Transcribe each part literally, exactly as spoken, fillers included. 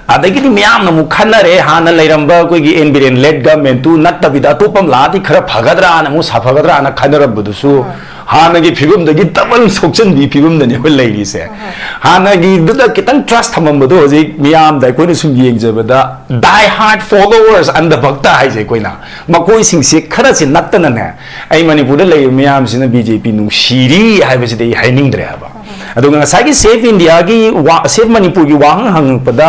ꯑꯗꯒꯤꯗꯤ ꯃꯤꯌꯥꯝꯅ ꯑꯃꯨꯛ ꯈꯟꯅꯔꯦ, ꯍꯥꯟꯅ ꯂꯩꯔꯝꯕ ꯑꯩꯈꯣꯏꯒꯤ ꯑꯦꯟ ꯕꯤꯔꯦꯟ ꯂꯦꯠ ꯒꯃꯦꯟꯇꯨ ꯅꯠꯇꯕꯤꯗ ꯑꯇꯣꯞꯄ ꯑꯃ ꯂꯥꯛꯑꯗꯤ ꯈꯔ ꯐꯒꯗ꯭ꯔꯥꯅ ꯑꯃꯨꯛ ꯁꯥꯐꯒꯗ꯭ꯔꯥꯅ ꯈꯟꯅꯔꯝꯕꯗꯨꯁꯨ, ꯍꯥꯟꯅꯒꯤ ꯐꯤꯕꯝꯗꯒꯤ ꯗꯕꯜ ꯁꯣꯛꯆꯟꯕꯤ ꯐꯤꯕꯝꯗꯅꯦ ꯑꯩꯈꯣꯏ ꯂꯩꯔꯤꯁꯦ꯫ ꯍꯥꯟꯅꯒꯤꯗꯨꯗ ꯈꯤꯇꯪ ꯇ꯭ꯔꯁ ꯊꯝꯃꯝꯕꯗꯣ ꯍꯧꯖꯤꯛ ꯃꯤꯌꯥꯝꯗ ꯑꯩꯈꯣꯏꯅ ꯁꯨꯝ ꯌꯦꯡꯖꯕꯗ, ꯗꯥꯏ ꯍꯥꯔꯠ ꯐꯣꯂꯣꯋꯔꯁ ꯑꯟꯙ ꯚꯛꯇ ꯍꯥꯏꯁꯦ ꯑꯩꯈꯣꯏꯅ, ꯃꯈꯣꯏꯁꯤꯡꯁꯦ ꯈꯔꯁꯦ ꯅꯠꯇꯅꯅꯦ, ꯑꯩ ꯃꯅꯤꯄꯨꯔꯗ ꯂꯩꯔꯤꯕ ꯃꯤꯌꯥꯝꯁꯤꯅ ꯕꯤ ꯖꯦ ꯄꯤ ꯅꯨꯡꯁꯤꯔꯤ ꯍꯥꯏꯕꯁꯤꯗꯤ ꯑꯩ ꯍꯥꯏꯅꯤꯡꯗ꯭ꯔꯦ ꯍꯥꯏꯕ꯫ ꯑꯗꯨꯒ ꯉꯁꯥꯏꯒꯤ ꯁꯦꯐ ꯏꯟꯗꯤꯌꯥꯒꯤ ꯋꯥ-, ꯁꯦꯐ ꯃꯅꯤꯄꯨꯔꯒꯤ ꯋꯥꯍꯪ ꯍꯪꯉꯛꯄꯗ,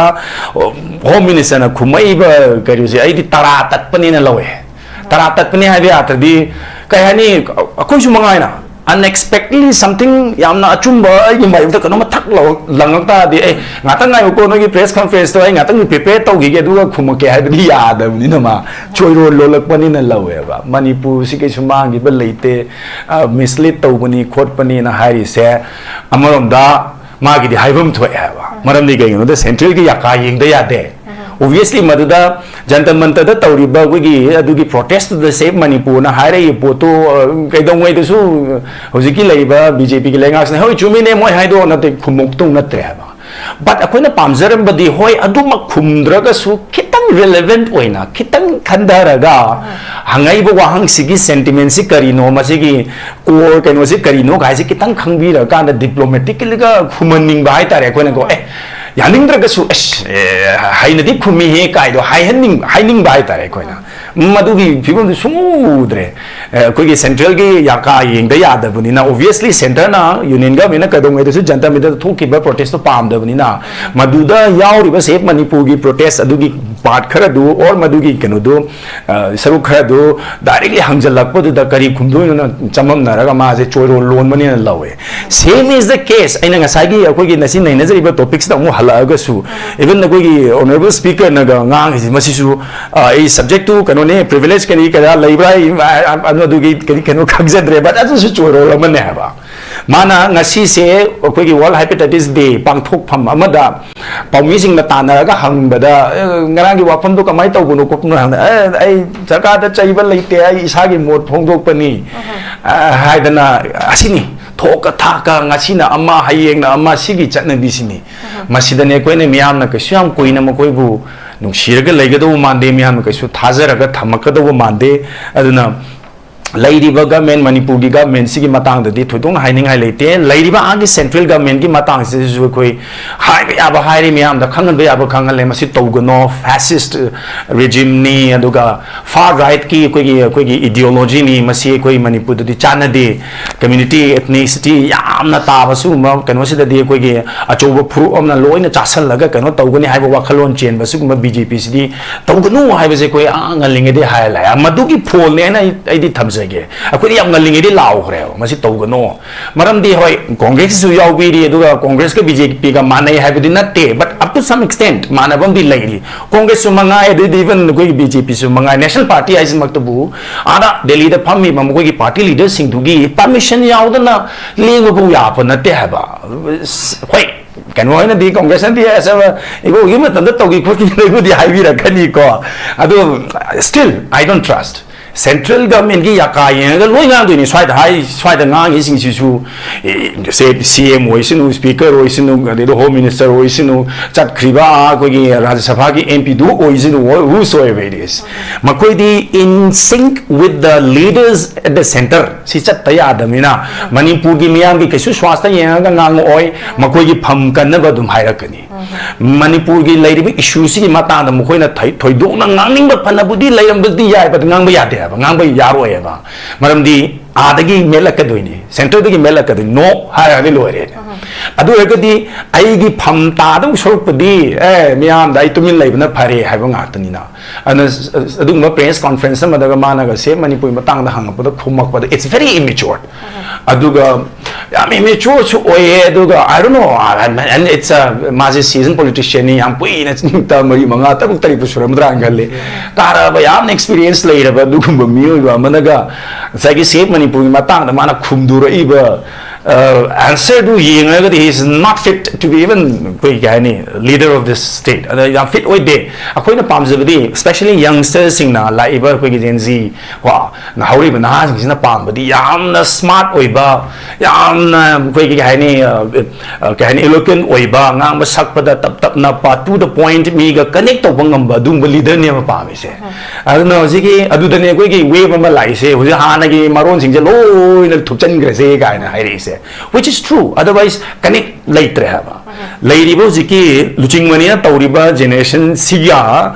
ꯑꯣ, ꯍꯣꯝ ꯃꯤꯅꯤꯁꯇꯔꯅ ꯈꯨꯝꯃꯛꯏꯕ ꯀꯩꯅꯣꯁꯦ ꯑꯩꯗꯤ ꯇꯔꯥ ꯇꯠꯄꯅꯦꯅ ꯂꯧꯋꯦ꯫ ꯇꯔꯥ ꯇꯠꯄꯅꯦ ꯍꯥꯏꯕ ꯌꯥꯗ꯭ꯔꯗꯤ, ꯀꯩ ꯍꯥꯏꯅꯤ, ꯑꯩꯈꯣꯏꯁꯨ ꯃꯉꯥꯏꯅ unexpectedly something ꯌꯥꯝꯅ ꯑꯆꯨꯝꯕ ꯑꯩꯒꯤ ꯃꯥꯌꯣꯛꯇ ꯀꯩꯅꯣꯝꯃ ꯊꯛ ꯂꯧ-, ꯂꯪꯉꯛ ꯇꯥꯔꯗꯤ, "ꯑꯦ, ꯉꯥꯛꯇꯪ ꯉꯥꯏꯌꯨꯀꯣ, ꯅꯣꯏꯒꯤ ꯄ꯭ꯔꯦꯁ ꯀꯟꯐꯔꯦꯟꯁꯇꯣ ꯑꯩ ꯉꯥꯛꯇꯪ ꯄ꯭ꯔꯤꯄꯦꯌꯔ ꯇꯧꯈꯤꯒꯦ ꯑꯗꯨꯒ ꯈꯨꯝꯃꯛꯀꯦ" ꯍꯥꯏꯕꯗꯤ ꯌꯥꯗꯕꯅꯤꯅ, ꯃꯥ ꯆꯣꯏꯔꯣꯜ ꯂꯣꯜꯂꯛꯄꯅꯤꯅ ꯂꯧꯋꯦꯕ꯫ ꯃꯅꯤꯄꯨꯔꯁꯤ ꯀꯩꯁꯨ ꯃꯥꯡꯈꯤꯕ ꯂꯩꯇꯦ, ꯃꯤꯁꯂꯤꯠ ꯇꯧꯕꯅꯤ ꯈꯣꯠꯄꯅꯤꯅ ꯍꯥꯏꯔꯤꯁꯦ ꯑꯃꯔꯣꯝꯗ ꯃꯥꯒꯤꯗꯤ ꯍꯥꯏꯐꯝ ꯊꯣꯛꯑꯦ ꯍꯥꯏꯕ꯫ ꯃꯔꯝꯗꯤ ꯀꯩꯒꯤꯅꯣꯗ ꯁꯦꯟꯇ꯭ꯔꯦꯜꯒꯤ ꯌꯥꯀꯥ ꯌꯦꯡꯗ ꯌꯥꯗꯦ꯫ ꯑꯣꯕꯤꯌꯁꯂꯤ ꯃꯗꯨꯗ ꯖꯟꯇꯔ ꯃꯟꯇꯔꯗ ꯇꯧꯔꯤꯕ ꯑꯩꯈꯣꯏꯒꯤ ꯑꯗꯨꯒꯤ ꯄ꯭ꯔꯣꯇꯦꯁꯇꯨꯗ ꯁꯦꯐ ꯃꯅꯤꯄꯨꯔꯅ ꯍꯥꯏꯔꯛꯏ ꯄꯣꯠꯇꯨ, ꯑ, ꯀꯩꯗꯧꯉꯩꯗꯁꯨ ꯍꯧꯖꯤꯛꯀꯤ ꯂꯩꯔꯤꯕ ꯕꯤ ꯖꯦ ꯄꯤꯒꯤ ꯂꯩꯉꯥꯛꯁꯤꯅ, "ꯍꯣꯏ, ꯆꯨꯝꯃꯤꯅꯦ, ꯃꯣꯏ ꯍꯥꯏꯗꯣ" ꯅꯠꯇꯦ, ꯈꯨꯝꯃꯛꯇꯧ ꯅꯠꯇ꯭ꯔꯦ ꯍꯥꯏꯕ꯫ ꯕꯠ ꯑꯩꯈꯣꯏꯅ ꯄꯥꯝꯖꯔꯝꯕꯗꯤ, ꯍꯣꯏ, ꯑꯗꯨꯃꯛ ꯈꯨꯝꯗ꯭ꯔꯒꯁꯨ ꯈꯤꯇꯪ ꯔꯤꯂꯦꯚꯦꯟꯠ ꯑꯣꯏꯅ ꯈꯤꯇꯪ ꯈꯟꯊꯔꯒ ꯍꯪꯉꯛꯏꯕ ꯋꯥꯍꯪꯁꯤꯒꯤ ꯁꯦꯟꯇꯤꯃꯦꯟꯁꯤ ꯀꯔꯤꯅꯣ, ꯃꯁꯤꯒꯤ ꯀꯣꯔ ꯀꯩꯅꯣꯁꯤ ꯀꯔꯤꯅꯣ ꯍꯥꯏꯁꯤ ꯈꯤꯇꯪ ꯈꯪꯕꯤꯔꯀꯥꯟꯗ ꯗꯤꯄ꯭ꯂꯣꯃꯦꯇꯤꯀꯦꯜꯂꯤꯒ ꯈꯨꯝꯍꯟꯅꯤꯡꯕ ꯍꯥꯏꯇꯥꯔꯦ ꯑꯩꯈꯣꯏꯅꯀꯣ꯫ ꯑꯦ, ꯌꯥꯅꯤꯡꯗ꯭ꯔꯒꯁꯨ, ꯑꯁ, ꯑꯦ, ꯍꯩꯅꯗꯤ ꯈꯨꯝꯃꯤꯍꯦ ꯀꯥꯏꯗꯣ ꯍꯥꯏꯍꯟꯅꯤꯡ-, ꯍꯥꯏꯅꯤꯡꯕ ꯍꯥꯏꯇꯥꯔꯦ ꯑꯩꯈꯣꯏꯅ꯫ ꯃꯗꯨꯒꯤ ꯐꯤꯕꯝꯗꯨ ꯁꯨꯡꯎ ꯎꯗ꯭ꯔꯦ꯫ ꯑꯦ, ꯑꯩꯈꯣꯏꯒꯤ ꯁꯦꯟꯇ꯭ꯔꯦꯜꯒꯤ ꯌꯥꯀꯥ ꯌꯦꯡꯗ ꯌꯥꯗꯕꯅꯤꯅ, ꯑꯣꯕꯤꯌꯁꯂꯤ ꯁꯦꯟꯇꯔꯅ ꯌꯨꯅꯤꯌꯟ ꯒꯚꯔꯟꯃꯦꯟꯅ ꯀꯩꯗꯧꯉꯩꯗꯁꯨ ꯖꯟꯇꯔ ꯃꯟꯇꯔꯗ ꯊꯣꯛꯈꯤꯕ ꯄ꯭ꯔꯣꯇꯦꯁꯇꯣ ꯄꯥꯝꯗꯕꯅꯤꯅ, ꯃꯗꯨꯗ ꯌꯥꯎꯔꯤꯕ ꯁꯦꯐ ꯃꯅꯤꯄꯨꯔꯒꯤ ꯄ꯭ꯔꯣꯇꯦꯁ ꯑꯗꯨꯒꯤ ꯄꯥꯔꯠ ꯈꯔꯗꯨ, ꯑꯣꯔ ꯃꯗꯨꯒꯤ ꯀꯩꯅꯣꯗꯨ, ꯑ, ꯁꯔꯨꯛ ꯈꯔꯗꯨ ꯗꯥꯏꯔꯦꯛꯂꯤ ꯍꯪꯖꯜꯂꯛꯄꯗꯨꯗ ꯀꯔꯤ ꯈꯨꯝꯗꯣꯏꯅꯣꯅ ꯆꯃꯝꯅꯔꯒ ꯃꯥꯁꯦ ꯆꯣꯏꯔꯣꯜ ꯂꯣꯟꯕꯅꯦꯅ ꯂꯧꯋꯦ꯫ Same is the case, ꯑꯩꯅ ꯉꯁꯥꯏꯒꯤ ꯑꯩꯈꯣꯏꯒꯤ ꯉꯁꯤ ꯅꯩꯅꯖꯔꯤꯕ ꯇꯣꯄꯤꯛꯁꯤꯗ ꯑꯃꯨꯛ ꯍꯜꯂꯛꯑꯒꯁꯨ, ꯏꯚꯟ ꯑꯩꯈꯣꯏꯒꯤ ꯑꯣꯅꯔꯦꯕꯜ ꯁ꯭ꯄꯤꯀꯔꯅꯒ ꯉꯥꯡꯉꯤꯁꯤ ꯃꯁꯤꯁꯨ, ꯑ, ꯑꯩ ꯁꯕꯖꯦꯛꯇꯨ ꯀꯩꯅꯣꯅꯦ, ꯄ꯭ꯔꯤꯚꯤꯂꯦꯖ ꯀꯔꯤ ꯀꯔꯥ ꯂꯩꯕ꯭ꯔꯥ, ꯑꯩ, ꯑ, ꯑ, ꯑꯗꯨꯒꯤ ꯀꯔꯤ ꯀꯩꯅꯣ ꯈꯪꯖꯗ꯭ꯔꯦ, ꯕꯠ ꯑꯗꯨꯁꯨ ꯆꯣꯏꯔꯣꯜ ꯑꯃꯅꯦ ꯍꯥꯏꯕ꯫ ꯃꯥꯅ ꯉꯁꯤꯁꯦ ꯑꯩꯈꯣꯏꯒꯤ ꯋꯥꯔꯜ ꯍꯦꯄꯥꯇꯥꯏꯇꯤꯁ ꯗꯦ ꯄꯥꯡꯊꯣꯛꯐꯝ ꯑꯃꯗ ꯄꯥꯎꯃꯤꯁꯤꯡꯅ ꯇꯥꯟꯅꯔꯒ ꯍꯪꯕꯗ, "ꯑꯦ, ꯉꯔꯥꯡꯒꯤ ꯋꯥꯐꯝꯗꯣ ꯀꯃꯥꯏꯅ ꯇꯧꯕꯅꯣ ꯈꯣꯠꯄꯅꯣ?" ꯍꯪꯕꯗ, "ꯑꯦ, ꯑꯩ ꯁꯔꯀꯥꯔꯗ ꯆꯩꯕ ꯂꯩꯇꯦ, ꯑꯩ ꯏꯁꯥꯒꯤ ꯃꯣꯠ ꯐꯣꯡꯗꯣꯛꯄꯅꯤ," ꯑ, ꯍꯥꯏꯗꯅ, ꯑꯁꯤꯅꯤ꯫ ꯊꯣꯛꯀ ꯊꯥꯛꯀ, ꯉꯁꯤꯅ ꯑꯃ, ꯍꯌꯦꯡꯅ ꯑꯃ, ꯁꯤꯒꯤ ꯆꯠꯅꯕꯤꯁꯤꯅꯤ꯫ ꯃꯁꯤꯗꯅꯦ ꯑꯩꯈꯣꯏꯅ ꯃꯤꯌꯥꯝꯅ ꯀꯩꯁꯨ ꯌꯥꯝ ꯀꯨꯏꯅ ꯃꯈꯣꯏꯕꯨ ꯅꯨꯡꯁꯤꯔꯒ ꯂꯩꯒꯗꯧꯕ ꯃꯥꯟꯗꯦ, ꯃꯤꯌꯥꯝꯅ ꯀꯩꯁꯨ ꯊꯥꯖꯔꯒ ꯊꯝꯃꯛꯀꯗꯧꯕ ꯃꯥꯟꯗꯦ꯫ ꯑꯗꯨꯅ ꯂꯩꯔꯤꯕ ꯒꯃꯦꯟ, ꯃꯅꯤꯄꯨꯔꯒꯤ ꯒꯃꯦꯟꯁꯤꯒꯤ ꯃꯇꯥꯡꯗꯗꯤ ꯊꯣꯏꯗꯣꯛꯅ ꯍꯥꯏꯅꯤꯡꯉꯥꯏ ꯂꯩꯇꯦ꯫ ꯂꯩꯔꯤꯕ ꯑꯥꯒꯤ ꯁꯦꯟꯇ꯭ꯔꯦꯜ ꯒꯃꯦꯟꯒꯤ ꯃꯇꯥꯡꯁꯤꯗꯁꯨ ꯑꯩꯈꯣꯏ ꯍꯥꯏꯕ ꯌꯥꯕ ꯍꯥꯏꯔꯦ, ꯃꯤꯌꯥꯝꯗ ꯈꯪꯍꯟꯕ ꯌꯥꯕ ꯈꯪꯍꯜꯂꯦ, ꯃꯁꯤ ꯇꯧꯒꯅꯣ, ꯐꯦꯁꯤꯁ ꯔꯦꯖꯤꯝꯅꯤ, ꯑꯗꯨꯒ ꯐꯥꯔ ꯔꯥꯏꯠꯀꯤ ꯑꯩꯈꯣꯏꯒꯤ, ꯑꯩꯈꯣꯏꯒꯤ ꯏꯗꯤꯑꯣꯂꯣꯖꯤꯅꯤ, ꯃꯁꯤ ꯑꯩꯈꯣꯏ ꯃꯅꯤꯄꯨꯔꯗꯗꯤ ꯆꯥꯟꯅꯗꯦ, ꯀꯝꯃ꯭ꯌꯨꯅꯤꯇꯤ, ꯑꯦꯊꯅꯤꯁꯤꯇꯤ ꯌꯥꯝꯅ ꯇꯥꯕ ꯁꯤꯒꯨꯝꯕ ꯀꯩꯅꯣꯁꯤꯗꯗꯤ ꯑꯩꯈꯣꯏꯒꯤ ꯑꯆꯧꯕ ꯐꯨꯔꯨꯞ ꯑꯃꯅ ꯂꯣꯏꯅ ꯆꯥꯁꯜꯂꯒ ꯀꯩꯅꯣ ꯇꯧꯒꯅꯤ ꯍꯥꯏꯕ ꯋꯥꯈꯜꯂꯣꯟ ꯆꯦꯟꯕ ꯁꯤꯒꯨꯝꯕ ꯕꯤ ꯖꯦ ꯄꯤꯁꯤꯗꯤ ꯇꯧꯒꯅꯨ ꯍꯥꯏꯕꯁꯦ ꯑꯩꯈꯣꯏ ꯑꯉꯥꯡ ꯉꯜꯂꯤꯉꯩꯗꯒꯤ ꯍꯥꯏꯔ ꯂꯥꯛꯑꯦ꯫ ꯃꯗꯨꯒꯤ ꯐꯣꯜꯅꯦ ꯍꯥꯏꯅ ꯑꯩ, ꯑꯩꯗꯤ ꯊꯝꯖꯒꯦ꯫ ꯑꯩꯈꯣꯏꯗꯤ ꯌꯥꯝ ꯉꯜꯂꯤꯉꯩꯗꯒꯤ ꯂꯥꯎꯈ꯭ꯔꯦꯕ, ꯃꯁꯤ ꯇꯧꯒꯅꯨ꯫ ꯃꯔꯝꯗꯤ ꯍꯣꯏ, ꯀꯣꯡꯒ꯭ꯔꯦꯁꯁꯤꯁꯨ ꯌꯥꯎꯕꯤꯔꯤ, ꯑꯗꯨꯒ ꯀꯣꯡꯒ꯭ꯔꯦꯁꯀ ꯕꯤ ꯖꯦ ꯄꯤꯒ ꯃꯥꯟꯅꯩ ꯍꯥꯏꯕꯗꯤ ꯅꯠꯇꯦ, but up to some extent ꯃꯥꯟꯅꯕ ꯑꯃꯗꯤ ꯂꯩꯔꯤ꯫ ꯀꯣꯡꯒ꯭ꯔꯦꯁꯁꯨ ꯃꯉꯥꯏ, ꯑꯗꯩꯗꯤ even ꯑꯩꯈꯣꯏꯒꯤ ꯕꯤ ꯖꯦ ꯄꯤꯁꯨ ꯃꯉꯥꯏ, ꯅꯦꯁꯅꯦꯜ ꯄꯥꯔꯇꯤ ꯍꯥꯏꯁꯤꯃꯛꯇꯕꯨ ꯑꯥꯗ ꯗꯦꯜꯂꯤꯗ ꯐꯝꯃꯤꯕ ꯃꯈꯣꯏꯒꯤ ꯄꯥꯔꯇꯤ ꯂꯤꯗꯔꯁꯤꯡꯗꯨꯒꯤ ꯄꯔꯃꯤꯁꯟ ꯌꯥꯎꯗꯅ ꯂꯦꯡꯕ ꯐꯥꯎ ꯌꯥꯕ ꯅꯠꯇꯦ ꯍꯥꯏꯕ꯫ ꯍꯣꯏ, ꯀꯩꯅꯣ ꯑꯣꯏꯅꯗꯤ ꯀꯣꯡꯒ꯭ꯔꯦꯁꯅꯗꯤ ꯑꯁ, ꯏꯕꯣꯒꯤ ꯃꯇꯝꯗ ꯇꯧꯈꯤ ꯈꯣꯠꯈꯤꯕꯗꯨꯕꯨꯗꯤ ꯍꯥꯏꯕꯤꯔꯛꯀꯅꯤꯀꯣ, ꯑꯗꯨ still I don't trust꯫ Central ꯒꯚꯔꯟꯃꯦꯟꯠꯀꯤ ꯌꯥꯀꯥ ꯌꯦꯡꯉꯒ ꯂꯣꯏ ꯉꯥꯡꯗꯣꯏꯅꯤ꯫ ꯁ꯭ꯋꯥꯏꯗ ꯍꯥꯏ, ꯁ꯭ꯋꯥꯏꯗ ꯉꯥꯡꯉꯤꯁꯤꯡꯁꯤꯁꯨ, ꯑꯦ, ꯁꯦ ꯁꯤ ꯑꯦꯝ ꯑꯣꯏꯁꯅꯨ, ꯁ꯭ꯄꯤꯀꯔ ꯑꯣꯏꯁꯅꯨ, ꯑꯗꯩꯗ ꯍꯣꯝ ꯃꯤꯅꯤꯁꯇꯔ ꯑꯣꯏꯁꯅꯨ, ꯆꯠꯈ꯭ꯔꯤꯕ ꯑꯩꯈꯣꯏꯒꯤ ꯔꯥꯖ꯭ꯌ ꯁꯚꯥꯒꯤ ꯑꯦꯝ ꯄꯤꯗꯨ ꯑꯣꯏꯁꯅꯨ, whosoever it is, ꯃꯈꯣꯏꯗꯤ in sync with the leaders at the centre꯫ ꯁꯤ ꯆꯠꯇ ꯌꯥꯗꯕꯅꯤꯅ ꯃꯅꯤꯄꯨꯔꯒꯤ ꯃꯤꯌꯥꯝꯒꯤ ꯀꯩꯁꯨ ꯁ꯭ꯋꯥꯁꯇ ꯌꯦꯡꯉꯒ ꯉꯥꯡꯉꯛꯑꯣꯏ, ꯃꯈꯣꯏꯒꯤ ꯐꯝ ꯀꯟꯅꯕ ꯑꯗꯨꯝ ꯍꯥꯏꯔꯛꯀꯅꯤ꯫ ꯃꯅꯤꯄꯨꯔꯒꯤ ꯂꯩꯔꯤꯕ ꯏꯁꯨꯁꯤꯒꯤ ꯃꯇꯥꯡꯗ ꯃꯈꯣꯏꯅ ꯊꯣꯏ-, ꯊꯣꯏꯗꯣꯛꯅ ꯉꯥꯡꯅꯤꯡꯕ ꯐꯅꯕꯨꯗꯤ ꯂꯩꯔꯝꯕꯗꯤ ꯌꯥꯏꯕ, ꯑꯗꯨ ꯉꯥꯡꯕ ꯌꯥꯗꯦ ꯍꯥꯏꯕ, ꯉꯥꯡꯕ ꯌꯥꯔꯣꯏ ꯍꯥꯏꯕ꯫ ꯃꯔꯝꯗꯤ ꯑꯥꯗꯒꯤ ꯃꯦꯠꯂꯛꯀꯗꯣꯏꯅꯤ, ꯁꯦꯟꯇꯔꯗꯒꯤ ꯃꯦꯠꯂꯛꯀꯗꯣꯏꯅꯤ, "ꯅꯣ" ꯍꯥꯏꯔꯒꯗꯤ ꯂꯣꯏꯔꯦ꯫ ꯑꯗꯨ ꯑꯣꯏꯔꯒꯗꯤ ꯑꯩꯒꯤ ꯐꯝ ꯇꯥꯗꯧ ꯁꯔꯨꯛꯄꯨꯗꯤ, "ꯑꯦ, ꯃꯤꯌꯥꯝꯗ ꯑꯩ ꯇꯨꯃꯤꯟ ꯂꯩꯕꯅ ꯐꯔꯦ" ꯍꯥꯏꯕ ꯉꯥꯛꯇꯅꯤꯅ꯫ ꯑꯗꯨꯅ ꯑꯗꯨꯒꯨꯝꯕ ꯄ꯭ꯔꯦꯁ ꯀꯣꯟꯐ꯭ꯔꯦꯟꯁ ꯑꯃꯗꯒ ꯃꯥꯅꯒ ꯁꯦꯝ ꯃꯅꯤꯄꯨꯔꯤ ꯃꯇꯥꯡꯗ ꯍꯪꯉꯛꯄꯗ ꯈꯨꯝꯃꯛꯄꯗ, it's very immature꯫ ꯑꯗꯨꯒ ꯌꯥꯝ immature ꯁꯨ ꯑꯣꯏꯌꯦ꯫ ꯑꯗꯨꯒ I don't know, and it's a, ꯃꯥꯁꯦ seasoned politician ꯅꯤ, ꯌꯥꯝ ꯀꯨꯏꯅ ꯇꯔꯝ ꯃꯔꯤ, ꯃꯉꯥ, ꯇꯔꯨꯛ, ꯇꯔꯦꯠꯄꯨ ꯁꯨꯔꯝꯃꯗ꯭ꯔꯥꯅ ꯈꯜꯂꯤ꯫ ꯀꯥꯔꯕ ꯌꯥꯝꯅ experience ꯂꯩꯔꯕ ꯑꯗꯨꯒꯨꯝꯕ ꯃꯤꯑꯣꯏꯕ ꯑꯃꯅꯒ ꯉꯁꯥꯏꯒꯤ ꯁꯦꯝ ꯃꯅꯤꯄꯨꯔꯒꯤ ꯃꯇꯥꯡꯗ ꯃꯥꯅ ꯈꯨꯝꯗꯣꯔꯛꯏꯕ ꯑꯦꯟꯁꯔꯗꯨ ꯌꯦꯡꯉꯒꯗꯤ he is not fit to be even ꯑꯩꯈꯣꯏ ꯀꯩ ꯍꯥꯏꯅꯤ, leader of this state꯫ ꯑꯗ ꯌꯥꯝ ꯐꯤꯠ ꯑꯣꯏꯗꯦ꯫ ꯑꯩꯈꯣꯏꯅ ꯄꯥꯝꯖꯕꯗꯤ especially ꯌꯪꯁꯇꯔꯁꯤꯡꯅ, ꯂꯥꯛꯏꯕ ꯑꯩꯈꯣꯏꯒꯤ ꯖꯦꯟ ꯖꯤ ꯀꯣ, ꯍꯧꯔꯤꯕ ꯅꯍꯥꯁꯤꯡꯁꯤꯅ ꯄꯥꯝꯕꯗꯤ ꯌꯥꯝꯅ ꯁ꯭ꯃꯥꯔꯠ ꯑꯣꯏꯕ, ꯌꯥꯝꯅ ꯑꯩꯈꯣꯏꯒꯤ ꯀꯩ ꯍꯥꯏꯅꯤ, ꯀꯩ ꯍꯥꯏꯅꯤ, ꯏꯂꯣꯀ꯭ꯋꯦꯟ ꯑꯣꯏꯕ, ꯉꯥꯡꯕ ꯁꯛꯄꯗ ꯇꯞ ꯇꯞꯅ ꯄ to the point, ꯃꯤꯒ ꯀꯅꯦꯛ ꯇꯧꯕ ꯉꯝꯕ ꯑꯗꯨꯒꯨꯝꯕ ꯂꯤꯗꯔꯅꯦꯕ ꯄꯥꯝꯃꯤꯁꯦ꯫ ꯑꯗꯨꯅ ꯍꯧꯖꯤꯛꯀꯤ ꯑꯗꯨꯗꯅꯦ ꯑꯩꯈꯣꯏꯒꯤ ꯋꯦꯕ ꯑꯃ ꯂꯥꯛꯏꯁꯦ, ꯍꯧꯖꯤꯛ ꯍꯥꯟꯅꯒꯤ ꯃꯔꯣꯟꯁꯤꯡꯁꯦ ꯂꯣꯏꯅ ꯊꯨꯞꯆꯟꯈ꯭ꯔꯁꯦ ꯀꯥꯏꯅ ꯍꯥꯏꯔꯛꯏꯁꯦ, which is true, otherwise connect ꯂꯩꯇ꯭ꯔꯦ ꯍꯥꯏꯕ꯫ ꯂꯩꯔꯤꯕ ꯍꯧꯖꯤꯛꯀꯤ ꯂꯨꯆꯤꯡꯕꯅꯤꯅ ꯇꯧꯔꯤꯕ ꯖꯦꯅꯦꯔꯦꯁꯟꯁꯤꯒ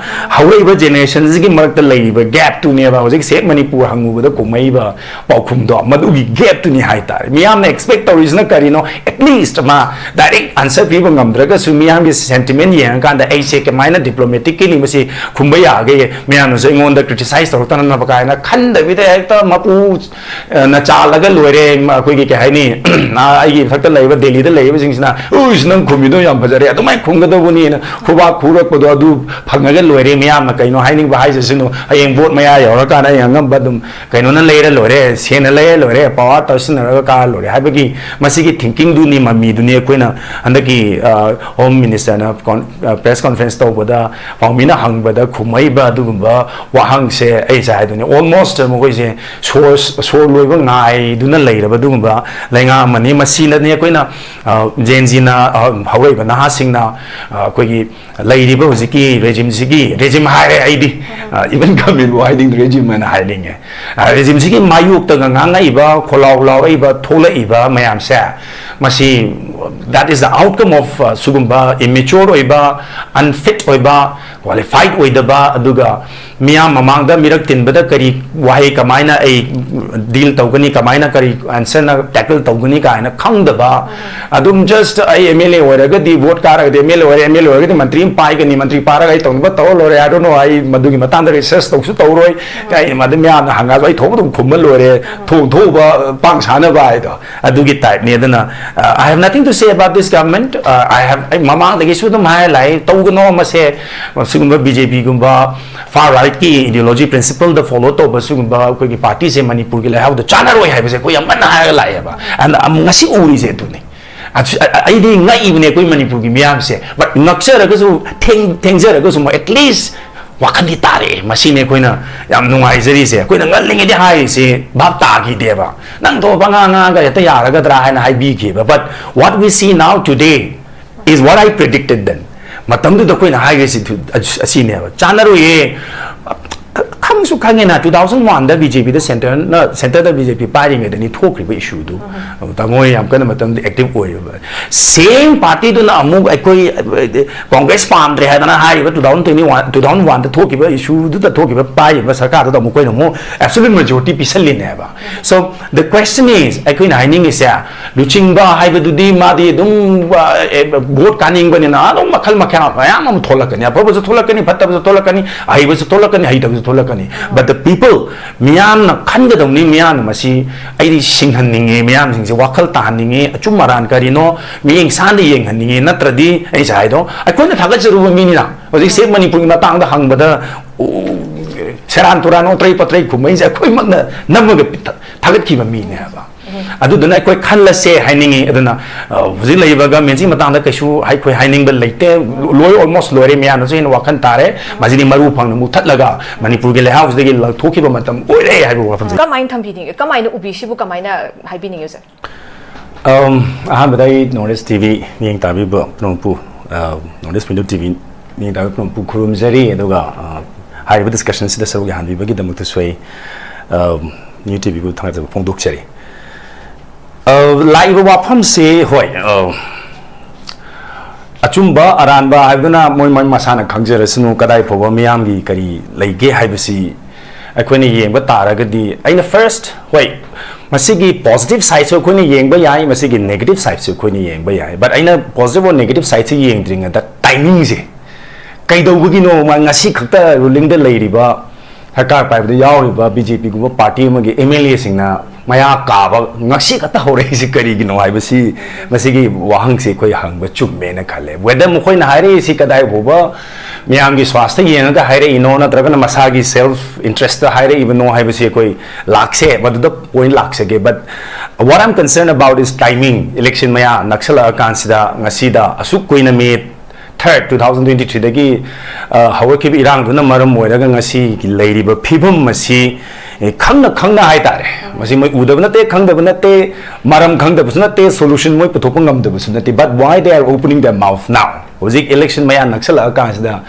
ꯍꯧꯔꯛꯏꯕ ꯖꯦꯅꯦꯔꯦꯁꯟꯁꯤꯒꯤ ꯃꯔꯛꯇ ꯂꯩꯔꯤꯕ ꯒꯦꯞꯇꯨꯅꯦꯕ ꯍꯧꯖꯤꯛ ꯁꯦꯠ ꯃꯅꯤꯄꯨꯔ ꯍꯪꯉꯨꯕꯗ ꯀꯨꯝꯃꯛꯏꯕ ꯄꯥꯎꯈꯨꯝꯗꯣ, ꯃꯗꯨꯒꯤ ꯒꯦꯞꯇꯨꯅꯤ ꯍꯥꯏꯇꯥꯔꯦ꯫ ꯃꯤꯌꯥꯝꯅ ꯑꯦꯛꯁꯄꯦꯛ ꯇꯧꯔꯤꯁꯤꯅ ꯀꯔꯤꯅꯣ? At least ꯃꯥ ꯗꯥꯏꯔꯦꯛ ꯑꯟꯁꯔ ꯄꯤꯕ ꯉꯝꯗ꯭ꯔꯒꯁꯨ ꯃꯤꯌꯥꯝꯒꯤ ꯁꯦꯟꯇꯤꯃꯦꯟ ꯌꯦꯡꯉꯀꯥꯟꯗ ꯑꯩꯁꯦ ꯀꯃꯥꯏꯅ ꯗꯤꯄ꯭ꯂꯣꯃꯦꯇꯤꯛꯀꯤꯂꯤ ꯃꯁꯤ ꯈꯨꯝꯕ ꯌꯥꯒꯦ, ꯃꯌꯥꯝꯅꯁꯨ ꯑꯩꯉꯣꯟꯗ ꯀ꯭ꯔꯤꯇꯤꯁꯥꯏꯁ ꯇꯧꯔꯛꯇꯅꯕ ꯀꯥꯏꯅ ꯈꯟꯗꯕꯤꯗ ꯍꯦꯛꯇ ꯃꯄꯨ ꯅ ꯆꯥꯜꯂꯒ ꯂꯣꯏꯔꯦ, ꯑꯩꯈꯣꯏꯒꯤ ꯀꯩ ꯍꯥꯏꯅꯤ, ꯑꯩꯒꯤ ꯃꯊꯛꯇ ꯂꯩꯔꯤꯕ ꯗꯦꯜꯂꯤꯗ ꯂꯩꯔꯤꯕꯁꯤꯡꯁꯤꯅ, "ꯎꯁ, ꯅꯪ ꯈꯨꯝꯃꯤꯗꯣ ꯌꯥꯝ ꯐꯖꯔꯦ, ꯑꯗꯨꯃꯥꯏꯅ ꯈꯨꯝꯒꯗꯧꯕꯅꯤꯅ" ꯈꯨꯕꯥꯛ ꯈꯨꯔꯛꯄꯗꯣ ꯑꯗꯨ ꯐꯪꯉꯒ ꯂꯣꯏꯔꯦ꯫ ꯃꯤꯌꯥꯝꯅ ꯀꯩꯅꯣ ꯍꯥꯏꯅꯤꯡꯕ ꯍꯥꯏꯖꯁꯅꯨ, ꯍꯌꯦꯡ ꯚꯣꯠ ꯃꯌꯥ ꯌꯧꯔꯀꯥꯟꯗ ꯑꯩ ꯑꯉꯝꯕ ꯑꯗꯨꯝ ꯀꯩꯅꯣꯅ ꯂꯩꯔ ꯂꯣꯏꯔꯦ, ꯁꯦꯟꯅ ꯂꯩꯔ ꯂꯣꯏꯔꯦ, ꯄꯋꯥꯔ ꯇꯧꯁꯤꯟꯅꯔꯒ ꯀꯥꯔ ꯂꯣꯏꯔꯦ ꯍꯥꯏꯕꯒꯤ ꯃꯁꯤꯒꯤ ꯊꯤꯡꯀꯤꯡꯗꯨꯅꯤ, ꯃꯃꯤꯗꯨꯅꯤ ꯑꯩꯈꯣꯏꯅ ꯍꯟꯗꯛꯀꯤ ꯍꯣꯝ ꯃꯤꯅꯤꯁꯇꯔꯅ ꯄ꯭ꯔꯦꯁ ꯀꯣꯟꯐ꯭ꯔꯦꯟꯁ ꯇꯧꯕꯗ ꯄꯥꯎꯃꯤꯅ ꯍꯪꯕꯗ ꯈꯨꯝꯃꯛꯏꯕ ꯑꯗꯨꯒꯨꯝꯕ ꯋꯥꯍꯪꯁꯦ ꯑꯩꯁꯦ ꯍꯥꯏꯗꯣꯏꯅꯦ, ꯑꯣꯜꯃꯣꯁ ꯃꯈꯣꯏꯁꯦ ꯁꯣꯔ ꯁꯣꯔ ꯂꯣꯏꯕ ꯉꯥꯏꯗꯨꯅ ꯂꯩꯔꯕ ꯑꯗꯨꯒꯨꯝꯕ ꯂꯩꯉꯥꯛ ꯑꯃꯅꯤ꯫ ꯃꯁꯤꯅꯅꯤ ꯑꯩꯈꯣꯏꯅ ꯖꯦꯟ ꯖꯤꯅ, ꯍꯧꯔꯛꯏꯕ ꯅꯍꯥꯁꯤꯡꯅ ꯑꯩꯈꯣꯏꯒꯤ ꯂꯩꯔꯤꯕ ꯍꯧꯖꯤꯛꯀꯤ ꯔꯦꯖꯤꯝꯁꯤꯒꯤ, ꯔꯦꯖꯤꯝ ꯍꯥꯏꯔꯦ ꯑꯩꯗꯤ, ꯏꯚꯟ ꯒꯃꯦꯟꯕꯨ ꯍꯥꯏꯗꯤ ꯔꯦꯖꯤꯝ ꯍꯥꯏꯅ ꯍꯥꯏꯅꯤꯡꯉꯦ꯫ ꯔꯦꯖꯤꯝꯁꯤꯒꯤ ꯃꯥꯌꯣꯛꯇꯒ ꯉꯥꯡꯉꯛꯏꯕ, ꯈꯣꯜꯂꯥꯎ ꯂꯥꯎꯔꯛꯏꯕ, ꯊꯣꯛꯂꯛꯏꯕ ꯃꯌꯥꯝꯁꯦ, ꯃꯁꯤ that is the outcome of ꯁꯤꯒꯨꯝꯕ ꯏꯃꯦꯆꯣꯔ ꯑꯣꯏꯕ, ꯑꯟꯐꯤꯠ ꯑꯣꯏꯕ, ꯀ꯭ꯋꯥꯂꯤꯐꯥꯏꯠ ꯑꯣꯏꯗꯕ, ꯑꯗꯨꯒ ꯃꯤꯌꯥꯝ ꯃꯃꯥꯡꯗ ꯃꯤꯔꯛ ꯇꯤꯟꯕꯗ ꯀꯔꯤ ꯋꯥꯍꯩ ꯀꯃꯥꯏꯅ ꯑꯩ ꯗꯤꯜ ꯇꯧꯒꯅꯤ, ꯀꯃꯥꯏꯅ ꯀꯔꯤ ꯑꯟꯁꯔꯅ ꯇꯦꯀꯜ ꯇꯧꯒꯅꯤ ꯀꯥꯏꯅ ꯈꯪꯗꯕ, ꯑꯗꯨꯝ ꯖꯁ ꯑꯩ ꯑꯦꯝ ꯑꯦꯜ ꯑꯦ ꯑꯣꯏꯔꯒꯗꯤ, ꯚꯣꯠ ꯀꯥꯔꯒꯗꯤ ꯑꯦꯝ ꯑꯦꯜ ꯑꯦ ꯑꯣꯏꯔꯦ, ꯑꯦꯝ ꯑꯦꯜ ꯑꯦ ꯑꯣꯏꯔꯒꯗꯤ ꯃꯟꯇ꯭ꯔꯤ ꯑꯃ ꯄꯥꯏꯒꯅꯤ, ꯃꯟꯇ꯭ꯔꯤ ꯄꯥꯔꯒ ꯑꯩ ꯇꯧꯅꯕ ꯇꯧꯔ ꯂꯣꯏꯔꯦ, I don't know, ꯑꯩ ꯃꯗꯨꯒꯤ ꯃꯇꯥꯡꯗ ꯔꯤꯁꯔꯁ ꯇꯧꯁꯨ ꯇꯧꯔꯣꯏ, ꯑꯩ ꯃꯗꯨ ꯃꯌꯥꯝꯅ ꯍꯪꯉꯛꯑꯁꯨ ꯑꯩ ꯊꯣꯛꯄ ꯑꯗꯨꯝ ꯈꯨꯝꯃ ꯂꯣꯏꯔꯦ, ꯊꯣꯛ ꯊꯣꯛꯄ ꯄꯥꯡ ꯁꯥꯟꯅꯕ ꯍꯥꯏꯗꯣ꯫ ꯑꯗꯨꯒꯤ ꯇꯥꯏꯞꯅꯤ꯫ ꯑꯗꯨꯅ, ꯑ, I have nothing to say about this government. ꯑ, I have, ꯑꯩ ꯃꯃꯥꯡꯗꯒꯤꯁꯨ ꯑꯗꯨꯝ ꯍꯥꯏꯔ ꯂꯥꯛꯑꯦ, ꯇꯧꯒꯅꯣ ꯃꯁꯦ, ꯁꯤꯒꯨꯝꯕ ꯕꯤ ꯖꯦ ꯄꯤꯒꯨꯝꯕ, far right ꯔꯥꯏꯠꯀꯤ ꯏꯗꯤꯑꯣꯂꯣꯖꯤ ꯄ꯭ꯔꯤꯟꯁꯤꯄꯜꯗ ꯐꯣꯂꯣ ꯇꯧꯕ ꯁꯤꯒꯨꯝꯕ ꯑꯩꯈꯣꯏꯒꯤ ꯄꯥꯔꯇꯤꯁꯦ ꯃꯅꯤꯄꯨꯔꯒꯤ ꯂꯩꯍꯥꯎꯗ ꯆꯥꯟꯅꯔꯣꯏ ꯍꯥꯏꯕꯁꯦ ꯑꯩꯈꯣꯏ ꯌꯥꯝ ꯀꯟꯅ ꯍꯥꯏꯔꯒ ꯂꯥꯛꯑꯦꯕ꯫ ꯑꯗ ꯉꯁꯤ ꯎꯔꯤꯁꯦ ꯑꯗꯨꯅꯤ꯫ ꯑꯩꯗꯤ ꯉꯛꯏꯕꯅꯦ ꯑꯩꯈꯣꯏ ꯃꯅꯤꯄꯨꯔꯒꯤ ꯃꯤꯌꯥꯝꯁꯦ꯫ But ꯉꯛꯆꯔꯒꯁꯨ, ꯊꯦꯡ- ꯊꯦꯡꯖꯔꯒꯁꯨ, at least ꯋꯥꯈꯜꯗꯤ ꯇꯥꯔꯛꯑꯦ꯫ ꯃꯁꯤꯅꯦ ꯑꯩꯈꯣꯏꯅ ꯌꯥꯝ ꯅꯨꯡꯉꯥꯏꯖꯔꯤꯁꯦ꯫ ꯑꯩꯈꯣꯏꯅ ꯉꯜꯂꯤꯉꯩꯗꯤ ꯍꯥꯏꯔꯤꯁꯦ ꯚꯥꯞ ꯇꯥꯈꯤꯗꯦꯕ꯫ "ꯅꯪ ꯊꯣꯛꯄ ꯉꯥꯡ ꯉꯥꯡꯉꯒ ꯍꯦꯛꯇ ꯌꯥꯔꯒꯗ꯭ꯔꯥ?" ꯍꯥꯏꯅ ꯍꯥꯏꯕꯤꯈꯤꯕ꯫ But what we see now today is what I predicted then. ꯃꯇꯝꯗꯨꯗ ꯑꯩꯈꯣꯏꯅ ꯍꯥꯏꯈ꯭ꯔꯤꯁꯤ ꯑꯁꯤꯅꯦꯕ, ꯆꯥꯟꯅꯔꯣꯏꯌꯦ꯫ ꯈꯪꯁꯨ ꯈꯪꯉꯦꯅ, two thousand one ꯗ ꯕꯤ ꯖꯦ ꯄꯤꯗ ꯁꯦꯟꯇꯔꯅ, ꯁꯦꯟꯇꯔꯗ ꯕꯤ ꯖꯦ ꯄꯤ ꯄꯥꯏꯔꯤꯉꯩꯗꯅꯤ ꯊꯣꯛꯈ꯭ꯔꯤꯕ ꯏꯁꯨꯗꯨ꯫ ꯇꯥꯃꯣ ꯌꯥꯝ ꯀꯟꯅ ꯃꯇꯝꯗ ꯑꯦꯛꯇꯤꯚ ꯑꯣꯏꯔꯤꯕ꯫ ꯁꯦꯝ ꯄꯥꯔꯇꯤꯗꯨꯅ ꯑꯃꯨꯛ ꯑꯩꯈꯣꯏ ꯀꯣꯡꯒ꯭ꯔꯦꯁ ꯄꯥꯝꯗ꯭ꯔꯦ ꯍꯥꯏꯗꯅ ꯍꯥꯏꯔꯤꯕ two thousand twenty one, two thousand one ꯗ ꯊꯣꯛꯈꯤꯕ ꯏꯁꯨꯗꯨꯗ ꯊꯣꯛꯈꯤꯕ ꯄꯥꯏꯔꯤꯕ ꯁꯔꯀꯥꯔꯗꯨꯗ ꯑꯃꯨꯛ ꯑꯩꯈꯣꯏꯅ ꯑꯃꯨꯛ ꯑꯦꯕꯁꯣꯂꯨꯠ ꯃꯦꯖꯣꯔꯤꯇꯤ ꯄꯤꯁꯜꯂꯤꯅꯦꯕ꯫ So the question is, ꯑꯩꯈꯣꯏꯅ ꯍꯥꯏꯅꯤꯡꯉꯤꯁꯦ, ꯂꯨꯆꯤꯡꯕ ꯍꯥꯏꯕꯗꯨꯗꯤ ꯃꯥꯗꯤ ꯑꯗꯨꯝ ꯚꯣꯠ ꯀꯥꯅꯤꯡꯕꯅꯤꯅ ꯑꯗꯨꯝ ꯃꯈꯜ ꯃꯈꯥ ꯃꯌꯥꯝ ꯑꯃ ꯊꯣꯛꯂꯛꯀꯅꯤ, ꯑꯐꯕꯁꯨ ꯊꯣꯛꯂꯛꯀꯅꯤ, ꯐꯠꯇꯕꯁꯨ ꯊꯣꯛꯂꯛꯀꯅꯤ, ꯑꯍꯩꯕꯁꯨ ꯊꯣꯛꯂꯛꯀꯅꯤ, ꯍꯩꯇꯕꯁꯨ ꯊꯣꯛꯂꯛꯀꯅꯤ꯫ But the people, ꯃꯤꯌꯥꯝꯅ ꯈꯟꯒꯗꯧꯅꯤ꯫ ꯃꯤꯌꯥꯝꯅ ꯃꯁꯤ ꯑꯩꯗꯤ ꯁꯤꯡꯍꯟꯅꯤꯡꯉꯦ, ꯃꯤꯌꯥꯝꯁꯤꯡꯁꯦ ꯋꯥꯈꯜ ꯇꯥꯍꯟꯅꯤꯡꯉꯦ, ꯑꯆꯨꯝ ꯑꯔꯥꯟ ꯀꯔꯤꯅꯣ ꯃꯤꯠꯌꯦꯡ ꯁꯥꯟꯗ ꯌꯦꯡꯍꯟꯅꯤꯡꯉꯦ꯫ ꯅꯠꯇ꯭ꯔꯗꯤ ꯑꯩꯁꯦ ꯍꯥꯏꯗꯣ, ꯑꯩꯈꯣꯏꯅ ꯊꯥꯒꯠꯆꯔꯨꯕ ꯃꯤꯅꯤꯅ ꯍꯧꯖꯤꯛ ꯁꯦꯛ ꯃꯅꯤꯄꯨꯔꯒꯤ ꯃꯇꯥꯡꯗ ꯍꯪꯕꯗ ꯁꯦꯔꯥꯟ ꯇꯨꯔꯥꯟ ꯑꯣꯇ꯭ꯔꯩ ꯄꯥꯇ꯭ꯔꯩ ꯈꯨꯝꯕꯩꯁꯦ ꯑꯩꯈꯣꯏꯃꯛꯅ ꯅꯝꯃꯒ ꯊꯥꯒꯠꯈꯤꯕ ꯃꯤꯅꯦ ꯍꯥꯏꯕ꯫ ꯑꯗꯨꯗꯨꯅ ꯑꯩꯈꯣꯏ ꯈꯜꯂꯁꯦ ꯍꯥꯏꯅꯤꯡꯉꯤ꯫ ꯑꯗꯨꯅ ꯍꯧꯖꯤꯛ ꯂꯩꯔꯤꯕ ꯒꯃꯦꯟꯁꯤꯒꯤ ꯃꯇꯥꯡꯗ ꯀꯩꯁꯨ ꯑꯩꯈꯣꯏ ꯍꯥꯏꯅꯤꯡꯕ ꯂꯩꯇꯦ꯫ ꯂꯣꯏ ꯑꯣꯜꯃꯣꯁ ꯂꯣꯏꯔꯦ꯫ ꯃꯌꯥꯝꯅꯁꯨ ꯍꯦꯟꯅ ꯋꯥꯈꯜ ꯇꯥꯔꯦ꯫ ꯃꯁꯤꯗꯤ ꯃꯔꯨ ꯐꯪꯅ ꯃꯨꯊꯠꯂꯒ ꯃꯅꯤꯄꯨꯔꯒꯤ ꯂꯩꯍꯥꯎꯁꯤꯗꯒꯤ ꯂꯧꯊꯣꯛꯈꯤꯕ ꯃꯇꯝ ꯑꯣꯏꯔꯦ ꯍꯥꯏꯕ ꯋꯥꯐꯝꯁꯦ꯫ ꯀꯃꯥꯏꯅ ꯊꯝꯕꯤꯅꯤꯡꯉꯦ? ꯀꯃꯥꯏꯅ ꯎꯕꯤ? ꯁꯤꯕꯨ ꯀꯃꯥꯏꯅ ꯍꯥꯏꯕꯤꯅꯤꯡꯉꯦ, ꯁꯥꯔ? ꯑꯍꯥꯟꯕꯗ ꯑꯩ ꯅꯣꯔꯠ ꯏꯁ ꯇꯤ ꯚꯤ ꯃꯤꯠꯌꯦꯡ ꯇꯥꯕꯤꯕ ꯄꯨꯝꯅꯃꯛꯄꯨ, north east window T V ꯃꯤꯠꯌꯦꯡ ꯇꯥꯕꯤꯕ ꯄꯨꯝꯅꯃꯛꯄꯨ ꯈꯨꯔꯨꯝꯖꯔꯤ꯫ ꯑꯗꯨꯒ ꯍꯥꯏꯔꯤꯕ ꯗꯤꯁꯀꯁꯟꯁꯤꯗ ꯁꯔꯨꯛ ꯌꯥꯍꯟꯕꯤꯕꯒꯤꯗꯃꯛꯇꯁꯨ ꯑꯩ ꯅ꯭ꯌꯨ ꯇꯤ ꯚꯤꯕꯨ ꯊꯥꯒꯠꯆꯕ ꯐꯣꯡꯗꯣꯛꯆꯔꯤ꯫ ꯂꯥꯛꯏꯕ ꯋꯥꯐꯝꯁꯤ, ꯍꯣꯏ, ꯑꯆꯨꯝꯕ ꯑꯔꯥꯟꯕ ꯍꯥꯏꯕꯗꯨꯅ ꯃꯣꯏ ꯃꯣꯏ ꯃꯁꯥꯅ ꯈꯪꯖꯔꯁꯅꯨ, ꯀꯗꯥꯏ ꯐꯥꯎꯕ ꯃꯤꯌꯥꯝꯒꯤ ꯀꯔꯤ ꯂꯩꯒꯦ ꯍꯥꯏꯕꯁꯤ ꯑꯩꯈꯣꯏꯅ ꯌꯦꯡꯕ ꯇꯥꯔꯒꯗꯤ, ꯑꯩꯅ ꯐꯥꯔꯁ, ꯍꯣꯏ, ꯃꯁꯤꯒꯤ ꯄꯣꯖꯤꯇꯤꯚ ꯁꯥꯏꯠꯁꯨ ꯑꯩꯈꯣꯏꯅ ꯌꯦꯡꯕ ꯌꯥꯏ, ꯃꯁꯤꯒꯤ ꯅꯦꯒꯦꯇꯤꯚ ꯁꯥꯏꯠꯁꯨ ꯑꯩꯈꯣꯏꯅ ꯌꯦꯡꯕ ꯌꯥꯏ꯫ But ꯑꯩꯅ ꯄꯣꯖꯤꯇꯤꯚ ꯑꯣꯔ ꯅꯦꯒꯦꯇꯤꯚ ꯁꯥꯏꯠꯁꯦ ꯌꯦꯡꯗ꯭ꯔꯤꯉꯩꯗ ꯇꯥꯏꯃꯤꯡꯁꯦ ꯀꯩꯗꯧꯕꯒꯤꯅꯣ? ꯉꯁꯤ ꯈꯛꯇ ꯔꯨꯂꯤꯡꯗ ꯂꯩꯔꯤꯕ, ꯁꯔꯀꯥꯔ ꯄꯥꯏꯕꯗ ꯌꯥꯎꯔꯤꯕ ꯕꯤ ꯖꯦ ꯄꯤꯒꯨꯝꯕ ꯄꯥꯔꯇꯤ ꯑꯃꯒꯤ ꯑꯦꯝ ꯑꯦꯜ ꯑꯦꯁꯤꯡꯅ ꯃꯌꯥ ꯀꯥꯕ ꯉꯁꯤ ꯈꯛꯇ ꯍꯧꯔꯛꯏꯁꯤ ꯀꯔꯤꯒꯤꯅꯣ ꯍꯥꯏꯕꯁꯤ, ꯃꯁꯤꯒꯤ ꯋꯥꯍꯪꯁꯤ ꯑꯩꯈꯣꯏ ꯍꯪꯕ ꯆꯨꯝꯃꯦꯅ ꯈꯜꯂꯦ꯫ Whether ꯃꯈꯣꯏꯅ ꯍꯥꯏꯔꯛꯏꯁꯤ ꯀꯗꯥꯏ ꯐꯥꯎꯕ ꯃꯤꯌꯥꯝꯒꯤ ꯁ꯭ꯋꯥꯁꯊ ꯌꯦꯡꯉꯒ ꯍꯥꯏꯔꯛꯏꯅꯣ, ꯅꯠꯇ꯭ꯔꯒꯅ ꯃꯁꯥꯒꯤ self interest ꯍꯥꯏꯔꯛꯏꯕꯅꯣ ꯍꯥꯏꯕꯁꯤ ꯑꯩꯈꯣꯏ ꯂꯥꯛꯁꯦ, ꯃꯗꯨꯗ point ꯂꯥꯛꯆꯒꯦ꯫ But what I'm concerned about is timing. Election ꯃꯌꯥ ꯅꯛꯁꯜꯂꯛꯑꯀꯥꯟꯁꯤꯗ, ꯉꯁꯤꯗ ꯑꯁꯨꯛ ꯀꯨꯏꯅ, May third, two thousand twenty-threeꯗꯒꯤ, ꯑ, ꯍꯧꯔꯛꯈꯤꯕ ꯏꯔꯥꯡꯗꯨꯅ ꯃꯔꯝ ꯑꯣꯏꯔꯒ ꯉꯁꯤꯒꯤ ꯂꯩꯔꯤꯕ ꯐꯤꯕꯝ ꯑꯁꯤ, ꯑꯦ, ꯈꯪꯅ ꯈꯪꯅ ꯍꯥꯏꯇꯥꯔꯦ, ꯃꯁꯤ ꯃꯣꯏ ꯎꯗꯕ ꯅꯠꯇꯦ, ꯈꯪꯗꯕ ꯅꯠꯇꯦ, ꯃꯔꯝ ꯈꯪꯗꯕꯁꯨ ꯅꯠꯇꯦ, solution ꯃꯣꯏ ꯄꯨꯊꯣꯛꯄ ꯉꯝꯗꯕꯁꯨ ꯅꯠꯇꯦ, but why they are opening their mouth now? ꯍꯧꯖꯤꯛ election ꯃꯌꯥ ꯅꯛꯁꯜꯂꯛꯑꯀꯥꯟꯁꯤꯗ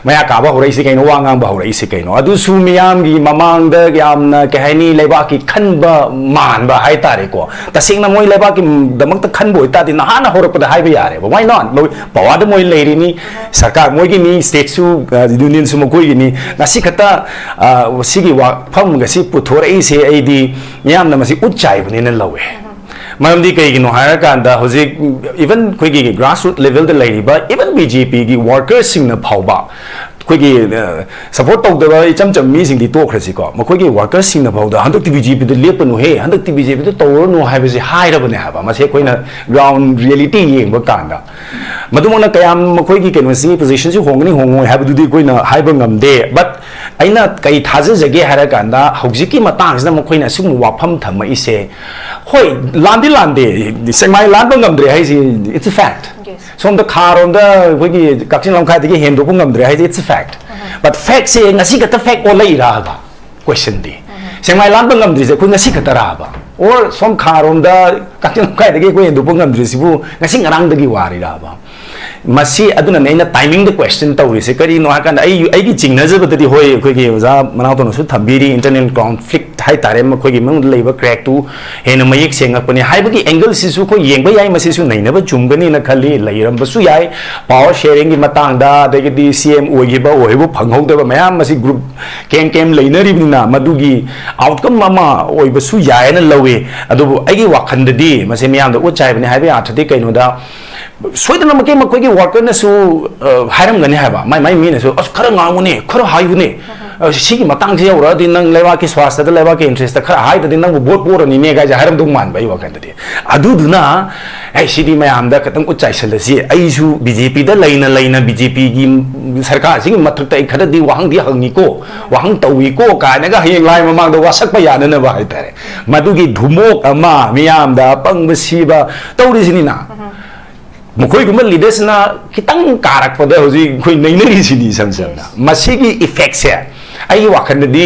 ꯃꯌꯥ ꯀꯥꯕ ꯍꯧꯔꯛꯏꯁꯤ ꯀꯩꯅꯣ, ꯋꯥ ꯉꯥꯡꯕ ꯍꯧꯔꯛꯏꯁꯤ ꯀꯩꯅꯣ? ꯑꯗꯨꯁꯨ ꯃꯤꯌꯥꯝꯒꯤ ꯃꯃꯥꯡꯗ ꯌꯥꯝꯅ, ꯀꯩ ꯍꯥꯏꯅꯤ, ꯂꯩꯕꯥꯛꯀꯤ ꯈꯟꯕ ꯃꯥꯟꯕ ꯍꯥꯏꯇꯥꯔꯦꯀꯣ꯫ ꯇꯁꯦꯡꯅ ꯃꯣꯏ ꯂꯩꯕꯥꯛꯀꯤꯗꯃꯛꯇ ꯈꯟꯕ ꯑꯣꯏꯇꯥꯔꯗꯤ ꯅꯍꯥꯟꯅ ꯍꯧꯔꯛꯄꯗ ꯍꯥꯏꯕ ꯌꯥꯔꯦꯕ꯫ Why not? ꯃꯣꯏ powerꯗ ꯃꯣꯏ ꯂꯩꯔꯤꯅꯤ, ꯁꯔꯀꯥꯔ ꯃꯣꯏꯒꯤꯅꯤ, stateꯁꯨ, ꯑ, unionꯁꯨ ꯃꯈꯣꯏꯒꯤꯅꯤ꯫ ꯉꯁꯤ ꯈꯛꯇ, ꯑ, ꯁꯤꯒꯤ ꯋꯥꯐꯝ ꯑꯁꯤ ꯄꯨꯊꯣꯔꯛꯏꯁꯦ ꯑꯩꯗꯤ ꯃꯤꯌꯥꯝꯅ ꯃꯁꯤ ꯎꯠ ꯆꯥꯏꯕꯅꯦꯅ ꯂꯧꯋꯦ꯫ ꯃꯔꯝꯗꯤ ꯀꯩꯒꯤꯅꯣ ꯍꯥꯏꯔꯀꯥꯟꯗ, ꯍꯧꯖꯤꯛ even ꯑꯩꯈꯣꯏꯒꯤ grassroot levelꯗ ꯂꯩꯔꯤꯕ even BJPꯒꯤ workersꯁꯤꯡꯅ ꯐꯥꯎꯕ ꯑꯩꯈꯣꯏꯒꯤ, ꯑ, support ꯇꯧꯗꯕ ꯏꯆꯝ ꯆꯝꯕ ꯃꯤꯁꯤꯡꯗꯤ ꯇꯣꯛꯈ꯭ꯔꯁꯤꯀꯣ, ꯃꯈꯣꯏꯒꯤ workersꯁꯤꯡꯅ ꯐꯥꯎꯗ "ꯍꯟꯗꯛꯇꯤ BJPꯗ ꯂꯦꯞꯄꯅꯨꯍꯦ, ꯍꯟꯗꯛꯇꯤ BJPꯗ ꯇꯧꯔꯅꯨ" ꯍꯥꯏꯕꯁꯦ ꯍꯥꯏꯔꯕꯅꯦ ꯍꯥꯏꯕ꯫ ꯃꯁꯤ ꯑꯩꯈꯣꯏꯅ ground reality ꯌꯦꯡꯕ ꯀꯥꯟꯗ꯫ ꯃꯗꯨꯃꯛꯅ ꯀꯌꯥꯝ ꯃꯈꯣꯏꯒꯤ ꯀꯩꯅꯣꯁꯤ, positionꯁꯤ ꯍꯣꯡꯒꯅꯤ ꯍꯣꯡꯉꯣꯏ ꯍꯥꯏꯕꯗꯨꯗꯤ ꯑꯩꯈꯣꯏꯅ ꯍꯥꯏꯕ ꯉꯝꯗꯦ, but ꯑꯩꯅ ꯀꯩ ꯊꯥꯖꯖꯒꯦ ꯍꯥꯏꯔ ꯀꯥꯟꯗ, ꯍꯧꯖꯤꯛꯀꯤ ꯃꯇꯥꯡꯁꯤꯗ ꯃꯈꯣꯏꯅ ꯑꯁꯤꯒꯨꯝꯕ ꯋꯥꯐꯝ ꯊꯝꯃꯛꯏꯁꯦ, ꯍꯣꯏ, ꯂꯥꯟꯗꯤ ꯂꯥꯟꯗꯦ, ꯁꯦꯛꯃꯥꯏ ꯂꯥꯟꯕ ꯉꯝꯗ꯭ꯔꯦ ꯍꯥꯏꯁꯤ, it's a fact꯫ Yes. ꯁꯣꯝꯗ ꯈꯥꯔꯣꯝꯗ ꯑꯩꯈꯣꯏꯒꯤ ꯀꯛꯆꯤꯡ ꯂꯝꯈꯥꯏꯗꯒꯤ ꯍꯦꯟꯗꯣꯛꯄ ꯉꯝꯗ꯭ꯔꯦ ꯍꯥꯏꯁꯤ, it's a fact꯫ But factꯁꯦ ꯉꯁꯤ ꯈꯛꯇ fact ꯑꯣꯜꯂꯛꯏꯔꯕ? Questionꯗꯤ, ꯁꯦꯛꯃꯥꯏ ꯂꯥꯟꯕ ꯉꯝꯗ꯭ꯔꯤꯁꯦ ꯑꯩꯈꯣꯏ ꯉꯁꯤ ꯈꯛꯇꯔꯕ? Or ꯁꯣꯝ ꯈꯥꯔꯣꯝꯗ ꯀꯛꯆꯤꯡ ꯂꯝꯈꯥꯏꯗꯒꯤ ꯑꯩꯈꯣꯏ ꯍꯦꯟꯗꯣꯛꯄ ꯉꯝꯗ꯭ꯔꯤꯁꯤꯕꯨ ꯉꯁꯤ ꯉꯔꯥꯡꯗꯒꯤ ꯋꯥꯔꯤꯔꯕ? ꯃꯁꯤ ꯑꯗꯨꯅꯅꯦ ꯑꯩꯅ timingꯗ question ꯇꯧꯔꯤꯁꯦ꯫ ꯀꯔꯤꯅꯣ ꯍꯥꯏꯀꯥꯟꯗ, ꯑꯩ, ꯑꯩꯒꯤ ꯆꯤꯡꯅꯖꯕꯗꯗꯤ, ꯍꯣꯏ, ꯑꯩꯈꯣꯏꯒꯤ ꯑꯣꯖꯥ ꯃꯅꯥꯎꯇꯣꯅꯁꯨ ꯊꯝꯕꯤꯔꯤ, internal conflict ꯍꯥꯏꯇꯥꯔꯦ, ꯃꯈꯣꯏꯒꯤ ꯃꯅꯨꯡꯗ ꯂꯩꯕ crackꯇꯨ ꯍꯦꯟꯅ ꯃꯌꯦꯛ ꯁꯦꯡꯉꯛꯄꯅꯤ ꯍꯥꯏꯕꯒꯤ angleꯁꯤꯁꯨ ꯑꯩꯈꯣꯏ ꯌꯦꯡꯕ ꯌꯥꯏ, ꯃꯁꯤꯁꯨ ꯅꯩꯅꯕ ꯆꯨꯝꯒꯅꯤꯅ ꯈꯜꯂꯤ꯫ ꯂꯩꯔꯝꯕꯁꯨ ꯌꯥꯏ, power sharingꯒꯤ ꯃꯇꯥꯡꯗ, ꯑꯗꯒꯤꯗꯤ CM ꯑꯣꯏꯈꯤꯕ ꯑꯣꯏꯍꯧꯕ ꯐꯪꯍꯧꯗꯕ ꯃꯌꯥꯝ ꯑꯁꯤ group camp camp ꯂꯩꯅꯔꯤꯕꯅꯤꯅ, ꯃꯗꯨꯒꯤ outcome ꯑꯃ ꯑꯣꯏꯕꯁꯨ ꯌꯥꯏꯅ ꯂꯧꯏ꯫ ꯑꯗꯨꯕꯨ ꯑꯩꯒꯤ ꯋꯥꯈꯜꯗꯗꯤ ꯃꯁꯤ ꯃꯤꯌꯥꯝꯗ ꯎꯠ ꯆꯥꯏꯕꯅꯤ ꯍꯥꯏꯕꯒꯤ ꯑꯥꯔꯊꯗꯤ ꯀꯩꯅꯣꯗ, ꯁꯣꯏꯗꯅꯃꯛꯀꯤ ꯃꯈꯣꯏꯒꯤ workerꯅꯁꯨ, ꯑ, ꯍꯥꯏꯔꯝꯒꯅꯤ ꯍꯥꯏꯕ, ꯃꯥꯏ ꯃꯥꯏ ꯃꯤꯅꯁꯨ, "ꯑꯁ, ꯈꯔ ꯉꯥꯡꯉꯨꯅꯦ, ꯈꯔ ꯍꯥꯏꯌꯨꯅꯦ, ꯑ, ꯁꯤꯒꯤ ꯃꯇꯥꯡꯁꯤ ꯌꯧꯔꯛꯑꯗꯤ ꯅꯪ ꯂꯩꯕꯥꯛꯀꯤ ꯁ꯭ꯋꯥꯁꯊꯗ, ꯂꯩꯕꯥꯛꯀꯤ ꯏꯟꯇꯔꯦꯁꯇ ꯈꯔ ꯍꯥꯏꯗ꯭ꯔꯗꯤ ꯅꯪꯕꯨ ꯚꯣꯠ ꯄꯣꯔꯅꯤꯅꯦ ꯀꯥꯏꯁꯦ ꯍꯥꯏꯔꯝꯗꯧ ꯃꯥꯟꯕ ꯑꯩ ꯋꯥꯈꯜꯗꯗꯤ꯫ ꯑꯗꯨꯗꯨꯅ ꯑꯩ ꯁꯤꯗꯤ ꯃꯌꯥꯝꯗ ꯈꯤꯇꯪ ꯎꯠ ꯆꯥꯏꯁꯜꯂꯁꯤ꯫ ꯑꯩꯁꯨ ꯕꯤ ꯖꯦ ꯄꯤꯗ ꯂꯩꯅ ꯂꯩꯅ ꯕꯤ ꯖꯦ ꯄꯤꯒꯤ ꯁꯔꯀꯥꯔꯁꯤꯒꯤ ꯃꯊꯛꯇ ꯑꯩ ꯈꯔꯗꯤ ꯋꯥꯍꯪꯗꯤ ꯍꯪꯉꯤꯀꯣ, ꯋꯥꯍꯪ ꯇꯧꯏꯀꯣ ꯀꯥꯏꯅꯒ ꯍꯌꯦꯡ ꯂꯥꯏ ꯃꯃꯥꯡꯗ ꯋꯥꯁꯛꯄ ꯌꯥꯅꯅꯕ ꯍꯥꯏꯇꯥꯔꯦ꯫ ꯃꯗꯨꯒꯤ ꯙꯨꯃꯣꯛ ꯑꯃ, ꯃꯤꯌꯥꯝꯗ ꯑꯄꯪꯕ ꯁꯤꯕ ꯇꯧꯔꯤꯁꯤꯅꯤꯅ꯫ ꯃꯈꯣꯏꯒꯨꯝꯕ ꯂꯤꯗꯔꯁꯤꯅ ꯈꯤꯇꯪ ꯀꯥꯔꯛꯄꯗ ꯍꯧꯖꯤꯛ ꯑꯩꯈꯣꯏ ꯅꯩꯅꯔꯤꯁꯤꯅꯤ ꯏꯁꯝ ꯁꯝꯅ꯫ ꯃꯁꯤꯒꯤ ꯏꯐꯦꯛꯁꯦ ꯑꯩꯒꯤ ꯋꯥꯈꯜꯗꯗꯤ,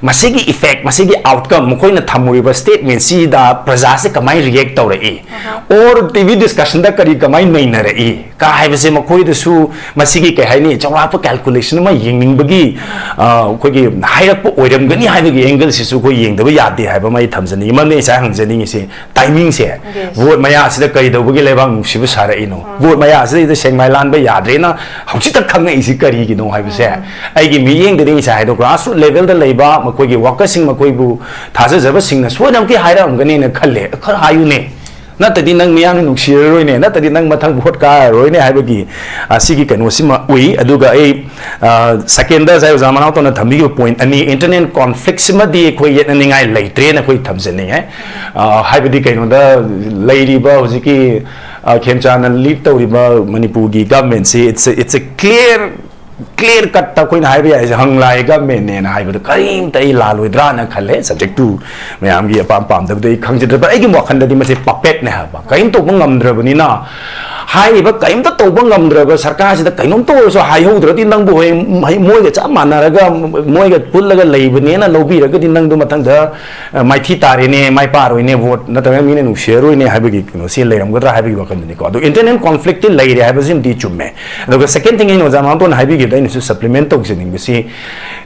ꯃꯁꯤꯒꯤ ꯏꯐꯦꯛ, ꯃꯁꯤꯒꯤ ꯑꯥꯎꯠꯀꯝ, ꯃꯈꯣꯏꯅ ꯊꯝꯃꯨꯔꯤꯕ ꯁ꯭ꯇꯦꯠꯃꯦꯟꯁꯤꯗ ꯄ꯭ꯔꯖꯥꯁꯦ ꯀꯃꯥꯏꯅ ꯔꯤꯌꯦꯛ ꯇꯧꯔꯛꯏ, ꯑꯣꯔ ꯇꯤ ꯚꯤ ꯗꯤꯁꯀꯁꯟꯗ ꯀꯔꯤ ꯀꯃꯥꯏꯅ ꯅꯩꯅꯔꯛꯏ ꯀ ꯍꯥꯏꯕꯁꯦ ꯃꯈꯣꯏꯗꯁꯨ ꯃꯁꯤꯒꯤ, ꯀꯩ ꯍꯥꯏꯅꯤ, ꯆꯥꯎꯔꯥꯛꯄ ꯀꯦꯜꯀꯨꯂꯦꯁꯟ ꯑꯃ ꯌꯦꯡꯅꯤꯡꯕꯒꯤ, ꯑ, ꯑꯩꯈꯣꯏꯒꯤ ꯍꯥꯏꯔꯛꯄ ꯑꯣꯏꯔꯝꯒꯅꯤ ꯍꯥꯏꯕꯒꯤ ꯑꯦꯡꯒꯜꯁꯤꯁꯨ ꯑꯩꯈꯣꯏ ꯌꯦꯡꯗꯕ ꯌꯥꯗꯦ ꯍꯥꯏꯕ ꯑꯃ ꯑꯩ ꯊꯝꯖꯅꯤꯡꯉꯤ꯫ ꯃꯔꯝꯗꯤ ꯑꯩ ꯉꯁꯥꯏ ꯍꯪꯖꯅꯤꯡꯉꯤꯁꯦ, ꯇꯥꯏꯃꯤꯡꯁꯦ, ꯚꯣꯠ ꯃꯌꯥꯁꯤꯗ ꯀꯩꯗꯧꯕꯒꯤ ꯂꯩꯕꯥꯛ ꯅꯨꯡꯁꯤꯕ ꯁꯥꯔꯛꯏꯅꯣ? ꯚꯣꯠ ꯃꯌꯥꯁꯤꯗ ꯁꯦꯡꯃꯥꯏ ꯂꯥꯟꯕ ꯌꯥꯗ꯭ꯔꯦꯅ ꯍꯧꯖꯤꯛꯇ ꯈꯪꯉꯛꯏꯁꯤ ꯀꯔꯤꯒꯤꯅꯣ ꯍꯥꯏꯕꯁꯦ ꯑꯩꯒꯤ ꯃꯤꯠꯌꯦꯡꯗꯗꯤ ꯉꯁꯥꯏ ꯍꯥꯏꯗꯣ ꯒ꯭ꯔꯥꯁꯔꯨꯠ ꯂꯦꯚꯦꯜꯗ ꯂꯩꯕ ꯃꯈꯣꯏꯒꯤ ꯋꯥꯀꯔꯁꯤꯡ, ꯃꯈꯣꯏꯕꯨ ꯊꯥꯖꯖꯕꯁꯤꯡꯅ ꯁꯣꯏꯗꯅꯃꯛꯀꯤ ꯍꯥꯏꯔꯛꯑꯝꯒꯅꯤꯅ ꯈꯜꯂꯦ꯫ ꯈꯔ ꯍꯥꯏꯌꯨꯅꯦ, ꯅꯠꯇꯗꯤ ꯅꯪ ꯃꯤꯌꯥꯝꯅ ꯅꯨꯡꯁꯤꯔꯔꯣꯏꯅꯦ, ꯅꯠꯇꯗꯤ ꯅꯪ ꯃꯊꯪ ꯚꯣꯠ ꯀꯥꯔꯔꯣꯏꯅꯦ ꯍꯥꯏꯕꯒꯤ, ꯑ, ꯁꯤꯒꯤ ꯀꯩꯅꯣꯁꯤꯃ ꯎꯏ꯫ ꯑꯗꯨꯒ ꯑꯩ, ꯑ, ꯁꯦꯀꯦꯟꯗ ꯉꯁꯥꯏ ꯑꯣꯖꯥ ꯃꯅꯥꯎꯇꯣꯟꯅ ꯊꯝꯕꯤꯈꯤꯕ ꯄꯣꯏꯟꯠ ꯑꯅꯤ, ꯏꯟꯇꯔꯅꯦꯜ ꯀꯣꯟꯐ꯭ꯂꯤꯛꯁꯤꯃꯗꯤ ꯑꯩꯈꯣꯏ ꯌꯦꯠꯅꯅꯤꯡꯉꯥꯏ ꯂꯩꯇ꯭ꯔꯦꯅ ꯑꯩꯈꯣꯏ ꯊꯝꯖꯅꯤꯡꯉꯦ꯫ ꯑ, ꯍꯥꯏꯕꯗꯤ ꯀꯩꯅꯣꯗ ꯂꯩꯔꯤꯕ ꯍꯧꯖꯤꯛꯀꯤ, ꯑ, ꯈꯦꯝꯆꯥꯟꯅ ꯂꯤꯗ ꯇꯧꯔꯤꯕ ꯃꯅꯤꯄꯨꯔꯒꯤ ꯒꯚꯔꯟꯃꯦꯟꯠꯁꯤ, it's a, it's a clear, clear ꯀꯠꯇ ꯑꯩꯈꯣꯏꯅ ꯍꯥꯏꯕ ꯌꯥꯏꯁꯦ, ꯍꯪꯂꯥꯏ ꯒꯚꯔꯟꯃꯦꯟꯠꯅꯦꯅ ꯍꯥꯏꯕꯗꯣ ꯀꯔꯤꯝꯇ ꯑꯩ ꯂꯥꯜꯂꯣꯏꯗ꯭ꯔꯥꯅ ꯈꯜꯂꯦ꯫ ꯁꯕꯖꯦꯛ ꯇꯨ ꯃꯌꯥꯝꯒꯤ ꯑꯄꯥꯝ ꯄꯥꯝꯗꯕꯗ ꯑꯩ ꯈꯪꯖꯗ꯭ꯔꯦ꯫ But ꯑꯩꯒꯤ ꯋꯥꯈꯜꯗꯗꯤ ꯃꯁꯤ ꯄꯄꯦꯠꯅꯦ ꯍꯥꯏꯕ, ꯀꯔꯤꯝ ꯇꯧꯕ ꯉꯝꯗ꯭ꯔꯕꯅꯤꯅ꯫ ꯍꯥꯏꯔꯤꯕ ꯀꯔꯤꯝꯇ ꯇꯧꯕ ꯉꯝꯗ꯭ꯔꯕ ꯁꯔꯀꯥꯔꯁꯤꯗ ꯀꯩꯅꯣꯝꯇ ꯑꯣꯏꯔꯁꯨ ꯍꯥꯏꯍꯧꯗ꯭ꯔꯗꯤ, ꯅꯪꯕꯨ ꯍꯌꯦꯡ ꯃꯍꯩ-, ꯃꯣꯏꯒ ꯆꯞ ꯃꯥꯟꯅꯔꯒ, ꯃꯣꯏꯒ ꯄꯨꯜꯂꯒ ꯂꯩꯕꯅꯦꯅ ꯂꯧꯕꯤꯔꯒꯗꯤ, ꯅꯪꯗꯣ ꯃꯊꯪꯗ, ꯑ, ꯃꯥꯏꯊꯤ ꯇꯥꯔꯦꯅꯦ, ꯃꯥꯏ ꯄꯥꯔꯣꯏꯅꯦ, ꯚꯣꯠ ꯅꯠꯇ꯭ꯔꯒ ꯃꯤꯅ ꯅꯨꯡꯁꯤꯔꯔꯣꯏꯅꯦ ꯍꯥꯏꯕꯒꯤ ꯀꯩꯅꯣꯁꯤ ꯂꯩꯔꯝꯒꯗ꯭ꯔꯥ ꯍꯥꯏꯕꯒꯤ ꯋꯥꯈꯜꯗꯅꯤꯀꯣ꯫ ꯑꯗꯣ ꯏꯟꯇꯔꯅꯦꯜ ꯀꯣꯟꯐ꯭ꯂꯤꯛꯇꯤ ꯂꯩꯔꯦ ꯍꯥꯏꯕꯁꯤꯃꯗꯤ ꯆꯨꯝꯃꯦ꯫ ꯑꯗꯨꯒ ꯁꯦꯀꯦꯟ ꯊꯤꯡ, ꯑꯩꯅ ꯑꯣꯖꯥ ꯃꯅꯥꯎꯇꯣꯟꯅ ꯍꯥꯏꯕꯤꯈꯤꯕꯗ ꯑꯩꯅꯁꯨ ꯁꯄ꯭ꯂꯤꯃꯦꯟꯠ ꯇꯧꯖꯅꯤꯡꯕꯁꯤ,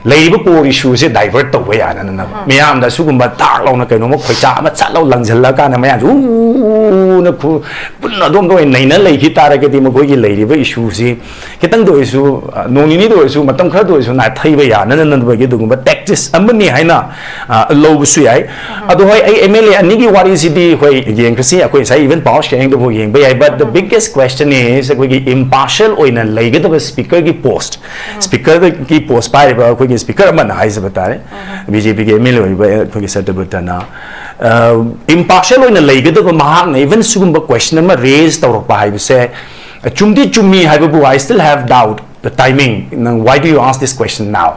ꯂꯩꯔꯤꯕ core issue ꯁꯦ divert ꯇꯧꯕ ꯌꯥꯅꯅꯕ, ꯃꯤꯌꯥꯝꯗ ꯑꯁꯤꯒꯨꯝꯕ ꯇꯥꯛ ꯂꯥꯎꯅ ꯀꯩꯅꯣꯝꯃ ꯈꯣꯏꯆꯥ ꯑꯃ ꯆꯠ ꯂꯥꯎ ꯂꯪꯁꯤꯜꯂꯀꯥꯟꯗ ꯃꯌꯥꯝꯁꯨ ꯎꯅ ꯄꯨꯟꯅ ꯑꯗꯣꯝꯗ ꯑꯣꯏꯅ ꯅꯩꯅ ꯂꯩꯈꯤ ꯇꯥꯔꯒꯗꯤ, ꯃꯈꯣꯏꯒꯤ ꯂꯩꯔꯤꯕ issue ꯁꯤ ꯈꯤꯇꯪꯗ ꯑꯣꯏꯔꯁꯨ, ꯑ, ꯅꯣꯡ ꯅꯤꯅꯤꯗ ꯑꯣꯏꯔꯁꯨ, ꯃꯇꯝ ꯈꯔꯗ ꯑꯣꯏꯔꯁꯨ ꯅꯥꯊꯩꯕ ꯌꯥꯅꯅꯕꯒꯤ ꯑꯗꯨꯒꯨꯝꯕ tactics ꯑꯃꯅꯤ ꯍꯥꯏꯅ, ꯑ, ꯂꯧꯕꯁꯨ ꯌꯥꯏ꯫ ꯑꯗꯣ ꯍꯣꯏ, ꯑꯩ ꯑꯦꯝ ꯑꯦꯜ ꯑꯦ ꯑꯅꯤꯒꯤ ꯋꯥꯔꯤꯁꯤꯗꯤ ꯑꯩꯈꯣꯏ ꯌꯦꯡꯈ꯭ꯔꯁꯤ, ꯑꯩꯈꯣꯏ ꯉꯁꯥꯏ even power sharing ꯗꯐꯥꯎ ꯌꯦꯡꯕ ꯌꯥꯏ꯫ But the biggest question is, ꯑꯩꯈꯣꯏꯒꯤ impartial ꯑꯣꯏꯅ ꯂꯩꯒꯗꯕ speaker ꯒꯤ post ꯁ꯭ꯄꯤꯀꯔꯒꯤ ꯄꯣꯁ ꯄꯥꯏꯔꯤꯕ ꯑꯩꯈꯣꯏꯒꯤ ꯁ꯭ꯄꯤꯀꯔ ꯑꯃꯅ ꯍꯥꯏꯖꯕ ꯇꯥꯔꯦ, ꯕꯤ ꯖꯦ ꯄꯤꯒꯤ ꯑꯦꯝ ꯑꯦꯜ ꯑꯦ ꯑꯣꯏꯔꯤꯕ ꯑꯩꯈꯣꯏꯒꯤ ꯁꯇ꯭ꯌꯕ꯭ꯔꯇꯅ ꯏꯝꯄꯥꯔꯁꯤꯌꯦꯜ ꯑꯣꯏꯅ ꯂꯩꯒꯗꯕ ꯃꯍꯥꯛꯅ ꯏꯚꯟ ꯁꯤꯒꯨꯝꯕ ꯀ꯭ꯋꯦꯁꯟ ꯑꯃ ꯔꯦꯖ ꯇꯧꯔꯛꯄ ꯍꯥꯏꯕꯁꯦ ꯆꯨꯝꯗꯤ ꯆꯨꯝꯃꯤ ꯍꯥꯏꯕꯕꯨ, I still have doubt the timing. ꯅꯪ, why do you ask this question now?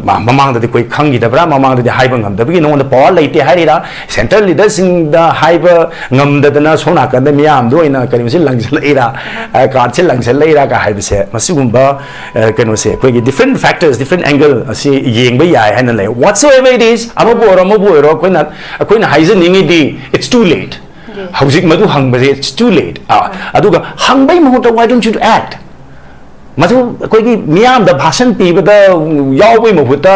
ꯃꯃꯥꯡꯗꯗꯤ ꯑꯩꯈꯣꯏ ꯈꯪꯈꯤꯗꯕ꯭ꯔꯥ, ꯃꯃꯥꯡꯗꯗꯤ ꯍꯥꯏꯕ ꯉꯝꯗꯕꯒꯤ ꯅꯉꯣꯟꯗ ꯄꯋꯥꯔ ꯂꯩꯇꯦ ꯍꯥꯏꯔꯤꯔꯥ, ꯁꯦꯟꯇ꯭ꯔꯦꯜ ꯂꯤꯗꯔꯁꯤꯡꯗ ꯍꯥꯏꯕ ꯉꯝꯗꯗꯅ ꯁꯣꯝ ꯅꯥꯀꯟꯗ ꯃꯤꯌꯥꯝꯗ ꯑꯣꯏꯅ ꯀꯩꯅꯣꯁꯤ ꯂꯪꯁꯤꯜꯂꯛꯏꯔꯥ, ꯀꯥꯔꯠꯁꯦ ꯂꯪꯁꯤꯜꯂꯛꯏꯔꯥ ꯀ ꯍꯥꯏꯕꯁꯦ, ꯃꯁꯤꯒꯨꯝꯕ ꯀꯩꯅꯣꯁꯦ ꯑꯩꯈꯣꯏꯒꯤ different factors, different angle ꯑꯁꯤ ꯌꯦꯡꯕ ꯌꯥꯏ ꯍꯥꯏꯅ ꯂꯩ꯫ Whatsoever it is, ꯑꯃꯕꯨ ꯑꯣꯏꯔꯣ ꯑꯃꯕꯨ ꯑꯣꯏꯔꯣ, ꯑꯩꯈꯣꯏꯅ ꯑꯩꯈꯣꯏꯅ ꯍꯥꯏꯖꯅꯤꯡꯉꯤꯗꯤ, it's too late. ꯍꯧꯖꯤꯛ ꯃꯗꯨ ꯍꯪꯕꯁꯦ, it's too late. ꯑꯗꯨꯒ ꯍꯪꯕꯩ ꯃꯍꯨꯠꯇ, why don't you act? ꯃꯗꯨ ꯑꯩꯈꯣꯏꯒꯤ ꯃꯤꯌꯥꯝꯗ ꯚꯥꯁꯟ ꯄꯤꯕꯗ ꯌꯥꯎꯕꯩ ꯃꯍꯨꯠꯇ,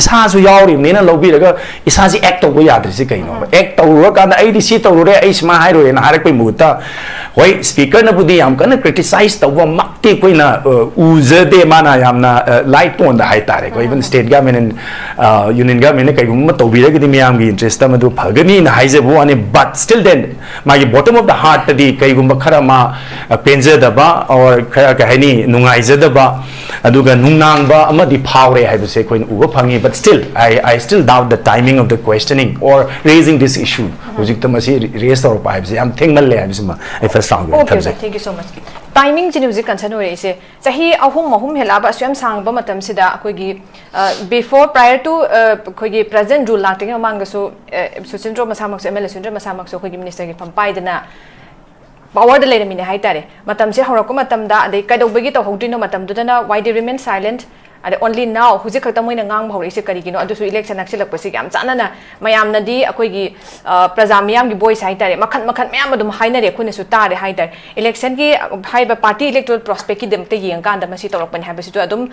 ꯏꯁꯥꯁꯨ ꯌꯥꯎꯔꯤꯕꯅꯤꯅ ꯂꯧꯕꯤꯔꯒ, ꯏꯁꯥꯁꯤ ꯑꯦꯛ ꯇꯧꯕ ꯌꯥꯗ꯭ꯔꯤꯁꯤ ꯀꯩꯅꯣꯕ? ꯑꯦꯛ ꯇꯧꯔꯨꯔꯀꯥꯟꯗ, "ꯑꯩꯗꯤ ꯁꯤ ꯇꯧꯔꯨꯔꯦ, ꯑꯩ ꯁꯨꯃꯥꯏꯅ ꯍꯥꯏꯔꯨꯔꯦꯅ" ꯍꯥꯏꯔꯛꯄꯩ ꯃꯍꯨꯠꯇ, ꯍꯣꯏ, ꯁ꯭ꯄꯤꯀꯔꯅꯕꯨꯗꯤ ꯌꯥꯝ ꯀꯟꯅ ꯀ꯭ꯔꯤꯇꯤꯁꯥꯏꯖ ꯇꯧꯕꯃꯛꯇꯤ ꯑꯩꯈꯣꯏꯅ ꯎꯖꯗꯦ, ꯃꯥꯅ ꯌꯥꯝꯅ ꯂꯥꯏꯠ ꯇꯣꯟꯗ ꯍꯥꯏꯇꯥꯔꯦꯀꯣ꯫ ꯏꯚꯟ ꯁ꯭ꯇꯦꯠ ꯒꯃꯦꯟ, ꯌꯨꯅꯤꯌꯟ ꯒꯃꯦꯟꯅ ꯀꯩꯒꯨꯝꯕ ꯑꯃ ꯇꯧꯕꯤꯔꯒꯗꯤ ꯃꯤꯌꯥꯝꯒꯤ ꯏꯟꯇꯔꯦꯁꯇ ꯃꯗꯨ ꯐꯒꯅꯤꯅ ꯍꯥꯏꯖꯕ ꯋꯥꯅꯤ꯫ But still then, ꯃꯥꯒꯤ ꯕꯣꯇꯝ ꯑꯣꯐ ꯗ ꯍꯥꯔꯠꯇꯗꯤ ꯀꯩꯒꯨꯝꯕ ꯈꯔ ꯑꯃ ꯄꯦꯟꯖꯗꯕ, or ꯈꯔ, ꯀꯩ ꯍꯥꯏꯅꯤ, ꯅꯨꯡꯉꯥꯏꯖꯗꯕ, ꯑꯗꯨꯒ ꯅꯨꯡꯅꯥꯡꯕ ꯑꯃꯗꯤ ꯐꯥꯎꯔꯦ ꯍꯥꯏꯕꯁꯦ ꯑꯩꯈꯣꯏꯅ ꯎꯕ ꯐꯪꯉꯤ꯫ But still, I, I still doubt the timing of the questioning or raising this issue. ꯍꯧꯖꯤꯛꯇ ꯃꯁꯤ ꯔꯦꯖ ꯇꯧꯔꯛꯄ ꯍꯥꯏꯕꯁꯦ ꯌꯥꯝ ꯊꯦꯡꯃꯜꯂꯦ ꯍꯥꯏꯕꯁꯤꯃ ꯑꯩ ꯐꯥꯔꯁ ꯔꯥꯎꯟꯒꯤ ꯑꯣꯏꯅ ꯊꯝꯖꯩ꯫ Thank you so much. ꯇꯥꯏꯃꯤꯡꯁꯤꯅꯤ ꯍꯧꯖꯤꯛ ꯀꯟꯁꯔꯟ ꯑꯣꯏꯔꯛꯏꯁꯦ꯫ ꯆꯍꯤ ꯑꯍꯨꯝ, ꯑꯍꯨꯝ ꯍꯦꯜꯂꯛꯑꯕ ꯑꯁꯨꯛ ꯌꯥꯝ ꯁꯥꯡꯕ ꯃꯇꯝꯁꯤꯗ ꯑꯩꯈꯣꯏꯒꯤ, before, prior to, ꯑꯩꯈꯣꯏꯒꯤ ꯄ꯭ꯔꯖꯦꯟ ꯔꯨꯜ ꯂꯥꯛꯇ꯭ꯔꯤꯉꯩ ꯃꯃꯥꯡꯗꯁꯨ, ꯁꯨꯁꯤꯟꯗ꯭ꯔꯣ ꯃꯁꯥꯃꯛꯁꯨ, ꯑꯦꯝ ꯑꯦꯜ ꯑꯦ ꯁꯨꯁꯤꯟꯗ꯭ꯔꯣ ꯃꯁꯥꯃꯛꯁꯨ ꯑꯩꯈꯣꯏꯒꯤ ꯃꯤꯅꯤꯁꯇꯔꯒꯤ ꯐꯝ ꯄꯥꯏꯗꯅ ꯄꯋꯥꯔꯗ ꯂꯩꯔꯝꯃꯤꯅꯦ ꯍꯥꯏꯇꯥꯔꯦ꯫ ꯃꯇꯝꯁꯦ ꯍꯧꯔꯛꯄ ꯃꯇꯝꯗ, ꯑꯗꯩ ꯀꯩꯗꯧꯕꯒꯤ ꯇꯧꯍꯧꯗ꯭ꯔꯤꯅꯣ ꯃꯇꯝꯗꯨꯗꯅ, why they remain silent? ꯑꯗꯩ only now, ꯍꯧꯖꯤꯛ ꯈꯛꯇ ꯃꯣꯏꯅ ꯉꯥꯡꯕ ꯍꯧꯔꯛꯏꯁꯦ ꯀꯔꯤꯒꯤꯅꯣ? ꯑꯗꯨꯁꯨ ꯏꯂꯦꯛꯁꯟ ꯅꯛꯁꯤꯜꯂꯛꯄꯁꯤꯒ ꯌꯥꯝ ꯆꯥꯟꯅꯅ ꯃꯌꯥꯝꯅꯗꯤ ꯑꯩꯈꯣꯏꯒꯤ, ꯄ꯭ꯔꯖꯥ ꯃꯤꯌꯥꯝꯒꯤ ꯚꯣꯏꯁ ꯍꯥꯏꯇꯥꯔꯦ, ꯃꯈꯜ ꯃꯈꯜ ꯃꯌꯥꯝ ꯑꯗꯨꯝ ꯍꯥꯏꯅꯔꯦ, ꯑꯩꯈꯣꯏꯅꯁꯨ ꯇꯥꯔꯦ ꯍꯥꯏꯇꯥꯔꯦ꯫ ꯏꯂꯦꯛꯁꯟꯒꯤ ꯍꯥꯏꯕ ꯄꯥꯔꯇꯤ ꯏꯂꯦꯛꯇꯣꯔꯦꯜ ꯄ꯭ꯔꯣꯁꯄꯦꯛꯀꯤꯗꯃꯛꯇ ꯌꯦꯡꯉꯀꯥꯟꯗ ꯃꯁꯤ ꯇꯧꯔꯛꯄꯅꯤ ꯍꯥꯏꯕꯁꯤꯁꯨ ꯑꯗꯨꯝ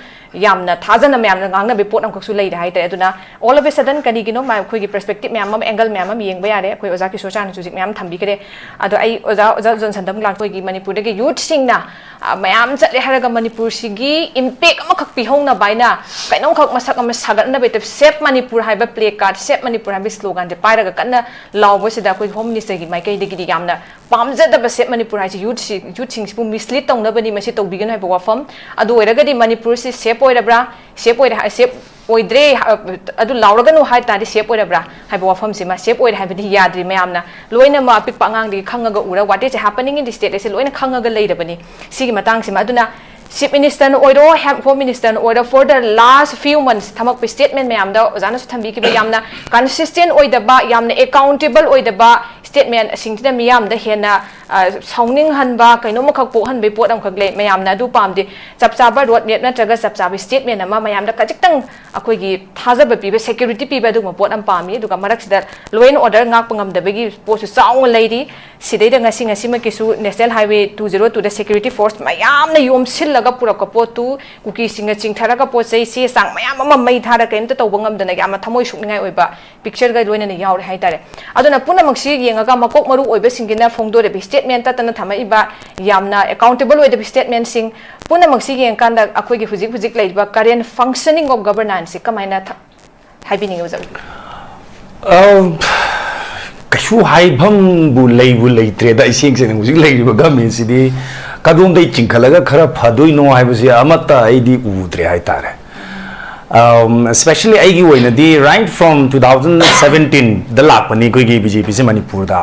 ꯌꯥꯝꯅ ꯊꯥꯖꯅ ꯃꯌꯥꯝꯅ ꯉꯥꯡꯅꯕꯒꯤ ꯄꯣꯠ ꯑꯃꯈꯛꯁꯨ ꯂꯩꯔꯦ ꯍꯥꯏꯇꯥꯔꯦ꯫ ꯑꯗꯨꯅ all of a sudden ꯀꯔꯤꯒꯤꯅꯣ, ꯃꯥ-, ꯑꯩꯈꯣꯏꯒꯤ ꯄꯔꯁꯄꯦꯛꯇꯤꯞ ꯃꯌꯥꯝ ꯑꯃ, ꯑꯦꯡꯒꯜ ꯃꯌꯥꯝ ꯑꯃ ꯌꯦꯡꯕ ꯌꯥꯔꯦ꯫ ꯑꯩꯈꯣꯏ ꯑꯣꯖꯥ ꯀꯤꯁꯣꯔ ꯁꯥꯔꯅꯁꯨ ꯍꯧꯖꯤꯛ ꯃꯌꯥꯝ ꯊꯝꯕꯤꯈ꯭ꯔꯦ꯫ ꯑꯗꯣ ꯑꯩ ꯑꯣꯖꯥ, ꯑꯣꯖꯥ ꯖꯣꯟꯁꯟꯗ ꯑꯃꯨꯛ ꯂꯥꯛꯇꯣꯏꯒꯤ, ꯃꯅꯤꯄꯨꯔꯗꯒꯤ ꯌꯨꯠꯁꯤꯡꯅ, ꯑ, ꯃꯌꯥꯝ ꯆꯠꯂꯦ ꯍꯥꯏꯔꯒ ꯃꯅꯤꯄꯨꯔꯁꯤꯒꯤ ꯏꯝꯄꯦꯛ ꯑꯃꯈꯛ ꯄꯤꯍꯧꯅꯕ ꯄꯥꯏꯅ ꯀꯩꯅꯣꯝꯈꯛ ꯃꯁꯛ ꯑꯃ ꯁꯥꯒꯠꯅꯕ ꯍꯦꯛꯇ Save Manipur ꯍꯥꯏꯕ placard, Save Manipur ꯍꯥꯏꯕ sloganꯁꯦ ꯄꯥꯏꯔꯒ ꯀꯟꯅ ꯂꯥꯎꯕꯁꯤꯗ ꯑꯩꯈꯣꯏ Home Ministerꯒꯤ ꯃꯥꯏꯀꯩꯗꯒꯤꯗꯤ ꯌꯥꯝꯅ ꯄꯥꯝꯖꯗꯕ Save Manipur ꯍꯥꯏꯁꯤ youthꯁꯤ, youthꯁꯤꯡꯁꯤꯕꯨ mislead ꯇꯧꯅꯕꯅꯤ, ꯃꯁꯤ ꯇꯧꯕꯤꯒꯅꯨ ꯍꯥꯏꯕ ꯋꯥꯐꯝ꯫ ꯑꯗꯨ ꯑꯣꯏꯔꯒꯗꯤ ꯃꯅꯤꯄꯨꯔꯁꯤ safe ꯑꯣꯏꯔꯕ꯭ꯔꯥ, safe ꯑꯣꯏꯔꯦ ꯍꯥꯏ, safe ꯑꯣꯏꯗ꯭ꯔꯦ, ꯑ, ꯑꯗꯨ ꯂꯥꯎꯔꯒꯅꯨ ꯍꯥꯏ ꯇꯥꯔꯗꯤ safe ꯑꯣꯏꯔꯕ꯭ꯔꯥ ꯍꯥꯏꯕ ꯋꯥꯐꯝꯁꯤꯃ, safe ꯑꯣꯏꯔꯦ ꯍꯥꯏꯕꯗꯤ ꯌꯥꯗ꯭ꯔꯤ꯫ ꯃꯌꯥꯝꯅ ꯂꯣꯏꯅꯃꯛ ꯑꯄꯤꯛꯄ ꯑꯉꯥꯡꯗꯒꯤ ꯈꯪꯉꯒ ꯎꯔ what is happening in the state ꯑꯁꯤ ꯂꯣꯏꯅ ꯈꯪꯉꯒ ꯂꯩꯔꯕꯅꯤ꯫ ꯁꯤꯒꯤ ꯃꯇꯥꯡꯁꯤꯃ ꯑꯗꯨꯅ Chief Ministerꯅ ꯑꯣꯏꯔꯣ, Home Ministerꯅ ꯑꯣꯏꯔꯣ, for the last few months ꯊꯝꯃꯛꯄ statement ꯃꯌꯥꯝꯗ ꯑꯣꯖꯥꯅꯁꯨ ꯊꯝꯕꯤꯈꯤꯕ ꯌꯥꯝꯅ consistent ꯑꯣꯏꯗꯕ, ꯌꯥꯝꯅ accountable ꯑꯣꯏꯗꯕ statementꯁꯤꯡꯁꯤꯅ ꯃꯤꯌꯥꯝꯗ ꯍꯦꯟꯅ, ꯑ, ꯁꯥꯎꯅꯤꯡꯍꯟꯕ, ꯀꯩꯅꯣꯝꯃꯈꯛ ꯄꯣꯛꯍꯟꯕꯒꯤ ꯄꯣꯠ ꯑꯃꯈꯛ ꯂꯩ꯫ ꯃꯌꯥꯝꯅ ꯑꯗꯨ ꯄꯥꯝꯗꯦ꯫ ꯆꯞ ꯆꯥꯕ road map ꯅꯠꯇ꯭ꯔꯒ ꯆꯞ ꯆꯥꯕ statement ꯑꯃ ꯃꯌꯥꯝꯗ ꯈꯖꯤꯛꯇꯪ ꯑꯩꯈꯣꯏꯒꯤ ꯊꯥꯖꯕ ꯄꯤꯕ, security ꯄꯤꯕ ꯑꯗꯨꯒꯨꯝꯕ ꯄꯣꯠ ꯑꯃ ꯄꯥꯝꯃꯤ꯫ ꯑꯗꯨꯒ ꯃꯔꯛꯁꯤꯗ law and order ꯉꯥꯛꯄ ꯉꯝꯗꯕꯒꯤ ꯄꯣꯠꯁꯨ ꯆꯥꯎꯅ ꯂꯩꯔꯤ꯫ ꯁꯤꯗꯩꯗ ꯉꯁꯤ, ꯉꯁꯤꯃꯛꯀꯤꯁꯨ National Highway two zero twoꯗ security force ꯃꯌꯥꯝꯅ ꯌꯣꯝꯁꯤꯜꯂꯒ ꯄꯨꯔꯛꯄ ꯄꯣꯠꯇꯨ, ꯀꯨꯀꯤꯁꯤꯡꯅ ꯆꯤꯡꯊꯔꯒ ꯄꯣꯠ ꯆꯩ, ꯆꯦ ꯆꯥꯡ ꯃꯌꯥꯝ ꯑꯃ ꯃꯩ ꯊꯥꯔ ꯀꯔꯤꯝꯇ ꯇꯧꯕ ꯉꯝꯗꯅ ꯌꯥꯝꯅ ꯊꯃꯣꯏ ꯁꯣꯛꯅꯤꯡꯉꯥꯏ ꯑꯣꯏꯕ pictureꯒ ꯂꯣꯏꯅꯅ ꯌꯥꯎꯔꯦ ꯍꯥꯏꯇꯥꯔꯦ꯫ ꯑꯗꯨꯅ ꯄꯨꯝꯅꯃꯛꯁꯤ ꯌꯦꯡꯉꯒ ꯃꯀꯣꯛ ꯃꯔꯨ ꯑꯣꯏꯕꯁꯤꯡꯒꯤꯅ ꯐꯣꯡꯗꯣꯔꯤꯕ statement ꯇꯠꯇꯅ ꯊꯝꯃꯛꯏꯕ ꯌꯥꯝꯅ accountable ꯑꯣꯏꯗꯕ statementꯁꯤꯡ ꯄꯨꯝꯅꯃꯛꯁꯤ ꯌꯦꯡꯉꯀꯥꯟꯗ ꯑꯩꯈꯣꯏꯒꯤ ꯍꯧꯖꯤꯛ ꯍꯧꯖꯤꯛ ꯂꯩꯔꯤꯕ current functioning of governanceꯁꯤ ꯀꯃꯥꯏꯅ ꯊ-, ꯍꯥꯏꯕꯤꯅꯤꯡꯉꯤ ꯑꯣꯖꯥ? ꯑ, ꯀꯩꯁꯨ ꯍꯥꯏꯐꯝꯕꯨ ꯂꯩꯕꯨ ꯂꯩꯇ꯭ꯔꯦꯗ꯫ ꯏꯁꯦꯡ ꯁꯦꯡꯅ ꯍꯧꯖꯤꯛ ꯂꯩꯔꯤꯕ governmentꯁꯤꯗꯤ ꯀꯗꯣꯝꯗꯩ ꯆꯤꯡꯈꯠꯂꯒ ꯈꯔ ꯐꯗꯣꯏꯅꯣ ꯍꯥꯏꯕꯁꯦ ꯑꯃꯠꯇ ꯑꯩꯗꯤ ꯎꯗ꯭ꯔꯦ ꯍꯥꯏꯇꯥꯔꯦ꯫ ꯑꯝ, especially ꯑꯩꯒꯤ ꯑꯣꯏꯅꯗꯤ right from two thousand seventeenꯗ ꯂꯥꯛꯄꯅꯤ ꯑꯩꯈꯣꯏꯒꯤ BJPꯁꯦ ꯃꯅꯤꯄꯨꯔꯗ꯫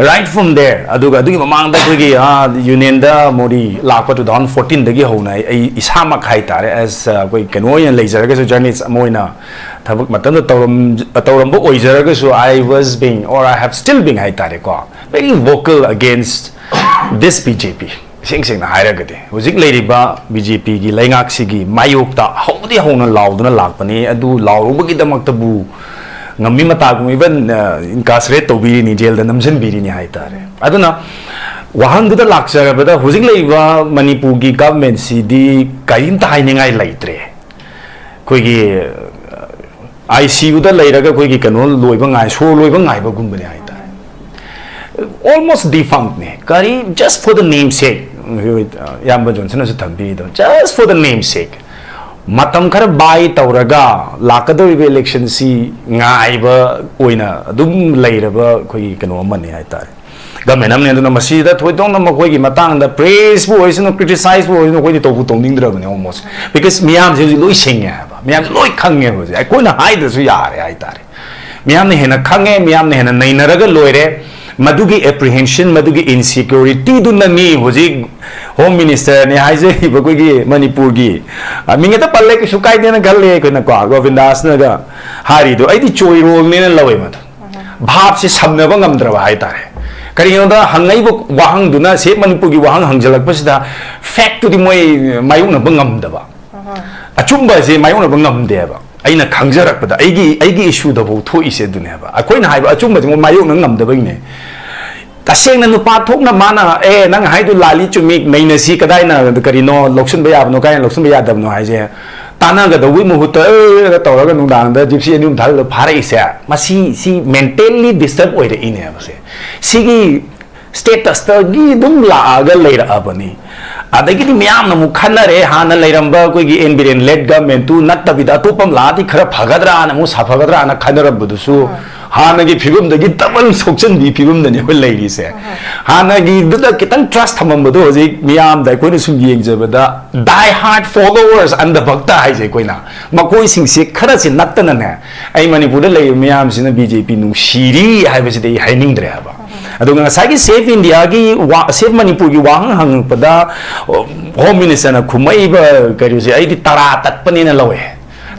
Right from there, ꯑꯗꯨꯒ ꯑꯗꯨꯒꯤ ꯃꯃꯥꯡꯗ ꯑꯩꯈꯣꯏꯒꯤ, ꯑꯥ, unionꯗ ꯃꯣꯗꯤ ꯂꯥꯛꯄ two thousand fourteenꯗꯒꯤ ꯍꯧꯅ ꯑꯩ, ꯑꯩ ꯏꯁꯥꯃꯛ ꯍꯥꯏꯇꯥꯔꯦ, as, ꯑ, ꯑꯩꯈꯣꯏ ꯀꯩꯅꯣ ꯑꯣꯏꯅ ꯂꯩꯖꯔꯒꯁꯨ, journalist ꯑꯃ ꯑꯣꯏꯅ ꯊꯕꯛ ꯃꯇꯝꯗ ꯇꯧꯔꯝ-, ꯇꯧꯔꯝꯕ ꯑꯣꯏꯖꯔꯒꯁꯨ, I was being, or I have still been ꯍꯥꯏꯇꯥꯔꯦꯀꯣ, very vocal against this BJP꯫ ꯏꯁꯦꯡ ꯁꯦꯡꯅ ꯍꯥꯏꯔꯒꯗꯤ ꯍꯧꯖꯤꯛ ꯂꯩꯔꯤꯕ BJPꯒꯤ ꯂꯩꯉꯥꯛꯁꯤꯒꯤ ꯃꯥꯌꯣꯛꯇ ꯍꯧꯕꯗꯤ ꯍꯧꯅ ꯂꯥꯎꯗꯨꯅ ꯂꯥꯛꯄꯅꯤ꯫ ꯑꯗꯨ ꯂꯥꯎꯔꯨꯕꯒꯤꯗꯃꯛꯇꯕꯨ ꯉꯝꯃꯤ ꯃꯇꯥꯒꯨꯝ even, ꯑ, incarcerate ꯇꯧꯕꯤꯔꯤꯅꯤ, jailꯗ ꯅꯝꯁꯤꯟꯕꯤꯔꯤꯅꯤ ꯍꯥꯏꯇꯥꯔꯦ꯫ ꯑꯗꯨꯅ ꯋꯥꯍꯪꯗꯨꯗ ꯂꯥꯛꯆꯔꯕꯗ ꯍꯧꯖꯤꯛ ꯂꯩꯔꯤꯕ ꯃꯅꯤꯄꯨꯔꯒꯤ governmentꯁꯤꯗꯤ ꯀꯔꯤꯝꯇ ꯍꯥꯏꯅꯤꯡꯉꯥꯏ ꯂꯩꯇ꯭ꯔꯦ꯫ ꯑꯩꯈꯣꯏꯒꯤ, ꯑ, ICUꯗ ꯂꯩꯔꯒ ꯑꯩꯈꯣꯏꯒꯤ ꯀꯩꯅꯣ ꯂꯣꯏꯕ ꯉꯥꯏ-, ꯁꯣꯔ ꯂꯣꯏꯕ ꯉꯥꯏꯕꯒꯨꯝꯕꯅꯦ ꯍꯥꯏꯇꯥꯔꯦ꯫ Almost defunctꯅꯦ꯫ ꯀꯔꯤ, just for the name sake, ꯏꯌꯥꯝꯕ ꯖꯣꯟꯁꯟꯅꯁꯨ ꯊꯝꯕꯤꯔꯤꯗꯣ, just for the name sake꯫ ꯃꯇꯝ ꯈꯔ ꯕꯥꯏ ꯇꯧꯔꯒ ꯂꯥꯛꯀꯗꯧꯔꯤꯕ ꯏꯂꯦꯛꯁꯟꯁꯤ ꯉꯥꯏꯕ ꯑꯣꯏꯅ ꯑꯗꯨꯝ ꯂꯩꯔꯕ ꯑꯩꯈꯣꯏꯒꯤ ꯀꯩꯅꯣ ꯑꯃꯅꯤ ꯍꯥꯏꯇꯥꯔꯦ, ꯒꯃꯦꯟ ꯑꯃꯅꯤ꯫ ꯑꯗꯨꯅ ꯃꯁꯤꯗ ꯊꯣꯏꯗꯣꯛꯅ ꯃꯈꯣꯏꯒꯤ ꯃꯇꯥꯡꯗ ꯄ꯭ꯔꯦꯁꯄꯨ ꯑꯣꯏꯁꯅꯨ, ꯀ꯭ꯔꯤꯇꯤꯁꯥꯏꯖꯄꯨ ꯑꯣꯏꯁꯅꯨ, ꯑꯩꯈꯣꯏꯗꯤ ꯇꯧꯕꯨ ꯇꯧꯅꯤꯡꯗ꯭ꯔꯕꯅꯦ ꯑꯣꯜꯃꯣꯁ꯫ ꯕꯤꯀꯁ ꯃꯤꯌꯥꯝꯁꯦ ꯍꯧꯖꯤꯛ ꯂꯣꯏ ꯁꯤꯡꯉꯦ ꯍꯥꯏꯕ, ꯃꯤꯌꯥꯝꯁꯦ ꯂꯣꯏ ꯈꯪꯉꯦꯕ ꯍꯧꯖꯤꯛ, ꯑꯩꯈꯣꯏꯅ ꯍꯥꯏꯗ꯭ꯔꯁꯨ ꯌꯥꯔꯦ ꯍꯥꯏꯇꯥꯔꯦ꯫ ꯃꯤꯌꯥꯝꯅ ꯍꯦꯟꯅ ꯈꯪꯉꯦ, ꯃꯤꯌꯥꯝꯅ ꯍꯦꯟꯅ ꯅꯩꯅꯔꯒ ꯂꯣꯏꯔꯦ꯫ ꯃꯗꯨꯒꯤ ꯑꯦꯄ꯭ꯔꯤꯍꯦꯟꯁꯟ, ꯃꯗꯨꯒꯤ ꯏꯟꯁꯤꯀ꯭ꯌꯨꯔꯤꯇꯤꯗꯨꯅꯅꯤ ꯍꯧꯖꯤꯛ ꯍꯣꯝ ꯃꯤꯅꯤꯁꯇꯔꯅꯤ ꯍꯥꯏꯖꯔꯤꯕ ꯑꯩꯈꯣꯏꯒꯤ ꯃꯅꯤꯄꯨꯔꯒꯤ, ꯑ, ꯃꯤꯡ ꯍꯦꯛꯇ ꯄꯜꯂꯦ, ꯀꯩꯁꯨ ꯀꯥꯏꯗꯦꯅ ꯈꯜꯂꯦ ꯑꯩꯈꯣꯏꯅꯀꯣ, ꯒꯣꯕꯤꯟꯗꯥꯁꯅꯒ ꯍꯥꯏꯔꯤꯗꯣ ꯑꯩꯗꯤ ꯆꯣꯏꯔꯣꯜꯅꯦꯅ ꯂꯧꯋꯦ ꯃꯗꯨ꯫ ꯚꯥꯞꯁꯤ ꯁꯝꯅꯕ ꯉꯝꯗ꯭ꯔꯕ ꯍꯥꯏꯇꯥꯔꯦ꯫ ꯀꯔꯤꯒꯤꯅꯣꯗ ꯍꯪꯉꯛꯏꯕ ꯋꯥꯍꯪꯗꯨꯅ ꯁꯦꯞ ꯃꯅꯤꯄꯨꯔꯒꯤ ꯋꯥꯍꯪ ꯍꯪꯖꯜꯂꯛꯄꯁꯤꯗ ꯐꯦꯛꯇꯨꯗꯤ ꯃꯣꯏ ꯃꯥꯌꯣꯛꯅꯕ ꯉꯝꯗꯕ, ꯑꯆꯨꯝꯕ ꯑꯁꯦ ꯃꯥꯌꯣꯛꯅꯕ ꯉꯝꯗꯦꯕ꯫ ꯑꯩꯅ ꯈꯪꯖꯔꯛꯄꯗ ꯑꯩꯒꯤ, ꯑꯩꯒꯤ ꯏꯁꯨꯗꯐꯥꯎ ꯊꯣꯛꯏꯁꯦ ꯑꯗꯨꯅꯦꯕ꯫ ꯑꯩꯈꯣꯏꯅ ꯍꯥꯏꯕ ꯑꯆꯨꯝꯕꯁꯤ ꯃꯣꯏ ꯃꯥꯌꯣꯛꯅ ꯉꯝꯗꯕꯒꯤꯅꯦ꯫ ꯇꯁꯦꯡꯅ ꯅꯨꯄꯥ ꯊꯣꯛꯅ ꯃꯥꯅ, "ꯑꯦ, ꯅꯪ ꯍꯥꯏꯗꯨ ꯂꯥꯜꯂꯤ ꯆꯨꯝꯃꯤ, ꯅꯩꯅꯁꯤ, ꯀꯗꯥꯏꯅ ꯀꯔꯤꯅꯣ ꯂꯧꯁꯤꯟꯕ ꯌꯥꯕꯅꯣ, ꯀꯗꯥꯏꯅ ꯂꯧꯁꯤꯟꯕ ꯌꯥꯗꯕꯅꯣ" ꯍꯥꯏꯁꯦ ꯇꯥꯟꯅꯒꯗꯧꯕꯒꯤ ꯃꯍꯨꯠꯇ, "ꯑꯦ" ꯇꯧꯔꯒ ꯅꯨꯡꯗꯥꯡꯗ ꯖꯤꯞꯁꯤ ꯑꯅꯤ ꯑꯍꯨꯝ ꯊꯥꯗꯕꯗ ꯐꯥꯔꯛꯏꯁꯦ, ꯃꯁꯤ, ꯁꯤ ꯃꯦꯟꯇꯦꯜꯂꯤ ꯗꯤꯁꯇꯔꯕ ꯑꯣꯏꯔꯛꯏꯅꯦꯕ ꯁꯦ꯫ ꯁꯤꯒꯤ ꯁ꯭ꯇꯦꯇꯁꯇꯒꯤ ꯑꯗꯨꯝ ꯂꯥꯛꯑꯒ ꯂꯩꯔꯛꯑꯕꯅꯤ꯫ ꯑꯗꯒꯤꯗꯤ ꯃꯤꯌꯥꯝꯅ ꯑꯃꯨꯛ ꯈꯟꯅꯔꯦ, ꯍꯥꯟꯅ ꯂꯩꯔꯝꯕ ꯑꯩꯈꯣꯏꯒꯤ ꯑꯦꯟ ꯕꯤꯔꯦꯟ ꯂꯦꯠ ꯒꯃꯦꯟꯇꯨ ꯅꯠꯇꯕꯤꯗ ꯑꯇꯣꯞꯄ ꯑꯃ ꯂꯥꯛꯑꯗꯤ ꯈꯔ ꯐꯒꯗ꯭ꯔꯥꯅ ꯑꯃꯨꯛ ꯁꯥꯐꯒꯗ꯭ꯔꯥꯅ ꯈꯟꯅꯔꯝꯕꯗꯨꯁꯨ, ꯍꯥꯟꯅꯒꯤ ꯐꯤꯕꯝꯗꯒꯤ ꯗꯕꯜ ꯁꯣꯛꯆꯟꯕꯤ ꯐꯤꯕꯝꯗꯅꯤ ꯑꯩꯈꯣꯏ ꯂꯩꯔꯤꯁꯦ꯫ ꯍꯥꯟꯅꯒꯤꯗꯨꯗ ꯈꯤꯇꯪ ꯇ꯭ꯔꯁ ꯊꯝꯃꯝꯕꯗꯣ ꯍꯧꯖꯤꯛ ꯃꯤꯌꯥꯝꯗ ꯑꯩꯈꯣꯏꯅ ꯁꯨꯝ ꯌꯦꯡꯖꯕꯗ, ꯗꯥꯏ ꯍꯥꯔꯠ ꯐꯣꯂꯣꯋꯔꯁ ꯑꯟꯗ ꯚꯛꯇ ꯍꯥꯏꯁꯦ ꯑꯩꯈꯣꯏꯅ, ꯃꯈꯣꯏꯁꯤꯡꯁꯦ ꯈꯔꯁꯦ ꯅꯠꯇꯅꯅꯦ, ꯑꯩ ꯃꯅꯤꯄꯨꯔꯗ ꯂꯩꯔꯤꯕ ꯃꯤꯌꯥꯝꯁꯤꯅ ꯕꯤ ꯖꯦ ꯄꯤ ꯅꯨꯡꯁꯤꯔꯤ ꯍꯥꯏꯕꯁꯤꯗꯤ ꯑꯩ ꯍꯥꯏꯅꯤꯡꯗ꯭ꯔꯦ ꯍꯥꯏꯕ꯫ ꯑꯗꯨꯒ ꯉꯁꯥꯏꯒꯤ ꯁꯦꯐ ꯏꯟꯗꯤꯌꯥꯒꯤ ꯋꯥ-, ꯁꯦꯐ ꯃꯅꯤꯄꯨꯔꯒꯤ ꯋꯥꯍꯪ ꯍꯪꯉꯛꯄꯗ, ꯑꯣ, ꯍꯣꯝ ꯃꯤꯅꯤꯁꯇꯔꯅ ꯈꯨꯝꯃꯛꯏꯕ ꯀꯔꯤꯁꯦ ꯑꯩꯗꯤ ꯇꯔꯥ ꯇꯠꯄꯅꯦꯅ ꯂꯧꯋꯦ꯫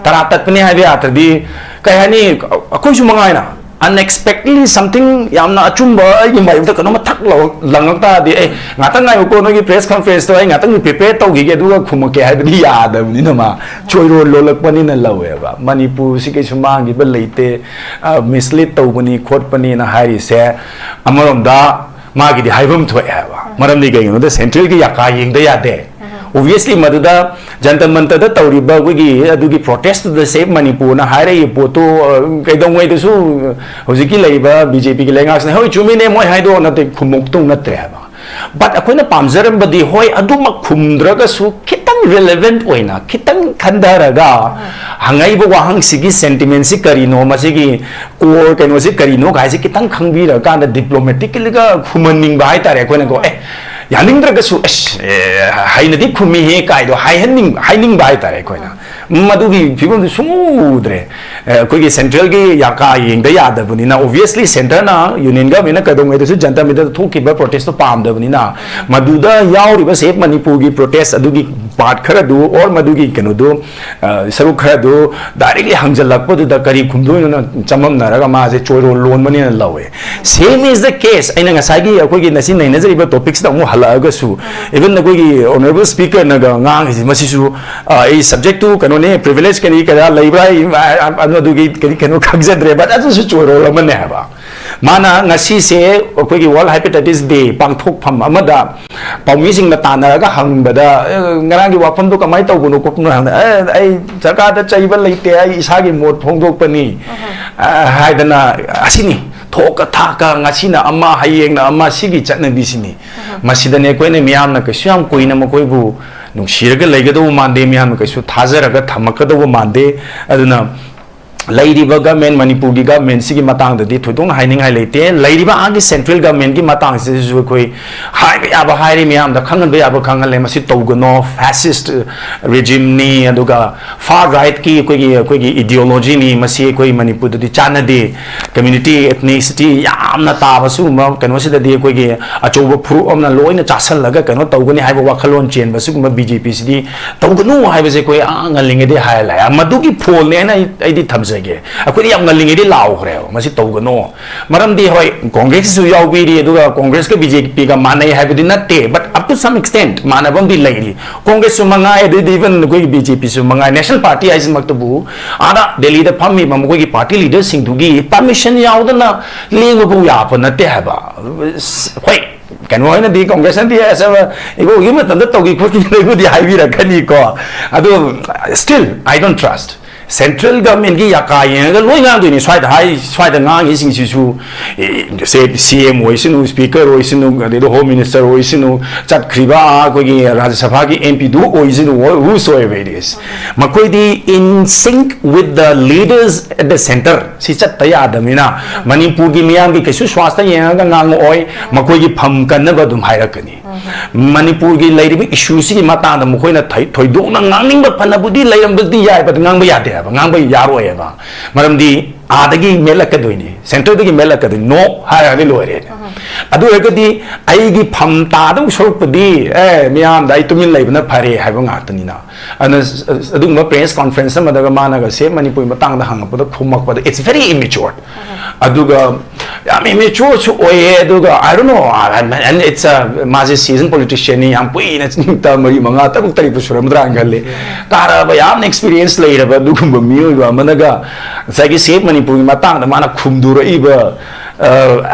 ꯇꯔꯥ ꯇꯠꯄꯅꯦ ꯍꯥꯏꯕ ꯌꯥꯗ꯭ꯔꯗꯤ, ꯀꯩ ꯍꯥꯏꯅꯤ, ꯑꯩꯈꯣꯏꯁꯨ ꯃꯉꯥꯏꯅ unexpectedly something ꯌꯥꯝꯅ ꯑꯆꯨꯝꯕ ꯑꯩꯒꯤ ꯃꯥꯌꯣꯛꯇ ꯀꯩꯅꯣꯝꯃ ꯊꯛ ꯂꯧ-, ꯂꯪꯉꯛ ꯇꯥꯔꯗꯤ, "ꯑꯦ, ꯉꯥꯛꯇꯪ ꯉꯥꯏꯌꯨꯀꯣ, ꯅꯣꯏꯒꯤ ꯄ꯭ꯔꯦꯁ ꯀꯟꯐꯔꯦꯟꯁꯇꯣ ꯑꯩ ꯉꯥꯛꯇꯪ ꯄ꯭ꯔꯤꯄꯦꯌꯔ ꯇꯧꯈꯤꯒꯦ ꯑꯗꯨꯒ ꯈꯨꯝꯃꯛꯀꯦ" ꯍꯥꯏꯕꯗꯤ ꯌꯥꯗꯕꯅꯤꯅ ꯃꯥ ꯆꯣꯏꯔꯣꯜ ꯂꯣꯜꯂꯛꯄꯅꯤꯅ ꯂꯧꯋꯦꯕ꯫ ꯃꯅꯤꯄꯨꯔꯁꯤ ꯀꯩꯁꯨ ꯃꯥꯡꯈꯤꯕ ꯂꯩꯇꯦ, ꯑ, ꯃꯤꯁꯂꯤꯠ ꯇꯧꯕꯅꯤ ꯈꯣꯠꯄꯅꯤꯅ ꯍꯥꯏꯔꯤꯁꯦ ꯑꯃꯔꯣꯝꯗ ꯃꯥꯒꯤꯗꯤ ꯍꯥꯏꯐꯝ ꯊꯣꯛꯑꯦ ꯍꯥꯏꯕ꯫ ꯃꯔꯝꯗꯤ ꯀꯩꯒꯤꯅꯣꯗ ꯁꯦꯟꯇ꯭ꯔꯦꯜꯒꯤ ꯌꯥꯀꯥ ꯌꯦꯡꯗ ꯌꯥꯗꯦ꯫ ꯑꯣꯕꯤꯌꯁꯂꯤ ꯃꯗꯨꯗ ꯖꯟꯇꯔ ꯃꯟꯇꯔꯗ ꯇꯧꯔꯤꯕ ꯑꯩꯈꯣꯏꯒꯤ ꯑꯗꯨꯒꯤ ꯄ꯭ꯔꯣꯇꯦꯁꯇꯨꯗ ꯁꯦꯐ ꯃꯅꯤꯄꯨꯔꯅ ꯍꯥꯏꯔꯛꯏ ꯄꯣꯠꯇꯨ, ꯑ, ꯀꯩꯗꯧꯉꯩꯗꯁꯨ ꯍꯧꯖꯤꯛꯀꯤ ꯂꯩꯔꯤꯕ ꯕꯤ ꯖꯦ ꯄꯤꯒꯤ ꯂꯩꯉꯥꯛꯁꯤꯅ, "ꯍꯣꯏ, ꯆꯨꯝꯃꯤꯅꯦ ꯃꯣꯏ ꯍꯥꯏꯗꯣ" ꯅꯠꯇꯦ, ꯈꯨꯝꯃꯛꯇꯧ ꯅꯠꯇ꯭ꯔꯦ ꯍꯥꯏꯕ꯫ ꯕꯠ ꯑꯩꯈꯣꯏꯅ ꯄꯥꯝꯖꯔꯝꯕꯗꯤ, ꯍꯣꯏ, ꯑꯗꯨꯃꯛ ꯈꯨꯝꯗ꯭ꯔꯒꯁꯨ ꯈꯤꯇꯪ relevant ꯑꯣꯏꯅ ꯈꯤꯇꯪ ꯈꯟꯊꯔꯒ, ꯍꯪꯉꯛꯏꯕ ꯋꯥꯍꯪꯁꯤꯒꯤ sentiment ꯁꯤ ꯀꯔꯤꯅꯣ, ꯃꯁꯤꯒꯤ core ꯀꯩꯅꯣꯁꯤ ꯀꯔꯤꯅꯣ ꯀꯥꯏꯁꯤ ꯈꯤꯇꯪ ꯈꯪꯕꯤꯔꯀꯥꯟꯗ, diplomatically ꯒ ꯈꯨꯝꯍꯟꯅꯤꯡꯕ ꯍꯥꯏꯇꯥꯔꯦ ꯑꯩꯈꯣꯏꯅꯀꯣ꯫ ꯑꯦ, ꯌꯥꯅꯤꯡꯗ꯭ꯔꯒꯁꯨ, ꯑꯁ, ꯑꯦ, ꯍꯩꯅꯗꯤ ꯈꯨꯝꯃꯤꯍꯦ ꯀꯥꯏꯗꯣ ꯍꯥꯏꯍꯟꯅꯤꯡ-, ꯍꯥꯏꯅꯤꯡꯕ ꯍꯥꯏꯇꯥꯔꯦ ꯑꯩꯈꯣꯏꯅ꯫ ꯃꯗꯨꯒꯤ ꯐꯤꯕꯝꯗꯨ ꯁꯨꯡꯎ ꯎꯗ꯭ꯔꯦ꯫ ꯑꯦ, ꯑꯩꯈꯣꯏꯒꯤ central ꯒꯤ ꯌꯥꯀꯥ ꯌꯦꯡꯗ ꯌꯥꯗꯕꯅꯤꯅ, obviously centre ꯅ, union government ꯅ ꯀꯩꯗꯧꯉꯩꯗꯁꯨ ꯖꯟꯇꯔ ꯃꯟꯇꯔꯗ ꯊꯣꯛꯈꯤꯕ protest ꯇꯣ ꯄꯥꯝꯗꯕꯅꯤꯅ, ꯃꯗꯨꯗ ꯌꯥꯎꯔꯤꯕ Save Manipur ꯒꯤ protest ꯑꯗꯨꯒꯤ part ꯈꯔꯗꯨ, or ꯃꯗꯨꯒꯤ ꯀꯩꯅꯣꯗꯨ, ꯑ, ꯁꯔꯨꯛ ꯈꯔꯗꯨ directly ꯍꯪꯖꯜꯂꯛꯄꯗꯨꯗ ꯀꯔꯤ ꯈꯨꯝꯗꯣꯏꯅꯣꯅ ꯆꯃꯝꯅꯔꯒ ꯃꯥꯁꯦ ꯆꯣꯏꯔꯣꯜ ꯂꯣꯟꯕꯅꯦꯅ ꯂꯧꯋꯦ꯫ Same is the case, ꯑꯩꯅ ꯉꯁꯥꯏꯒꯤ ꯑꯩꯈꯣꯏꯒꯤ ꯉꯁꯤ ꯅꯩꯅꯖꯔꯤꯕ topic ꯁꯤꯗ ꯑꯃꯨꯛ ꯍꯜꯂꯛꯑꯒꯁꯨ, even ꯑꯩꯈꯣꯏꯒꯤ honourable speaker ꯅꯒ ꯉꯥꯡꯉꯤꯁꯤ, ꯃꯁꯤꯁꯨ, ꯑ, ꯑꯩ subject ꯇꯨ ꯀꯩꯅꯣꯅꯦ, privilege ꯀꯔꯤ ꯀꯔꯥ ꯂꯩꯕ꯭ꯔꯥ, ꯑꯩ, ꯑ, ꯑ, ꯑꯗꯨꯒꯤ ꯀꯔꯤ ꯀꯩꯅꯣ ꯈꯪꯖꯗ꯭ꯔꯦ, but ꯑꯗꯨꯁꯨ ꯆꯣꯏꯔꯣꯜ ꯑꯃꯅꯦ ꯍꯥꯏꯕ꯫ ꯃꯥꯅ ꯉꯁꯤꯁꯦ ꯑꯩꯈꯣꯏꯒꯤ World Hepatitis Day ꯄꯥꯡꯊꯣꯛꯐꯝ ꯑꯃꯗ ꯄꯥꯎꯃꯤꯁꯤꯡꯅ ꯇꯥꯟꯅꯔꯒ ꯍꯪꯕꯗ, "ꯑ, ꯉꯔꯥꯡꯒꯤ ꯋꯥꯐꯝꯗꯣ ꯀꯃꯥꯏꯅ ꯇꯧꯕꯅꯣ ꯈꯣꯠꯄꯅꯣ?" ꯍꯥꯏꯕꯗ, "ꯑ, ꯑꯩ ꯁꯔꯀꯥꯔꯗ ꯆꯩꯕ ꯂꯩꯇꯦ, ꯑꯩ ꯏꯁꯥꯒꯤ ꯃꯣꯠ ꯐꯣꯡꯗꯣꯛꯄꯅꯤ," ꯑ, ꯍꯥꯏꯗꯅ, ꯑꯁꯤꯅꯤ, ꯊꯣꯛꯀ ꯊꯥꯛꯀ, ꯉꯁꯤꯅ ꯑꯃ, ꯍꯌꯦꯡꯅ ꯑꯃ, ꯁꯤꯒꯤ ꯆꯠꯅꯕꯤꯁꯤꯅꯤ꯫ ꯃꯁꯤꯗꯅꯦ ꯑꯩꯈꯣꯏꯅ ꯃꯤꯌꯥꯝꯅ ꯀꯩꯁꯨ ꯌꯥꯝ ꯀꯨꯏꯅ ꯃꯈꯣꯏꯕꯨ ꯅꯨꯡꯁꯤꯔꯒ ꯂꯩꯒꯗꯧꯕ ꯃꯥꯟꯗꯦ, ꯃꯤꯌꯥꯝꯅ ꯀꯩꯁꯨ ꯊꯥꯖꯔꯒ ꯊꯝꯃꯛꯀꯗꯧꯕ ꯃꯥꯟꯗꯦ꯫ ꯑꯗꯨꯅ ꯂꯩꯔꯤꯕ government, ꯃꯅꯤꯄꯨꯔꯒꯤ government ꯁꯤꯒꯤ ꯃꯇꯥꯡꯗꯗꯤ ꯊꯣꯏꯗꯣꯛꯅ ꯍꯥꯏꯅꯤꯡꯉꯥꯏ ꯂꯩꯇꯦ꯫ ꯂꯩꯔꯤꯕ ꯑꯥꯒꯤ central government ꯀꯤ ꯃꯇꯥꯡꯁꯤꯗꯁꯨ ꯑꯩꯈꯣꯏ ꯍꯥꯏꯕ ꯌꯥꯕ ꯍꯥꯏꯔꯦ, ꯃꯤꯌꯥꯝꯗ ꯈꯪꯍꯟꯕ ꯌꯥꯕ ꯈꯪꯍꯜꯂꯦ꯫ ꯃꯁꯤ ꯇꯧꯒꯅꯣ, fascist regime ꯅꯤ, ꯑꯗꯨꯒ far right ꯀꯤ ꯑꯩꯈꯣꯏꯒꯤ, ꯑꯩꯈꯣꯏꯒꯤ ideology ꯅꯤ, ꯃꯁꯤ ꯑꯩꯈꯣꯏ ꯃꯅꯤꯄꯨꯔꯗꯗꯤ ꯆꯥꯟꯅꯗꯦ꯫ Community, ethnicity ꯌꯥꯝꯅ ꯇꯥꯕ ꯁꯤꯒꯨꯝꯕ ꯀꯩꯅꯣꯁꯤꯗꯗꯤ ꯑꯩꯈꯣꯏꯒꯤ ꯑꯆꯧꯕ ꯐꯨꯔꯨꯞ ꯑꯃꯅ ꯂꯣꯏꯅ ꯆꯥꯁꯜꯂꯒ ꯀꯩꯅꯣ ꯇꯧꯒꯅꯤ ꯍꯥꯏꯕ ꯋꯥꯈꯜꯂꯣꯟ ꯆꯦꯟꯕ ꯁꯤꯒꯨꯝꯕ ꯕꯤ ꯖꯦ ꯄꯤ ꯁꯤꯗꯤ ꯇꯧꯒꯅꯨ ꯍꯥꯏꯕꯁꯦ ꯑꯩꯈꯣꯏ ꯑꯉꯥꯡ ꯉꯜꯂꯤꯉꯩꯗꯒꯤ ꯍꯥꯏꯔ ꯂꯥꯛꯑꯦ꯫ ꯃꯗꯨꯒꯤ ꯐꯣꯜꯅꯦ ꯍꯥꯏꯅ ꯑꯩ, ꯑꯩꯗꯤ ꯊꯝꯖꯒꯦ꯫ ꯑꯩꯈꯣꯏꯗꯤ ꯌꯥꯝ ꯉꯜꯂꯤꯉꯩꯗꯒꯤ ꯂꯥꯎꯈ꯭ꯔꯦꯕ, ꯃꯁꯤ ꯇꯧꯒꯅꯨ꯫ ꯃꯔꯝꯗꯤ, ꯍꯣꯏ, ꯀꯣꯡꯒ꯭ꯔꯦꯁꯁꯤꯁꯨ ꯌꯥꯎꯕꯤꯔꯤ, ꯑꯗꯨꯒ ꯀꯣꯡꯒ꯭ꯔꯦꯁꯀ ꯕꯤ ꯖꯦ ꯄꯤꯒ ꯃꯥꯟꯅꯩ ꯍꯥꯏꯕꯗꯤ ꯅꯠꯇꯦ, but up to some extent ꯃꯥꯟꯅꯕ ꯑꯃꯗꯤ ꯂꯩꯔꯤ꯫ ꯀꯣꯡꯒ꯭ꯔꯦꯁꯁꯨ ꯃꯉꯥꯏ, ꯑꯗꯩꯗꯤ even ꯑꯩꯈꯣꯏꯒꯤ ꯕꯤ ꯖꯦ ꯄꯤꯁꯨ ꯃꯉꯥꯏ, national party ꯍꯥꯏꯁꯤꯃꯛꯇꯕꯨ ꯑꯥꯗ ꯗꯦꯜꯂꯤꯗ ꯐꯝꯃꯤꯕ ꯃꯈꯣꯏꯒꯤ party leader ꯁꯤꯡꯗꯨꯒꯤ permission ꯌꯥꯎꯗꯅ ꯂꯦꯡꯕꯕꯨ ꯌꯥꯕ ꯅꯠꯇꯦ ꯍꯥꯏꯕ꯫ ꯍꯣꯏ, ꯀꯩꯅꯣ ꯍꯣꯏꯅꯗꯤ, ꯀꯣꯡꯒ꯭ꯔꯦꯁꯅꯗꯤ, "ꯑꯁ, ꯏꯕꯣꯒꯤ ꯃꯇꯝꯗ ꯇꯧꯈꯤ ꯈꯣꯠꯈꯤ" ꯂꯩꯕꯨꯗꯤ ꯍꯥꯏꯕꯤꯔꯛꯀꯅꯤꯀꯣ, ꯑꯗꯨ still I don't trust꯫ Central ꯒꯚꯔꯟꯃꯦꯟꯠꯀꯤ ꯌꯥꯀꯥ ꯌꯦꯡꯉꯒ ꯂꯣꯏ ꯉꯥꯡꯗꯣꯏꯅꯤ꯫ ꯁ꯭ꯋꯥꯏꯗ ꯍꯥꯏ, ꯁ꯭ꯋꯥꯏꯗ ꯉꯥꯡꯉꯤꯁꯤꯡꯁꯤꯁꯨ, ꯑꯦ, ꯁꯦ, ꯁꯤ ꯑꯦꯝ ꯑꯣꯏꯁꯅꯨ, ꯁ꯭ꯄꯤꯀꯔ ꯑꯣꯏꯁꯅꯨ, ꯑꯗꯩꯗ ꯍꯣꯝ ꯃꯤꯅꯤꯁꯇꯔ ꯑꯣꯏꯁꯅꯨ, ꯆꯠꯈ꯭ꯔꯤꯕ ꯑꯩꯈꯣꯏꯒꯤ ꯔꯥꯖ꯭ꯌ ꯁꯚꯥꯒꯤ ꯑꯦꯝ ꯄꯤꯗꯨ ꯑꯣꯏꯁꯅꯨ, whosoever it is, ꯃꯈꯣꯏꯗꯤ in sync with the leaders at the centre ꯁꯤ ꯆꯠꯇ ꯌꯥꯗꯕꯅꯤꯅ, ꯃꯅꯤꯄꯨꯔꯒꯤ ꯃꯤꯌꯥꯝꯒꯤ ꯀꯩꯁꯨ ꯁ꯭ꯋꯥꯁꯇ ꯌꯦꯡꯉꯒ ꯉꯥꯡꯉꯛꯑꯣꯏ, ꯃꯈꯣꯏꯒꯤ ꯐꯝ ꯀꯟꯅꯕ ꯑꯗꯨꯝ ꯍꯥꯏꯔꯛꯀꯅꯤ꯫ ꯃꯅꯤꯄꯨꯔꯒꯤ ꯂꯩꯔꯤꯕ ꯏꯁꯨꯁꯤꯒꯤ ꯃꯇꯥꯡꯗ ꯃꯈꯣꯏꯅ ꯊꯣꯏ-, ꯊꯣꯏꯗꯣꯛꯅ ꯉꯥꯡꯅꯤꯡꯕ ꯐꯅꯕꯨꯗꯤ ꯂꯩꯔꯝꯕꯗꯤ ꯌꯥꯏꯕ, ꯑꯗꯨ ꯉꯥꯡꯕ ꯌꯥꯗꯦ ꯍꯥꯏꯕ, ꯉꯥꯡꯕ ꯌꯥꯔꯣꯏ ꯍꯥꯏꯕ꯫ ꯃꯔꯝꯗꯤ ꯑꯥꯗꯒꯤ ꯃꯦꯠꯂꯛꯀꯗꯣꯏꯅꯤ, ꯁꯦꯟꯇ꯭ꯔꯦꯜꯗꯒꯤ ꯃꯦꯠꯂꯛꯀꯗꯣꯏꯅꯤ, "ꯅꯣ" ꯍꯥꯏꯔꯒꯗꯤ ꯂꯣꯏꯔꯦ꯫ ꯑꯗꯨ ꯑꯣꯏꯔꯒꯗꯤ ꯑꯩꯒꯤ ꯐꯝ ꯇꯥꯗꯧ ꯁꯔꯨꯛꯄꯨꯗꯤ, "ꯑꯦ, ꯃꯤꯌꯥꯝꯗ ꯑꯩ ꯇꯨꯃꯤꯟ ꯂꯩꯕꯅ ꯐꯔꯦ" ꯍꯥꯏꯕ ꯉꯥꯛꯇꯅꯤꯅ꯫ ꯑꯗꯨꯅ ꯑꯗꯨꯒꯨꯝꯕ ꯄ꯭ꯔꯦꯁ ꯀꯣꯟꯐ꯭ꯔꯦꯟꯁ ꯑꯃꯗꯒ ꯃꯥꯅꯒ ꯁꯦꯝ ꯃꯅꯤꯄꯨꯔꯒꯤ ꯃꯇꯥꯡꯗ ꯍꯪꯉꯛꯄꯗ ꯈꯨꯝꯃꯛꯄꯗ, it's very immature꯫ ꯑꯗꯨꯒ ꯌꯥꯝ immature ꯁꯨ ꯑꯣꯏꯌꯦ꯫ ꯑꯗꯨꯒ, I don't know, and it's a, ꯃꯥꯁꯦ seasoned politician ꯅꯤ, ꯌꯥꯝ ꯀꯨꯏꯅ, ꯃꯔꯤ, ꯃꯉꯥ, ꯇꯔꯨꯛ, ꯇꯔꯦꯠꯄꯨ ꯁꯨꯔꯝꯃꯗ꯭ꯔꯥꯅ ꯈꯜꯂꯦ꯫ ꯀꯥꯔꯕ, ꯌꯥꯝꯅ experience ꯂꯩꯔꯕ ꯑꯗꯨꯒꯨꯝꯕ ꯃꯤꯑꯣꯏꯕ ꯑꯃꯅꯒ ꯉꯁꯥꯏꯒꯤ ꯁꯦꯝ ꯃꯅꯤꯄꯨꯔꯒꯤ ꯃꯇꯥꯡꯗ ꯃꯥꯅ ꯈꯨꯝꯗꯣꯔꯛꯏꯕ, ꯑ,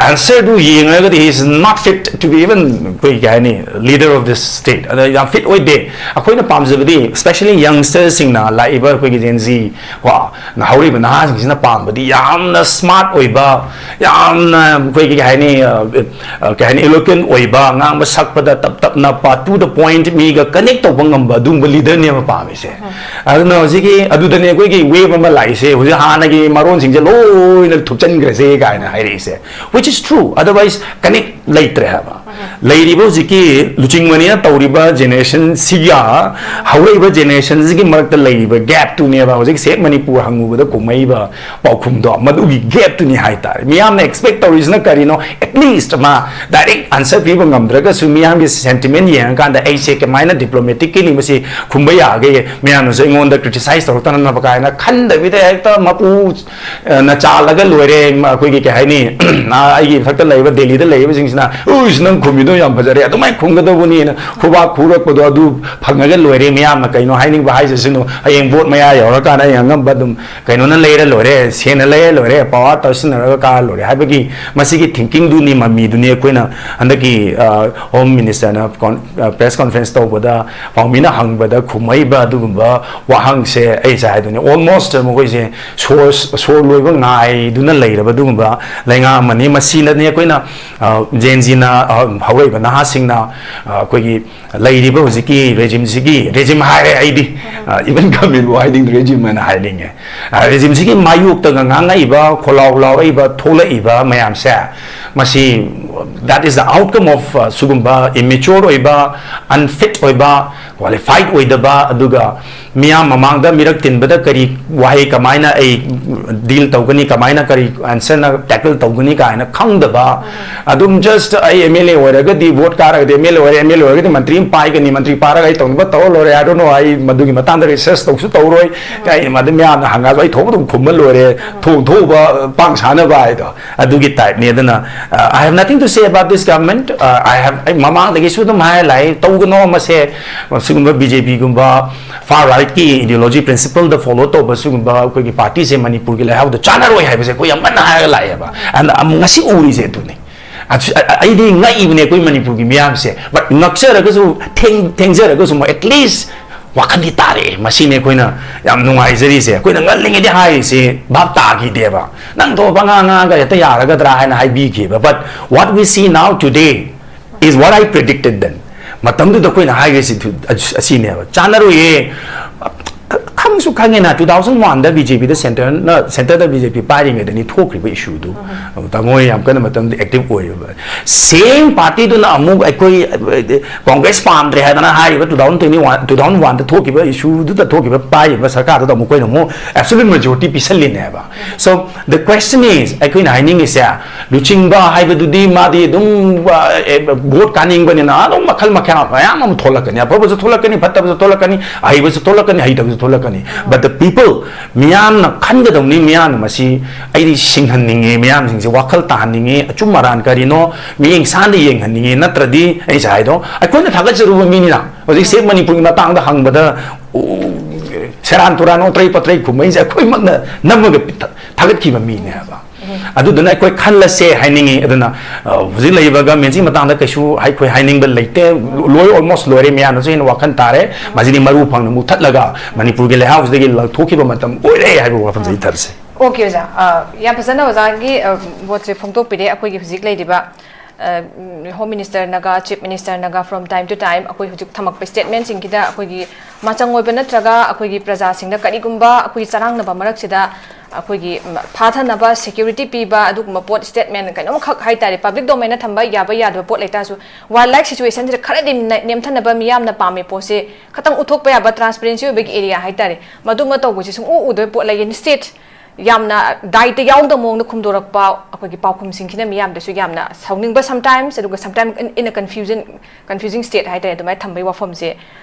answer do ꯌꯦꯡꯉꯒꯗꯤ, he is not fit to be even, ꯑꯩꯈꯣꯏ ꯀꯩ ꯍꯥꯏꯅꯤ, leader of this state꯫ ꯑꯗ ꯌꯥꯝ ꯐꯤꯠ ꯑꯣꯏꯗꯦ꯫ ꯑꯩꯈꯣꯏꯅ ꯄꯥꯝꯖꯕꯗꯤ, especially youngsters ꯁꯤꯡꯅ, ꯂꯥꯛꯏꯕ ꯑꯩꯈꯣꯏꯒꯤ Gen Z ꯀꯣ, ꯍꯧꯔꯤꯕ ꯅꯍꯥꯁꯤꯡꯁꯤꯅ ꯄꯥꯝꯕꯗꯤ ꯌꯥꯝꯅ ꯁ꯭ꯃꯥꯔꯠ ꯑꯣꯏꯕ, ꯌꯥꯝꯅ ꯑꯩꯈꯣꯏꯒꯤ ꯀꯩ ꯍꯥꯏꯅꯤ, ꯑ, ꯑ, ꯀꯩ ꯍꯥꯏꯅꯤ, eloquent ꯑꯣꯏꯕ, ꯉꯥꯡꯕ ꯁꯛꯄꯗ ꯇꯞ ꯇꯞꯅ ꯄ-, to the point, ꯃꯤꯒ connect ꯇꯧꯕ ꯉꯝꯕ ꯑꯗꯨꯒꯨꯝꯕ ꯂꯤꯗꯔꯅꯦꯕ ꯄꯥꯝꯃꯤꯁꯦ꯫ ꯑꯗꯨꯅ ꯍꯧꯖꯤꯛꯀꯤ, ꯑꯗꯨꯗꯅꯦ ꯑꯩꯈꯣꯏꯒꯤ wave ꯑꯃ ꯂꯥꯛꯏꯁꯦ, ꯍꯧꯖꯤꯛ ꯍꯥꯟꯅꯒꯤ ꯃꯔꯣꯟꯁꯤꯡꯁꯦ ꯂꯣꯏꯅ ꯊꯨꯞꯆꯟꯈ꯭ꯔꯁꯦ ꯀꯥꯏꯅ ꯍꯥꯏꯔꯛꯏꯁꯦ, which is true, otherwise connect ꯂꯩꯇ꯭ꯔꯦ ꯍꯥꯏꯕ꯫ ꯂꯩꯔꯤꯕ ꯍꯧꯖꯤꯛꯀꯤ ꯂꯨꯆꯤꯡꯕꯅꯤꯅ ꯇꯧꯔꯤꯕ generation ꯁꯤꯒ ꯍꯧꯔꯛꯏꯕ generation ꯁꯤꯒꯤ ꯃꯔꯛꯇ ꯂꯩꯔꯤꯕ gap ꯇꯨꯅꯦꯕ ꯍꯧꯖꯤꯛ ꯁꯦꯝ ꯃꯅꯤꯄꯨꯔ ꯍꯪꯉꯨꯕꯗ ꯀꯨꯝꯃꯛꯏꯕ ꯄꯥꯎꯈꯨꯝꯗꯣ, ꯃꯗꯨꯒꯤ gap ꯇꯨꯅꯤ ꯍꯥꯏꯇꯥꯔꯦ꯫ ꯃꯤꯌꯥꯝꯅ expect ꯇꯧꯔꯤꯁꯤꯅ ꯀꯔꯤꯅꯣ? At least ꯃꯥ direct answer ꯄꯤꯕ ꯉꯝꯗ꯭ꯔꯒꯁꯨ, ꯃꯤꯌꯥꯝꯒꯤ sentiment ꯌꯦꯡꯉꯀꯥꯟꯗ ꯑꯩꯁꯦ ꯀꯃꯥꯏꯅ diplomatically ꯃꯁꯤ ꯈꯨꯝꯕ ꯌꯥꯒꯦ, ꯃꯌꯥꯝꯅꯁꯨ ꯑꯩꯉꯣꯟꯗ criticize ꯇꯧꯔꯛꯇꯅꯕ ꯀꯥꯏꯅ ꯈꯟꯗꯕꯤꯗ ꯍꯦꯛꯇ ꯃꯄꯨ, ꯑ, ꯅ ꯆꯥꯜꯂꯒ ꯂꯣꯏꯔꯦ꯫ ꯃ-, ꯑꯩꯈꯣꯏꯒꯤ ꯀꯩ ꯍꯥꯏꯅꯤ, ꯑ, ꯑꯩꯒꯤ ꯃꯊꯛꯇ ꯂꯩꯔꯤꯕ, ꯗꯦꯜꯂꯤꯗ ꯂꯩꯔꯤꯕꯁꯤꯡꯁꯤꯅ, "ꯎꯏꯁ, ꯅꯪ ꯈꯨꯝꯃꯤꯗꯣ ꯌꯥꯝ ꯐꯖꯔꯦ, ꯑꯗꯨꯃꯥꯏꯅ ꯈꯨꯝꯒꯗꯧꯕꯅꯤꯅ ꯈꯨꯕꯥꯛ ꯈꯨꯔꯛꯄꯗꯣ ꯑꯗꯨ ꯐꯪꯉꯒ ꯂꯣꯏꯔꯦ꯫ ꯃꯌꯥꯝꯅ ꯀꯩꯅꯣ ꯍꯥꯏꯅꯤꯡꯕ ꯍꯥꯏꯖꯁꯅꯨ, ꯍꯌꯦꯡ ꯚꯣꯠ ꯃꯌꯥ ꯌꯧꯔꯀꯥꯟꯗ ꯑꯩ ꯑꯉꯝꯕ ꯑꯗꯨꯝ ꯀꯩꯅꯣꯅ ꯂꯩꯔ ꯂꯣꯏꯔꯦ, ꯁꯦꯟꯅ ꯂꯩꯔ ꯂꯣꯏꯔꯦ, ꯄꯋꯥꯔ ꯇꯧꯁꯤꯟꯅꯔꯒ ꯀꯥꯔ ꯂꯣꯏꯔꯦ ꯍꯥꯏꯕꯒꯤ ꯃꯁꯤꯒꯤ ꯊꯤꯡꯀꯤꯡꯗꯨꯅꯤ, ꯃꯃꯤꯗꯨꯅꯤ ꯑꯩꯈꯣꯏꯅ ꯍꯟꯗꯛꯀꯤ ꯍꯣꯝ ꯃꯤꯅꯤꯁꯇꯔꯅ ꯄ꯭ꯔꯦꯁ ꯀꯣꯟꯐ꯭ꯔꯦꯟꯁ ꯇꯧꯕꯗ ꯄꯥꯎꯃꯤꯅ ꯍꯪꯕꯗ ꯈꯨꯝꯃꯛꯏꯕ ꯑꯗꯨꯒꯨꯝꯕ ꯋꯥꯍꯪꯁꯦ꯫ ꯑꯩꯁꯦ ꯍꯥꯏꯗꯣꯏꯅꯦ, ꯑꯣꯜꯃꯣꯁ ꯃꯈꯣꯏꯁꯦ ꯁꯣꯔ ꯁꯣꯔ ꯂꯣꯏꯕ ꯉꯥꯏꯗꯨꯅ ꯂꯩꯔꯕ ꯑꯗꯨꯒꯨꯝꯕ ꯂꯩꯉꯥꯛ ꯑꯃꯅꯤ꯫ ꯃꯁꯤꯅꯅꯤ ꯑꯩꯈꯣꯏꯅ ꯖꯦꯟꯖꯤꯅ ꯍꯧꯔꯛꯏꯕ ꯅꯍꯥꯁꯤꯡꯅ ꯑꯩꯈꯣꯏꯒꯤ ꯂꯩꯔꯤꯕ ꯍꯧꯖꯤꯛꯀꯤ ꯔꯦꯖꯤꯝꯁꯤꯒꯤ, ꯔꯦꯖꯤꯝ ꯍꯥꯏꯔꯦ ꯑꯩꯗꯤ, ꯏꯚꯟ ꯒꯃꯦꯟꯕꯨ ꯍꯥꯏꯅꯤꯡꯗ꯭ꯔꯦ, ꯔꯦꯖꯤꯝ ꯍꯥꯏꯅ ꯍꯥꯏꯅꯤꯡꯉꯦ꯫ ꯔꯦꯖꯤꯝꯁꯤꯒꯤ ꯃꯥꯌꯣꯛꯇꯒ ꯉꯥꯡꯉꯛꯏꯕ, ꯈꯣꯜꯂꯥꯎ ꯂꯥꯎꯔꯛꯏꯕ, ꯊꯣꯛꯂꯛꯏꯕ ꯃꯌꯥꯝꯁꯦ, ꯃꯁꯤ that is the outcome of ꯁꯤꯒꯨꯝꯕ immature ꯑꯣꯏꯕ, unfit ꯑꯣꯏꯕ, qualified ꯑꯣꯏꯗꯕ, ꯑꯗꯨꯒ ꯃꯤꯌꯥꯝ ꯃꯃꯥꯡꯗ ꯃꯤꯔꯛ ꯇꯤꯟꯕꯗ ꯀꯔꯤ ꯋꯥꯍꯩ ꯀꯃꯥꯏꯅ ꯑꯩ ꯗꯤꯜ ꯇꯧꯒꯅꯤ, ꯀꯃꯥꯏꯅ ꯀꯔꯤ ꯑꯦꯟꯁꯔꯅ ꯇꯦꯀꯜ ꯇꯧꯒꯅꯤ ꯀꯥꯏꯅ ꯈꯪꯗꯕ, ꯑꯗꯨꯝ ꯖꯁ ꯑꯩ ꯑꯦꯝ ꯑꯦꯜ ꯑꯦ ꯑꯣꯏꯔꯒꯗꯤ, ꯚꯣꯠ ꯀꯥꯔꯒꯗꯤ ꯑꯦꯝ ꯑꯦꯜ ꯑꯦ ꯑꯣꯏꯔꯦ, ꯑꯦꯝ ꯑꯦꯜ ꯑꯦ ꯑꯣꯏꯔꯒꯗꯤ ꯃꯟꯇ꯭ꯔꯤ ꯑꯃ ꯄꯥꯏꯒꯅꯤ, ꯃꯟꯇ꯭ꯔꯤ ꯄꯥꯏꯔꯒ ꯑꯩ ꯇꯧꯅꯕ ꯇꯧꯔ ꯂꯣꯏꯔꯦ, I don't know, ꯑꯩ ꯃꯗꯨꯒꯤ ꯃꯇꯥꯡꯗ ꯔꯤꯁꯔꯁ ꯇꯧꯁꯨ ꯇꯧꯔꯣꯏ꯫ ꯑꯩ ꯃꯗꯨ ꯃꯌꯥꯝꯅ ꯍꯪꯉꯛꯑꯁꯨ ꯑꯩ ꯊꯣꯛꯄ ꯑꯗꯨꯝ ꯈꯨꯝꯕ ꯂꯣꯏꯔꯦ꯫ ꯊꯣꯛ ꯊꯣꯛꯎꯕ ꯄꯥꯡ ꯁꯥꯟꯅꯕ ꯍꯥꯏꯗꯣ ꯑꯗꯨꯒꯤ ꯇꯥꯏꯞꯅꯤ꯫ ꯑꯗꯨꯅ I have nothing to say about this government. I have, ꯑꯩ ꯃꯃꯥꯡꯗꯒꯤꯁꯨ ꯑꯗꯨꯝ ꯍꯥꯏꯔ ꯂꯥꯛꯑꯦ, ꯇꯧꯒꯅꯣ ꯃꯁꯦ꯫ ꯁꯤꯒꯨꯝꯕ ꯕꯤ ꯖꯦ ꯄꯤꯒꯨꯝꯕ ꯐꯥꯔ ꯔꯥꯏꯠꯀꯤ ꯏꯗꯤꯑꯣꯂꯣꯖꯤ ꯄ꯭ꯔꯤꯟꯁꯤꯄꯜꯗ ꯐꯣꯂꯣ ꯇꯧꯕ ꯁꯤꯒꯨꯝꯕ ꯑꯩꯈꯣꯏꯒꯤ ꯄꯥꯔꯇꯤꯁꯦ ꯃꯅꯤꯄꯨꯔꯒꯤ ꯂꯩꯍꯥꯎꯗ ꯆꯥꯟꯅꯔꯣꯏ ꯍꯥꯏꯕꯁꯦ ꯑꯩꯈꯣꯏ ꯌꯥꯝ ꯀꯟꯅ ꯍꯥꯏꯔꯒ ꯂꯥꯛꯑꯦꯕ꯫ ꯑꯗ ꯑꯃꯨꯛ ꯉꯁꯤ ꯎꯔꯤꯁꯦ ꯑꯗꯨꯅꯤ꯫ ꯑꯗꯨ-, ꯑ-, ꯑꯩꯗꯤ ꯉꯛꯏꯕꯅꯦ ꯑꯩꯈꯣꯏ ꯃꯅꯤꯄꯨꯔꯒꯤ ꯃꯤꯌꯥꯝꯁꯦ, but ꯉꯛꯆꯔꯒꯁꯨ, ꯊꯦꯡ-, ꯊꯦꯡꯖꯔꯒꯁꯨ at least ꯋꯥꯈꯜꯗꯤ ꯇꯥꯔꯛꯑꯦ꯫ ꯃꯁꯤꯅꯦ ꯑꯩꯈꯣꯏꯅ ꯌꯥꯝ ꯅꯨꯡꯉꯥꯏꯖꯔꯤꯁꯦ꯫ ꯑꯩꯈꯣꯏꯅ ꯉꯜꯂꯤꯉꯩꯗ ꯍꯥꯏꯔꯤꯁꯦ ꯚꯥꯞ ꯇꯥꯈꯤꯗꯦꯕ꯫ "ꯅꯪ ꯊꯣꯛꯄ ꯉꯥꯡ ꯉꯥꯡꯉꯒ ꯍꯦꯛꯇ ꯌꯥꯔꯒꯗ꯭ꯔꯥ?" ꯍꯥꯏꯅ ꯍꯥꯏꯕꯤꯈꯤꯕ꯫ But what we see now today is what I predicted then. ꯃꯇꯝꯗꯨꯗ ꯑꯩꯈꯣꯏꯅ ꯍꯥꯏꯈ꯭ꯔꯤꯁꯤ ꯑꯗꯨ-, ꯑꯁꯤꯅꯦꯕ, ꯆꯥꯟꯅꯔꯣꯏꯌꯦ꯫ ꯈꯪꯁꯨ ꯈꯪꯉꯦꯅ, two thousand one ꯗ ꯕꯤ ꯖꯦ ꯄꯤꯗ ꯁꯦꯟꯇꯔꯅ, ꯁꯦꯟꯇꯔꯗ ꯕꯤ ꯖꯦ ꯄꯤ ꯄꯥꯏꯔꯤꯉꯩꯗꯅꯤ ꯊꯣꯛꯈ꯭ꯔꯤꯕ ꯏꯁꯨꯗꯨ꯫ ꯇꯥꯃꯣ ꯌꯥꯝ ꯀꯟꯅ ꯃꯇꯝꯗꯨꯗ ꯑꯦꯛꯇꯤꯚ ꯑꯣꯏꯔꯤꯕ꯫ ꯁꯦꯝ ꯄꯥꯔꯇꯤꯗꯨꯅ ꯑꯃꯨꯛ ꯑꯩꯈꯣꯏ, ꯑ, ꯀꯣꯡꯒ꯭ꯔꯦꯁ ꯄꯥꯝꯗ꯭ꯔꯦ ꯍꯥꯏꯗꯅ ꯍꯥꯏꯔꯤꯕ two thousand twenty one, two thousand one ꯗ ꯊꯣꯛꯈꯤꯕ ꯏꯁꯨꯗꯨꯗ ꯊꯣꯛꯈꯤꯕ ꯄꯥꯏꯔꯤꯕ ꯁꯔꯀꯥꯔꯗꯨꯗ ꯑꯃꯨꯛ ꯑꯩꯈꯣꯏꯅ ꯑꯃꯨꯛ absolute majority ꯄꯤꯁꯜꯂꯤꯅꯦꯕ꯫ So the question is, ꯑꯩꯈꯣꯏꯅ ꯍꯥꯏꯅꯤꯡꯉꯤꯁꯦ, ꯂꯨꯆꯤꯡꯕ ꯍꯥꯏꯕꯗꯨꯗꯤ ꯃꯥꯗꯤ ꯑꯗꯨꯝ, ꯑ, ꯑꯦ, ꯚꯣꯠ ꯀꯥꯅꯤꯡꯕꯅꯤꯅ ꯑꯗꯨꯝ ꯃꯈꯜ ꯃꯈꯥ ꯃꯌꯥꯝ ꯑꯃ ꯊꯣꯛꯂꯛꯀꯅꯤ, ꯑꯐꯕꯁꯨ ꯊꯣꯛꯂꯛꯀꯅꯤ, ꯐꯠꯇꯕꯁꯨ ꯊꯣꯛꯂꯛꯀꯅꯤ, ꯑꯍꯩꯕꯁꯨ ꯊꯣꯛꯂꯛꯀꯅꯤ, ꯍꯩꯇꯕꯁꯨ ꯊꯣꯛꯂꯛꯀꯅꯤ꯫ But the people, ꯃꯤꯌꯥꯝꯅ ꯈꯟꯒꯗꯧꯅꯤ, ꯃꯤꯌꯥꯝꯅ ꯃꯁꯤ ꯑꯩꯗꯤ ꯁꯤꯡꯍꯟꯅꯤꯡꯉꯤ, ꯃꯤꯌꯥꯝꯁꯤꯡꯁꯦ ꯋꯥꯈꯜ ꯇꯥꯍꯟꯅꯤꯡꯉꯤ, ꯑꯆꯨꯝ ꯑꯔꯥꯟ ꯀꯔꯤꯅꯣ ꯃꯤꯠꯌꯦꯡ ꯁꯥꯟꯗ ꯌꯦꯡꯍꯟꯅꯤꯡꯉꯤ꯫ ꯅꯠꯇ꯭ꯔꯗꯤ ꯑꯩ ꯉꯁꯥꯏ ꯍꯥꯏꯗꯣ, ꯑꯩꯈꯣꯏꯅ ꯊꯥꯒꯠꯆꯔꯨꯕ ꯃꯤꯅꯤꯅ ꯍꯧꯖꯤꯛ ꯁꯦꯞ ꯃꯅꯤꯄꯨꯔꯒꯤ ꯃꯇꯥꯡꯗ ꯍꯪꯕꯗ, ꯎ, ꯁꯦꯔꯥꯟ ꯇꯨꯔꯥꯟ ꯑꯣꯇ꯭ꯔꯩ ꯄꯇ꯭ꯔꯩ ꯈꯨꯝꯃꯛꯏꯁꯦ ꯑꯩꯈꯣꯏꯃꯛꯅ ꯅꯝꯃꯒ ꯊꯥꯒꯠꯈꯤꯕ ꯃꯤꯅꯦ ꯍꯥꯏꯕ꯫ ꯑꯗꯨꯗꯨꯅ ꯑꯩꯈꯣꯏ ꯈꯜꯂꯁꯦ ꯍꯥꯏꯅꯤꯡꯉꯤ꯫ ꯑꯗꯨꯅ, ꯑ, ꯍꯧꯖꯤꯛ ꯂꯩꯔꯤꯕ ꯒꯃꯦꯟꯁꯤꯒꯤ ꯃꯇꯥꯡꯗ ꯀꯩꯁꯨ ꯑꯩꯈꯣꯏ ꯍꯥꯏꯅꯤꯡꯕ ꯂꯩꯇꯦ꯫ ꯂꯣꯏ, almost ꯂꯣꯏꯔꯦ꯫ ꯃꯌꯥꯝꯅꯁꯨ ꯍꯦꯟꯅ ꯋꯥꯈꯜ ꯇꯥꯔꯦ꯫ ꯃꯁꯤꯗꯤ ꯃꯔꯨ ꯐꯪꯅ ꯃꯨꯊꯠꯂꯒ ꯃꯅꯤꯄꯨꯔꯒꯤ ꯂꯩꯍꯥꯎꯁꯤꯗꯒꯤ ꯂꯧꯊꯣꯛꯈꯤꯕ ꯃꯇꯝ ꯑꯣꯏꯔꯦ ꯍꯥꯏꯕ ꯋꯥꯐꯝꯁꯤ ꯑꯩ ꯊꯝꯖꯩ꯫ ꯑꯣꯀꯦ ꯑꯣꯖꯥ, ꯑ, ꯌꯥꯝ ꯐꯖꯅ ꯑꯣꯖꯥꯒꯤ, ꯑ, ꯃꯣꯠꯁꯦ ꯐꯣꯡꯗꯣꯛꯄꯤꯔꯦ꯫ ꯑꯩꯈꯣꯏꯒꯤ ꯍꯧꯖꯤꯛ ꯂꯩꯔꯤꯕ, ꯑ, ꯍꯣꯝ ꯃꯤꯅꯤꯁꯇꯔꯅꯒ ꯆꯤꯐ ꯃꯤꯅꯤꯁꯇꯔꯅꯒ from time to time ꯑꯩꯈꯣꯏ ꯍꯧꯖꯤꯛ ꯊꯝꯃꯛꯄ ꯁ꯭ꯇꯦꯠꯃꯦꯟꯁꯤꯡꯁꯤꯗ ꯑꯩꯈꯣꯏꯒꯤ ꯃꯆꯪ ꯑꯣꯏꯕ ꯅꯠꯇ꯭ꯔꯒ ꯑꯩꯈꯣꯏꯒꯤ ꯄ꯭ꯔꯖꯥꯁꯤꯡꯗ ꯀꯔꯤꯒꯨꯝꯕ ꯑꯩꯈꯣꯏꯒꯤ ꯆꯔꯥꯡꯅꯕ ꯃꯔꯛꯁꯤꯗ ꯑꯩꯈꯣꯏꯒꯤ, ꯎꯝ, ꯐꯥꯊꯅꯕ ꯁꯦꯀ꯭ꯌꯨꯔꯤꯇꯤ ꯄꯤꯕ ꯑꯗꯨꯒꯨꯝꯕ ꯄꯣꯠ ꯁ꯭ꯇꯦꯠꯃꯦꯟ ꯀꯩꯅꯣꯝꯈꯛ ꯍꯥꯏꯇꯥꯔꯦ, ꯄꯕ꯭ꯂꯤꯛ ꯗꯣꯃꯦꯟꯗ ꯊꯝꯕ ꯌꯥꯕ ꯌꯥꯗꯕ ꯄꯣꯠ ꯂꯩꯇꯥꯔꯁꯨ ꯋꯥꯔ ꯂꯥꯏꯛ ꯁꯤꯆꯨꯋꯦꯁꯟꯁꯤꯗ ꯈꯔꯗꯤ ꯅꯦ-, ꯅꯦꯝꯊꯅꯕ ꯃꯤꯌꯥꯝꯅ ꯄꯥꯝꯃꯤ ꯄꯣꯠꯁꯦ ꯈꯇꯪ ꯎꯠꯊꯣꯛꯄ ꯌꯥꯕ ꯇ꯭ꯔꯥꯟꯁꯄꯦꯔꯦꯟꯁꯤ ꯑꯣꯏꯕꯒꯤ ꯑꯦꯔꯤꯌꯥ ꯍꯥꯏꯇꯥꯔꯦ, ꯃꯗꯨꯃ ꯇꯧꯕꯁꯦ ꯁꯨꯡꯎ ꯎꯗꯕ ꯄꯣꯠ ꯂꯩꯌꯦ꯫ ꯁ꯭ꯇꯦꯠ ꯌꯥꯝꯅ ꯗꯥꯏꯇ ꯌꯥꯎꯗꯕ ꯃꯑꯣꯡꯗ ꯈꯨꯝꯗꯣꯔꯛꯄ ꯑꯩꯈꯣꯏꯒꯤ ꯄꯥꯎꯈꯨꯝꯁꯤꯡꯁꯤꯅ ꯃꯤꯌꯥꯝꯗꯁꯨ ꯌꯥꯝꯅ ꯁꯥꯎꯅꯤꯡꯕ sometimes, ꯑꯗꯨꯒ sometimes in, in a confusion, confusing state ꯍꯥꯏꯇꯥꯔꯦ, ꯑꯗꯨꯃꯥꯏꯅ ꯊꯝꯕꯒꯤ ꯋꯥꯐꯝꯁꯦ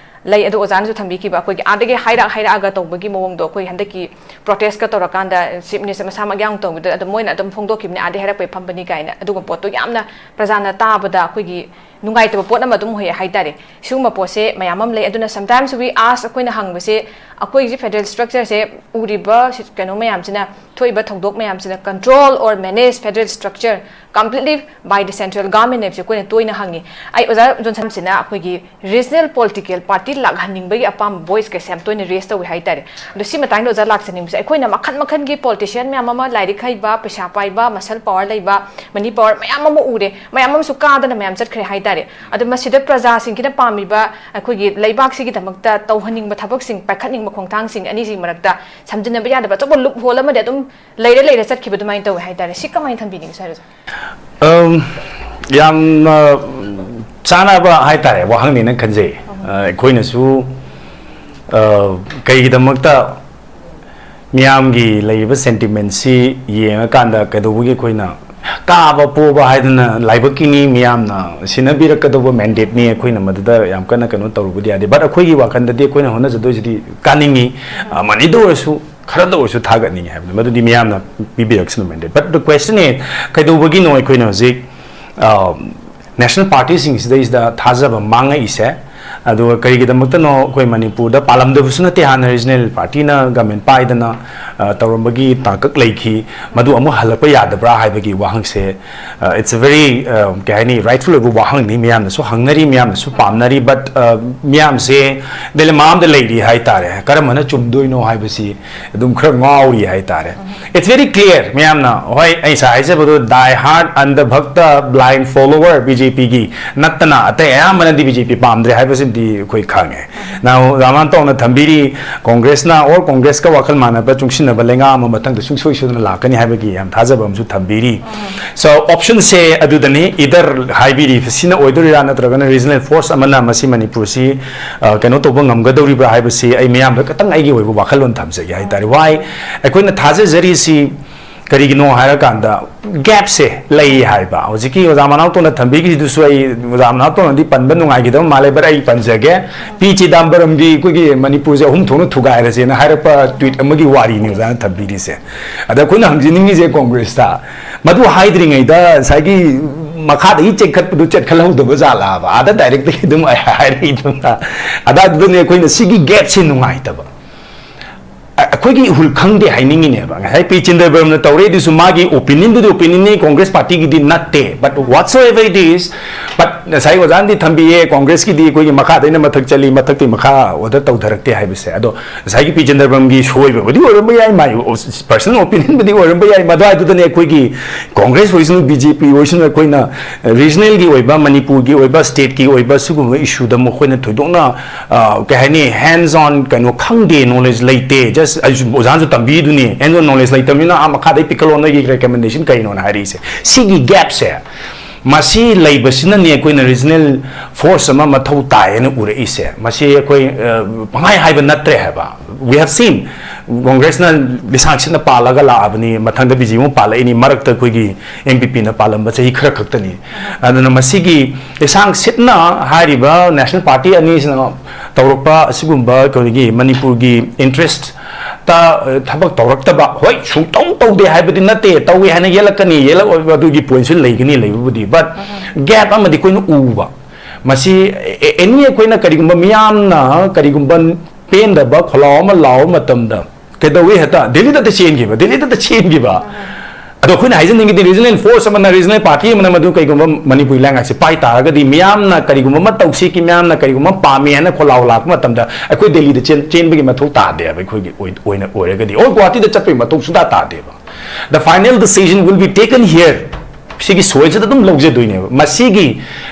ꯂꯩ꯫ ꯑꯗꯣ ꯑꯣꯖꯥꯅꯁꯨ ꯊꯝꯕꯤꯈꯤꯕ ꯑꯩꯈꯣꯏꯒꯤ ꯑꯥꯗꯒꯤ ꯍꯥꯏꯔꯛ ꯍꯥꯏꯔꯛꯑꯒ ꯇꯧꯕꯒꯤ ꯃꯑꯣꯡꯗꯣ, ꯑꯩꯈꯣꯏ ꯍꯟꯗꯛꯀꯤ ꯄ꯭ꯔꯣꯇꯦꯁꯀ ꯇꯧꯔꯀꯥꯟꯗ ꯆꯤꯐ ꯃꯤꯅꯤꯁꯇꯔ ꯃꯁꯥꯃꯛ ꯌꯥꯎꯅ ꯇꯧꯕꯗ ꯑꯗꯨꯝ ꯃꯣꯏꯅ ꯑꯗꯨꯝ ꯐꯣꯡꯗꯣꯛꯈꯤꯕꯅꯤ, "ꯑꯥꯗꯒꯤ ꯍꯥꯏꯔꯛꯄꯩ ꯐꯝꯕꯅꯤ" ꯀꯥꯏꯅ꯫ ꯑꯗꯨꯒꯨꯝꯕ ꯄꯣꯠꯇꯣ ꯌꯥꯝꯅ ꯄ꯭ꯔꯖꯥꯅ ꯇꯥꯕꯗ ꯑꯩꯈꯣꯏꯒꯤ ꯅꯨꯡꯉꯥꯏꯇꯕ ꯄꯣꯠ ꯑꯃ ꯑꯗꯨꯝ ꯑꯣꯏ ꯍꯥꯏꯇꯥꯔꯦ꯫ ꯁꯤꯒꯨꯝꯕ ꯄꯣꯠꯁꯦ ꯃꯌꯥꯝ ꯑꯃ ꯂꯩ꯫ ꯑꯗꯨꯅ sometimes we ask, ꯑꯩꯈꯣꯏꯅ ꯍꯪꯕꯁꯦ, ꯑꯩꯈꯣꯏꯒꯤ ꯐꯦꯗꯔꯦꯜ ꯁ꯭ꯇ꯭ꯔꯛꯆꯔꯁꯦ ꯎꯔꯤꯕ ꯁꯤ-, ꯀꯩꯅꯣ ꯃꯌꯥꯝꯁꯤꯅ, ꯊꯣꯛꯏꯕ ꯊꯧꯗꯣꯛ ꯃꯌꯥꯝꯁꯤꯅ control or manage federal structure completely by the central government ꯍꯥꯏꯕꯁꯦ ꯑꯩꯈꯣꯏꯅ ꯇꯣꯏꯅ ꯍꯪꯉꯤ꯫ ꯑꯩ ꯑꯣꯖꯥ ꯖꯣꯟꯁꯟꯁꯤꯅ ꯑꯩꯈꯣꯏꯒꯤ ꯔꯤꯖꯅꯦꯜ ꯄꯣꯂꯤꯇꯤꯀꯦꯜ ꯄꯥꯔꯇꯤ ꯂꯥꯛꯍꯟꯅꯤꯡꯕꯒꯤ ꯑꯄꯥꯝꯕ ꯚꯣꯏꯁ ꯀꯩꯁꯦ ꯌꯥꯝ ꯇꯣꯏꯅ ꯔꯦꯁ ꯇꯧꯏ ꯍꯥꯏꯇꯥꯔꯦ꯫ ꯑꯗꯣ ꯁꯤ ꯃꯇꯥꯡꯗ ꯑꯣꯖꯥ ꯂꯥꯛꯆꯅꯤꯡꯕꯁꯦ, ꯑꯩꯈꯣꯏꯅ ꯃꯈꯟ ꯃꯈꯟꯒꯤ ꯄꯣꯂꯤꯇꯤꯁꯤꯌꯟ ꯃꯌꯥꯝ ꯑꯃ, ꯂꯥꯏꯔꯤꯛ ꯍꯩꯕ, ꯄꯩꯁꯥ ꯄꯥꯏꯕ, ꯃꯁꯜ ꯄꯋꯥꯔ ꯂꯩꯕ, ꯃꯅꯤ ꯄꯋꯥꯔ ꯃꯌꯥꯝ ꯑꯃ ꯎꯔꯦ, ꯃꯌꯥꯝ ꯑꯃꯁꯨ ꯀꯥꯗꯅ ꯃꯌꯥꯝ ꯆꯠꯈ꯭ꯔꯦ ꯍꯥꯏꯇꯥꯔꯦ꯫ ꯑꯗꯣ ꯃꯁꯤꯗ ꯄ꯭ꯔꯖꯥꯁꯤꯡꯁꯤꯅ ꯄꯥꯝꯃꯤꯕ ꯑꯩꯈꯣꯏꯒꯤ ꯂꯩꯕꯥꯛꯁꯤꯒꯤꯗꯃꯛꯇ ꯇꯧꯍꯟꯅꯤꯡꯕ ꯊꯕꯛꯁꯤꯡ, ꯄꯥꯏꯈꯠꯅꯤꯡꯕ ꯈꯣꯡꯊꯥꯡꯁꯤꯡ ꯑꯅꯤꯁꯤꯒꯤ ꯃꯔꯛꯇ ꯁꯝꯖꯤꯟꯅꯕ ꯌꯥꯗꯕ ꯑꯆꯧꯕ ꯂꯨꯞ ꯍꯣꯜ ꯑꯃꯗꯤ ꯑꯗꯨꯝ ꯂꯩꯔ ꯂꯩꯔ ꯆꯠꯈꯤꯕ ꯑꯗꯨꯃꯥꯏꯅ ꯇꯧꯋꯦ ꯍꯥꯏꯇꯥꯔꯦ꯫ ꯁꯤ ꯀꯃꯥꯏꯅ ꯊꯝꯕꯤꯅꯤꯡꯉꯤ ꯁ꯭ꯋꯥꯏꯗꯁꯨ? ꯑꯝ, ꯌꯥꯝꯅ ꯆꯥꯅꯕ ꯍꯥꯏꯇꯥꯔꯦ ꯋꯥꯍꯪꯅꯦꯅ ꯈꯟꯖꯩ꯫ ꯑ, ꯑꯩꯈꯣꯏꯅꯁꯨ, ꯑ, ꯀꯩꯒꯤꯗꯃꯛꯇ ꯃꯤꯌꯥꯝꯒꯤ ꯂꯩꯔꯤꯕ ꯁꯦꯟꯇꯤꯃꯦꯟꯁꯤ ꯌꯦꯡꯉꯀꯥꯟꯗ ꯀꯩꯗꯧꯕꯒꯤ ꯑꯩꯈꯣꯏꯅ ꯀꯥꯕ ꯄꯣꯕ ꯍꯥꯏꯗꯅ ꯂꯥꯏꯕꯛꯀꯤꯅꯤ, ꯃꯤꯌꯥꯝꯅ ꯁꯤꯟꯅꯕꯤꯔꯛꯀꯗꯧꯕ mandate ꯅꯤ, ꯑꯩꯈꯣꯏꯅ ꯃꯗꯨꯗ ꯌꯥꯝ ꯀꯟꯅ ꯀꯩꯅꯣ ꯇꯧꯔꯨꯕꯗꯤ ꯌꯥꯗꯦ꯫ But ꯑꯩꯈꯣꯏꯒꯤ ꯋꯥꯈꯜꯗꯗꯤ ꯑꯩꯈꯣꯏꯅ ꯍꯣꯠꯅꯖꯗꯣꯏꯁꯤꯗꯤ ꯀꯥꯅꯤꯡꯉꯤ, ꯑ, money ꯗ ꯑꯣꯏꯔꯁꯨ ꯈꯔꯗ ꯑꯣꯏꯔꯁꯨ ꯊꯥꯒꯠꯅꯤꯡꯉꯤ ꯍꯥꯏꯕꯅꯤ꯫ ꯃꯗꯨꯗꯤ ꯃꯤꯌꯥꯝꯅ ꯄꯤꯕꯤꯔꯛꯁꯅꯨ mandate꯫ But the question is, ꯀꯩꯗꯧꯕꯒꯤꯅꯣ ꯑꯩꯈꯣꯏꯅ ꯍꯧꯖꯤꯛ, ꯑ, national party ꯁꯤꯡꯁꯤꯗꯩꯁꯤꯗ ꯊꯥꯖꯕ ꯃꯥꯡꯉꯛꯏꯁꯦ? ꯑꯗꯨꯒ ꯀꯔꯤꯒꯤꯗꯃꯛꯇꯅꯣ ꯑꯩꯈꯣꯏ ꯃꯅꯤꯄꯨꯔꯗ ꯄꯥꯜꯂꯝꯗꯕꯁꯨ ꯅꯠꯇꯦ, ꯍꯥꯟꯅ regional party ꯅ government ꯄꯥꯏꯗꯅ, ꯑ, ꯇꯧꯔꯝꯕꯒꯤ ꯇꯥꯡꯀꯛ ꯂꯩꯈꯤ, ꯃꯗꯨ ꯑꯃꯨꯛ ꯍꯜꯂꯛꯄ ꯌꯥꯗꯕ꯭ꯔꯥ ꯍꯥꯏꯕꯒꯤ ꯋꯥꯍꯪꯁꯦ, ꯑ, it's a very, ꯑ, ꯀꯩ ꯍꯥꯏꯅꯤ, rightful ꯑꯣꯏꯕ ꯋꯥꯍꯪꯅꯤ, ꯃꯤꯌꯥꯝꯅꯁꯨ ꯍꯪꯅꯔꯤ, ꯃꯤꯌꯥꯝꯅꯁꯨ ꯄꯥꯝꯅꯔꯤ꯫ But, ꯑ, ꯃꯤꯌꯥꯝꯁꯦ dilemma ꯑꯃꯗ ꯂꯩꯔꯤ ꯍꯥꯏꯇꯥꯔꯦ, ꯀꯔꯝꯕꯅ ꯆꯨꯝꯗꯣꯏꯅꯣ ꯍꯥꯏꯕꯁꯤ ꯑꯗꯨꯝ ꯈꯔ ꯉꯥꯎꯔꯤ ꯍꯥꯏꯇꯥꯔꯦ꯫ It's very clear, ꯃꯌꯥꯝꯅ, ꯍꯣꯏ, ꯑꯩ ꯉꯁꯥꯏ ꯍꯥꯏꯖꯕꯗꯣ, die hard, ꯑꯟꯙ ꯚꯛꯇ, blind follower, B J P ꯒꯤ ꯅꯠꯇꯅ ꯑꯇꯩ ꯑꯌꯥꯝꯕꯅꯗꯤ B J P ꯄꯥꯝꯗ꯭ꯔꯦ ꯍꯥꯏꯕꯁꯤꯃꯗꯤ ꯑꯩꯈꯣꯏ ꯈꯪꯉꯦ꯫ ꯅꯍꯥꯟ ꯔꯥꯃꯥꯟ ꯇꯧꯅ ꯊꯝꯕꯤꯔꯤ, ꯀꯣꯡꯒ꯭ꯔꯦꯁꯅ or ꯀꯣꯡꯒ꯭ꯔꯦꯁꯀ ꯋꯥꯈꯜ ꯃꯥꯟꯅꯕ ꯆꯨꯡꯁꯤꯟꯅꯕ ꯂꯩꯉꯥꯛ ꯑꯃ ꯃꯊꯪꯗ ꯁꯨꯡꯁꯣꯏ ꯁꯣꯏꯗꯅ ꯂꯥꯛꯀꯅꯤ ꯍꯥꯏꯕꯒꯤ ꯌꯥꯝ ꯊꯥꯖꯕ ꯑꯃꯁꯨ ꯊꯝꯕꯤꯔꯤ꯫ So, option ꯁꯦ ꯑꯗꯨꯗꯅꯤ, either ꯍꯥꯏꯕꯤꯔꯤ, ꯁꯤꯅ ꯑꯣꯏꯗꯣꯔꯤꯔꯥ ꯅꯠꯇ꯭ꯔꯒꯅ regional force ꯑꯃꯅ ꯃꯁꯤ ꯃꯅꯤꯄꯨꯔꯁꯤ, ꯑ, ꯀꯩꯅꯣ ꯇꯧꯕ ꯉꯝꯒꯗꯧꯔꯤꯕ꯭ꯔꯥ ꯍꯥꯏꯕꯁꯤ ꯑꯩ ꯃꯤꯌꯥꯝꯗ ꯈꯤꯇꯪ ꯑꯩꯒꯤ ꯑꯣꯏꯕ ꯋꯥꯈꯜꯂꯣꯟ ꯊꯝꯖꯒꯦ ꯍꯥꯏꯇꯥꯔꯦ꯫ Why? ꯑꯩꯈꯣꯏꯅ ꯊꯥꯖꯖꯔꯤꯁꯤ ꯀꯔꯤꯒꯤꯅꯣ ꯍꯥꯏꯔꯀꯥꯟꯗ, gap ꯁꯦ ꯂꯩ ꯍꯥꯏꯕ꯫ ꯍꯧꯖꯤꯛꯀꯤ ꯑꯣꯖꯥ ꯃꯅꯥꯎꯇꯣꯟꯅ ꯊꯝꯕꯤꯈꯤꯗꯨꯁꯨ ꯑꯩ ꯑꯣꯖꯥ ꯃꯅꯥꯎꯇꯣꯟꯅꯗꯤ ꯄꯟꯕ ꯅꯨꯡꯉꯥꯏꯈꯤꯗꯕ ꯃꯥꯜꯂꯦ, but ꯑꯩ ꯄꯟꯖꯒꯦ꯫ ꯄꯤ ꯆꯤꯗꯥꯝꯕꯔꯝꯒꯤ ꯑꯩꯈꯣꯏꯒꯤ ꯃꯅꯤꯄꯨꯔꯁꯦ ꯑꯍꯨꯝ ꯊꯣꯛꯅ ꯊꯨꯒꯥꯏꯔꯁꯦꯅ ꯍꯥꯏꯔꯛꯄ tweet ꯑꯃꯒꯤ ꯋꯥꯔꯤꯅꯤ ꯑꯣꯖꯥꯅ ꯊꯝꯕꯤꯔꯤꯁꯦ꯫ ꯑꯗ ꯑꯩꯈꯣꯏꯅ ꯍꯪꯖꯅꯤꯡꯉꯤꯁꯦ ꯀꯣꯡꯒ꯭ꯔꯦꯁꯇ, ꯃꯗꯨ ꯍꯥꯏꯗ꯭ꯔꯤꯉꯩꯗ ꯉꯁꯥꯏꯒꯤ ꯃꯈꯥꯗꯒꯤ ꯆꯦꯟꯈꯠꯄꯗꯨ ꯆꯦꯟꯈꯠꯍꯧꯗꯕ ꯖꯥꯠꯂꯥꯕ? ꯑꯥꯗ directly ꯑꯗꯨꯝ ꯍꯥꯏꯔꯛꯏꯗꯨꯅ꯫ ꯑꯗ ꯑꯗꯨꯗꯅꯦ ꯑꯩꯈꯣꯏꯅ ꯁꯤꯒꯤ gap ꯁꯦ ꯅꯨꯡꯉꯥꯏꯇꯕ꯫ ꯑ-, ꯑꯩꯈꯣꯏꯒꯤ ꯏꯍꯨꯜ ꯈꯪꯗꯦ ꯍꯥꯏꯅꯤꯡꯉꯤꯅꯦꯕ꯫ ꯉꯁꯥꯏ ꯄꯤ ꯆꯤꯟꯗ꯭ꯔꯕꯝꯅ ꯇꯧꯔꯦ, ꯑꯗꯨꯁꯨ ꯃꯥꯒꯤ opinion ꯗꯨꯗꯤ opinion ꯅꯤ, ꯀꯣꯡꯒ꯭ꯔꯦꯁ ꯄꯥꯔꯇꯤꯒꯤꯗꯤ ꯅꯠꯇꯦ꯫ But whatsoever it is, but ꯉꯁꯥꯏ ꯑꯣꯖꯥꯅꯗꯤ ꯊꯝꯕꯤꯌꯦ, ꯀꯣꯡꯒ꯭ꯔꯦꯁꯀꯤꯗꯤ ꯑꯩꯈꯣꯏꯒꯤ ꯃꯈꯥꯗꯩꯅ ꯃꯊꯛ ꯆꯠꯂꯤ, ꯃꯊꯛꯇꯩ ꯃꯈꯥ order ꯇꯧꯊꯔꯛꯇꯦ ꯍꯥꯏꯕꯁꯦ꯫ ꯑꯗꯣ ꯉꯁꯥꯏꯒꯤ ꯄꯤ ꯆꯤꯟꯗ꯭ꯔꯕꯝꯒꯤ ꯁꯣꯏꯕꯕꯨꯗꯤ ꯑꯣꯏꯔꯝꯕ ꯌꯥꯏ, my personal opinion ꯕꯨꯗꯤ ꯑꯣꯏꯔꯝꯕ ꯌꯥꯏ, ꯃꯗꯨꯋꯥꯏꯗꯨꯗꯅꯦ ꯑꯩꯈꯣꯏꯒꯤ ꯀꯣꯡꯒ꯭ꯔꯦꯁ ꯑꯣꯏꯁꯅꯨ, B J P ꯑꯣꯏꯁꯅꯨ, ꯑꯩꯈꯣꯏꯅ regional ꯒꯤ ꯑꯣꯏꯕ, ꯃꯅꯤꯄꯨꯔꯒꯤ ꯑꯣꯏꯕ, state ꯀꯤ ꯑꯣꯏꯕ ꯁꯤꯒꯨꯝꯕ issue ꯗ ꯃꯈꯣꯏꯅ ꯊꯣꯏꯗꯣꯛꯅ, ꯑ, ꯀꯩ ꯍꯥꯏꯅꯤ, hands on ꯀꯩꯅꯣ ꯈꯪꯗꯦ, knowledge ꯂꯩꯇꯦ꯫ Just ꯑꯩꯁꯨ ꯑꯣꯖꯥꯅꯁꯨ ꯇꯝꯕꯤꯗꯨꯅꯤ, hands on knowledge ꯂꯩꯇꯕꯅꯤꯅ ꯑꯥ ꯃꯈꯥꯗꯩ ꯄꯤꯈꯠꯂꯣ ꯅꯣꯏꯒꯤ recommendation ꯀꯩꯅꯣꯅ ꯍꯥꯏꯔꯛꯏꯁꯦ꯫ ꯁꯤꯒꯤ gap ꯁꯦ, ꯃꯁꯤ ꯂꯩꯕꯁꯤꯅꯅꯦ ꯑꯩꯈꯣꯏꯅ regional force ꯑꯃ ꯃꯊꯧ ꯇꯥꯏꯌꯦꯅ ꯎꯔꯛꯏꯁꯦ꯫ ꯃꯁꯤ ꯑꯩꯈꯣꯏ, ꯑ, ꯄꯪꯍꯥꯏ ꯍꯥꯏꯕ ꯅꯠꯇ꯭ꯔꯦ ꯍꯥꯏꯕ꯫ We have seen ꯀꯣꯡꯒ꯭ꯔꯦꯁꯅ ꯂꯤꯁꯥꯡ ꯁꯤꯠꯅ ꯄꯥꯜꯂꯒ ꯂꯥꯛꯑꯕꯅꯤ, ꯃꯊꯪꯗ ꯕꯤ ꯖꯦ ꯄꯤ ꯑꯃꯨꯛ ꯄꯥꯜꯂꯛꯏꯅꯤ, ꯃꯔꯛꯇ ꯑꯩꯈꯣꯏꯒꯤ ꯑꯦꯟ ꯄꯤ ꯄꯤꯅ ꯄꯥꯜꯂꯝꯕ ꯆꯍꯤ ꯈꯔ ꯈꯛꯇꯅꯤ꯫ ꯑꯗꯨꯅ ꯃꯁꯤꯒꯤ ꯂꯤꯁꯥꯡ ꯁꯤꯠꯅ ꯍꯥꯏꯔꯤꯕ ꯅꯦꯁꯅꯦꯜ ꯄꯥꯔꯇꯤ ꯑꯅꯤꯁꯤꯅ ꯇꯧꯔꯛꯄ ꯑꯁꯤꯒꯨꯝꯕ ꯑꯩꯈꯣꯏꯒꯤ ꯃꯅꯤꯄꯨꯔꯒꯤ ꯏꯟꯇꯔꯦꯁꯇ, ꯑ, ꯊꯕꯛ ꯇꯧꯔꯛꯇꯕ, ꯍꯣꯏ, ꯁꯨꯡꯇꯧ ꯇꯧꯗꯦ ꯍꯥꯏꯕꯗꯤ ꯅꯠꯇꯦ, ꯇꯧꯏ ꯍꯥꯏꯅ ꯌꯦꯜꯂꯛꯀꯅꯤ, ꯌꯦꯜꯂꯛꯑꯣꯏꯕ ꯑꯗꯨꯒꯤ ꯄꯣꯏꯟꯠꯁꯨ ꯂꯩꯒꯅꯤ, ꯂꯩꯕꯕꯨꯗꯤ, ꯕꯠ ꯒꯦꯞ ꯑꯃꯗꯤ ꯑꯩꯈꯣꯏꯅ ꯎꯕ꯫ ꯃꯁꯤ ꯑꯦ-, ꯑꯦꯅꯤ ꯑꯩꯈꯣꯏꯅ ꯀꯔꯤꯒꯨꯝꯕ ꯃꯤꯌꯥꯝꯅ ꯀꯔꯤꯒꯨꯝꯕ ꯄꯦꯟꯗꯕ ꯈꯣꯜꯂꯥꯎ ꯑꯃ ꯂꯥꯎꯕ ꯃꯇꯝꯗ ꯀꯩꯗꯧꯏ ꯍꯦꯛꯇ ꯗꯦꯜꯂꯤꯗ ꯍꯦꯛꯇ ꯆꯦꯟꯈꯤꯕ, ꯗꯦꯜꯂꯤꯗ ꯍꯦꯛꯇ ꯆꯦꯟꯈꯤꯕ꯫ ꯑꯗꯣ ꯑꯩꯈꯣꯏꯅ ꯍꯥꯏꯖꯅꯤꯡꯉꯤꯗꯤ ꯔꯤꯖꯅꯦꯜ ꯐꯣꯔꯁ ꯑꯃꯅ, ꯔꯤꯖꯅꯦꯜ ꯄꯥꯔꯇꯤ ꯑꯃꯅ ꯃꯗꯨ ꯀꯩꯒꯨꯝꯕ ꯃꯅꯤꯄꯨꯔꯤ ꯂꯥꯏꯉꯥꯛꯁꯦ ꯄꯥꯏ ꯇꯥꯔꯒꯗꯤ ꯃꯤꯌꯥꯝꯅ ꯀꯔꯤꯒꯨꯝꯕ ꯑꯃ ꯇꯧꯁꯤ, ꯃꯤꯌꯥꯝꯅ ꯀꯔꯤꯒꯨꯝꯕ ꯑꯃ ꯄꯥꯝꯃꯤ ꯍꯥꯏꯅ ꯈꯣꯜꯂꯥꯎ ꯂꯥꯛꯄ ꯃꯇꯝꯗ ꯑꯩꯈꯣꯏ ꯗꯦꯜꯂꯤꯗ ꯆꯦꯟ-, ꯆꯦꯟꯕꯒꯤ ꯃꯊꯧ ꯇꯥꯗꯦꯕ ꯑꯩꯈꯣꯏꯒꯤ ꯑꯣꯏ-, ꯑꯣꯏꯅ ꯑꯣꯏꯔꯒꯗꯤ꯫ ꯑꯣꯔ ꯒꯨꯋꯥꯍꯥꯇꯤꯗ ꯆꯠꯄꯒꯤ ꯃꯊꯧ ꯁꯨꯡꯇꯥ ꯇꯥꯗꯦꯕ꯫ The final decision will be taken here. ꯁꯤꯒꯤ ꯁꯣꯏꯜꯁꯤꯗ ꯑꯗꯨꯝ ꯂꯧꯖꯗꯣꯏꯅꯦꯕ꯫ ꯃꯁꯤꯒꯤ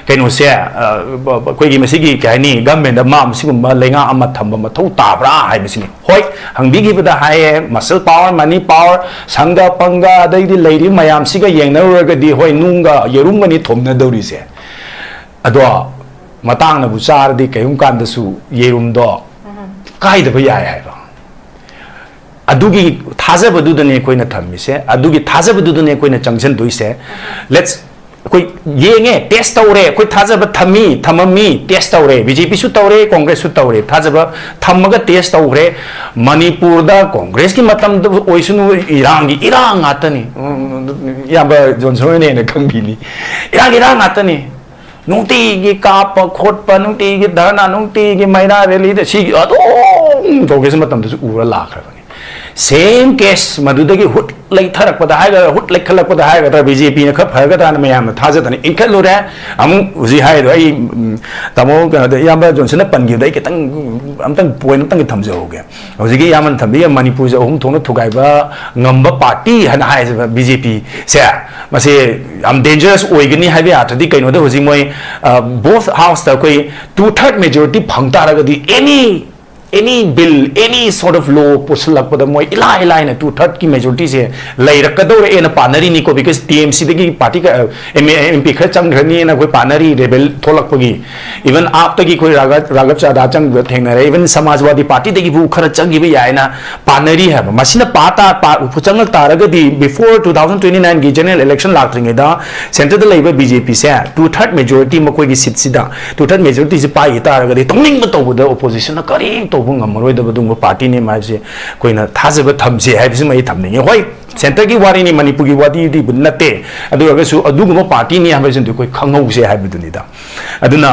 ꯀꯩꯅꯣꯁꯦ, ꯑ, ꯕ-, ꯕ-, ꯑꯩꯈꯣꯏꯒꯤ ꯃꯁꯤꯒꯤ ꯀꯩ ꯍꯥꯏꯅꯤ, ꯒꯃꯦꯟꯗ ꯃꯥ ꯃꯁꯤꯒꯨꯝꯕ ꯂꯩꯉꯥꯛ ꯑꯃ ꯊꯝꯕ ꯃꯊꯧ ꯇꯥꯕ꯭ꯔꯥ ꯍꯥꯏꯕꯁꯤꯅꯤ꯫ ꯍꯣꯏ, ꯍꯪꯕꯤꯈꯤꯕꯗ ꯍꯥꯏꯌꯦ, ꯃꯁꯜ ꯄꯥꯋꯔ, ꯃꯅꯤ ꯄꯥꯋꯔ, ꯁꯪꯒ ꯄꯪꯒ, ꯑꯗꯩꯗꯤ ꯂꯩꯔꯤꯕ ꯃꯌꯥꯝꯁꯤꯒ ꯌꯦꯡꯅꯔꯨꯔꯒꯗꯤ, ꯍꯣꯏ, ꯅꯨꯡꯒ ꯌꯦꯔꯨꯝꯒꯅꯤ ꯊꯣꯝꯅꯗꯧꯔꯤꯁꯦ꯫ ꯑꯗꯣ ꯃꯇꯥꯡꯅꯕꯨ ꯆꯥꯔꯗꯤ ꯀꯔꯤꯒꯨꯝ ꯀꯥꯟꯗꯁꯨ ꯌꯦꯔꯨꯝꯗꯣ ꯀꯥꯏꯗꯕ ꯌꯥꯏ ꯍꯥꯏꯕ꯫ ꯑꯗꯨꯒꯤ ꯊꯥꯖꯕꯗꯨꯗꯅꯦ ꯑꯩꯈꯣꯏꯅ ꯊꯝꯃꯤꯁꯦ, ꯑꯗꯨꯒꯤ ꯊꯥꯖꯕꯗꯨꯗꯅꯦ ꯑꯩꯈꯣꯏꯅ ꯆꯪꯁꯤꯟꯗꯣꯏꯁꯦ꯫ ꯂꯦꯠꯁ, ꯑꯩꯈꯣꯏ ꯌꯦꯡꯉꯦ, ꯇꯦꯁ ꯇꯧꯔꯦ, ꯑꯩꯈꯣꯏ ꯊꯥꯖꯕ ꯊꯝꯃꯤ, ꯊꯝꯃꯝꯃꯤ, ꯇꯦꯁ ꯇꯧꯔꯦ, ꯕꯤ ꯖꯦ ꯄꯤꯁꯨ ꯇꯧꯔꯦ, ꯀꯣꯡꯒ꯭ꯔꯦꯁꯁꯨ ꯇꯧꯔꯦ, ꯊꯥꯖꯕ ꯊꯝꯃꯒ ꯇꯦꯁ ꯇꯧꯈ꯭ꯔꯦ꯫ ꯃꯅꯤꯄꯨꯔꯗ ꯀꯣꯡꯒ꯭ꯔꯦꯁꯀꯤ ꯃꯇꯝꯗ ꯑꯣꯏꯁꯅꯨ, ꯏꯔꯥꯡꯒꯤ ꯏꯔꯥꯡ ꯉꯥꯛꯇꯅꯤ꯫ ꯎꯝ, ꯏꯌꯥꯝꯕ ꯖꯣꯟꯁꯟ ꯍꯣꯏꯅ ꯍꯦꯟꯅ ꯈꯪꯕꯤꯅꯤ, ꯏꯔꯥꯡꯒꯤ ꯏꯔꯥꯡ ꯉꯥꯛꯇꯅꯤ꯫ ꯅꯨꯡꯇꯤꯒꯤ ꯀꯥꯞꯄ ꯈꯣꯠꯄ, ꯅꯨꯡꯇꯤꯒꯤ ꯙꯔꯅꯥ, ꯅꯨꯡꯇꯤꯒꯤ ꯃꯩꯔꯥ ꯔꯦꯂꯤꯗ ꯁꯤꯒꯤ ꯑꯗꯨꯝ ꯀꯣꯡꯒ꯭ꯔꯦꯁ ꯃꯇꯝꯗꯁꯨ ꯎꯔ ꯂꯥꯛꯈ꯭ꯔꯕꯅꯤ꯫ ꯁꯦꯝ ꯀꯦꯁ ꯃꯗꯨꯗꯒꯤ ꯍꯨꯠ ꯂꯩꯊꯔꯛꯄꯗ ꯍꯥꯏꯒꯗ꯭ꯔꯥ, ꯍꯨꯠ ꯂꯩꯈꯠꯂꯛꯄꯗ ꯍꯥꯏꯒꯗ꯭ꯔꯥ, ꯕꯤ ꯖꯦ ꯄꯤꯅ ꯈꯔ ꯐꯒꯗ꯭ꯔꯥꯅ ꯃꯌꯥꯝꯅ ꯊꯥꯖꯗꯅ ꯏꯟꯈꯠꯂꯨꯔꯦ꯫ ꯑꯃꯨꯛ ꯍꯧꯖꯤꯛ ꯍꯥꯏꯔꯤꯗꯣ ꯑꯩ, ꯎꯝ, ꯇꯥꯃꯣ ꯀꯩꯅꯣꯗ, ꯏꯌꯥꯝꯕ ꯖꯣꯟꯁꯟꯅ ꯄꯟꯈꯤꯕꯗ ꯑꯩ ꯈꯤꯇꯪ, ꯎꯝ, ꯑꯝꯇꯪ ꯄꯣꯏꯟ ꯑꯝꯇꯪꯒ ꯊꯝꯖꯍꯧꯒꯦ꯫ ꯍꯧꯖꯤꯛꯀꯤ ꯏꯌꯥꯝꯕꯅ ꯊꯝꯕꯤꯒꯦ, ꯃꯅꯤꯄꯨꯔꯁꯦ ꯑꯍꯨꯝ ꯊꯣꯛꯅ ꯊꯨꯒꯥꯏꯕ ꯉꯝꯕ ꯄꯥꯔꯇꯤ ꯍꯥꯏꯅ ꯍꯥꯏꯔꯤꯕ ꯕꯤ ꯖꯦ ꯄꯤꯁꯦ, ꯃꯁꯤ ꯌꯥꯝ ꯗꯦꯟꯖꯔꯁ ꯑꯣꯏꯒꯅꯤ ꯍꯥꯏꯕ ꯌꯥꯗ꯭ꯔꯗꯤ, ꯀꯩꯅꯣꯗ ꯍꯧꯖꯤꯛ ꯃꯣꯏ, ꯑ, ꯕꯣꯊ ꯍꯥꯎꯁꯇ ꯑꯩꯈꯣꯏ ꯇꯨ ꯊꯥꯔꯠ ꯃꯦꯖꯣꯔꯤꯇꯤ ꯐꯪ ꯇꯥꯔꯒꯗꯤ ꯑꯦꯅꯤ Any bill, any sort of law ꯄꯨꯁꯜꯂꯛꯄꯗ ꯃꯣꯏ ꯏꯂꯥꯏ ꯂꯥꯏꯅ two thirdꯀꯤ majorityꯁꯦ ꯂꯩꯔꯛꯀꯗꯧꯔꯦꯅ ꯄꯥꯅꯔꯤꯅꯤꯀꯣ, because TMCꯗꯒꯤ party MP ꯈꯔ ꯆꯪꯈ꯭ꯔꯅꯤꯅ ꯑꯩꯈꯣꯏ ꯄꯥꯅꯔꯤ, rebel ꯊꯣꯛꯂꯛꯄꯒꯤ꯫ Even AAPꯇꯒꯤ ꯑꯩꯈꯣꯏ ꯔꯥꯒ ꯔꯥꯒꯕ ꯆꯥꯗꯥ ꯆꯪꯕ ꯊꯦꯡꯅꯔꯦ, even ꯁꯃꯥꯖꯋꯥꯗꯤ partyꯗꯒꯤꯕꯨ ꯈꯔ ꯆꯪꯈꯤꯕ ꯌꯥꯏꯅ ꯄꯥꯅꯔꯤ ꯍꯥꯏꯕ꯫ ꯃꯁꯤꯅ ꯄꯥ ꯇꯥ ꯄꯥ ꯆꯪꯂꯛ ꯇꯥꯔꯒꯗꯤ, before two thousand twenty nineꯒꯤ general election ꯂꯥꯛꯇ꯭ꯔꯤꯉꯩꯗ centreꯗ ꯂꯩꯕ BJPꯁꯦ two third majority ꯃꯈꯣꯏꯒꯤ seatꯁꯤꯗ two third majorityꯁꯤ ꯄꯥꯏꯈꯤ ꯇꯥꯔꯒꯗꯤ, ꯇꯧꯅꯤꯡꯕ ꯇꯧꯕꯗ oppositionꯅ ꯀꯔꯤꯝ ꯇꯧꯕ ꯉꯝꯃꯔꯣꯏꯗꯕ ꯑꯗꯨꯒꯨꯝꯕ partyꯅꯤ ꯍꯥꯏꯕꯁꯤ ꯑꯩꯈꯣꯏꯅ ꯊꯥꯖꯕ ꯊꯝꯁꯦ ꯍꯥꯏꯕꯁꯤꯃ ꯑꯩ ꯊꯝꯅꯤꯡꯉꯤ꯫ ꯍꯣꯏ, centreꯒꯤ ꯋꯥꯔꯤꯅꯤ, ꯃꯅꯤꯄꯨꯔꯒꯤ ꯋꯥꯔꯤꯗꯤ ꯅꯠꯇꯦ, ꯑꯗꯨ ꯑꯣꯏꯔꯒꯁꯨ ꯑꯗꯨꯒꯨꯝꯕ partyꯅꯤ ꯍꯥꯏꯕꯁꯤꯃꯗꯤ ꯑꯩꯈꯣꯏ ꯈꯪꯍꯧꯁꯦ ꯍꯥꯏꯕꯗꯨꯅꯤꯗ꯫ ꯑꯗꯨꯅ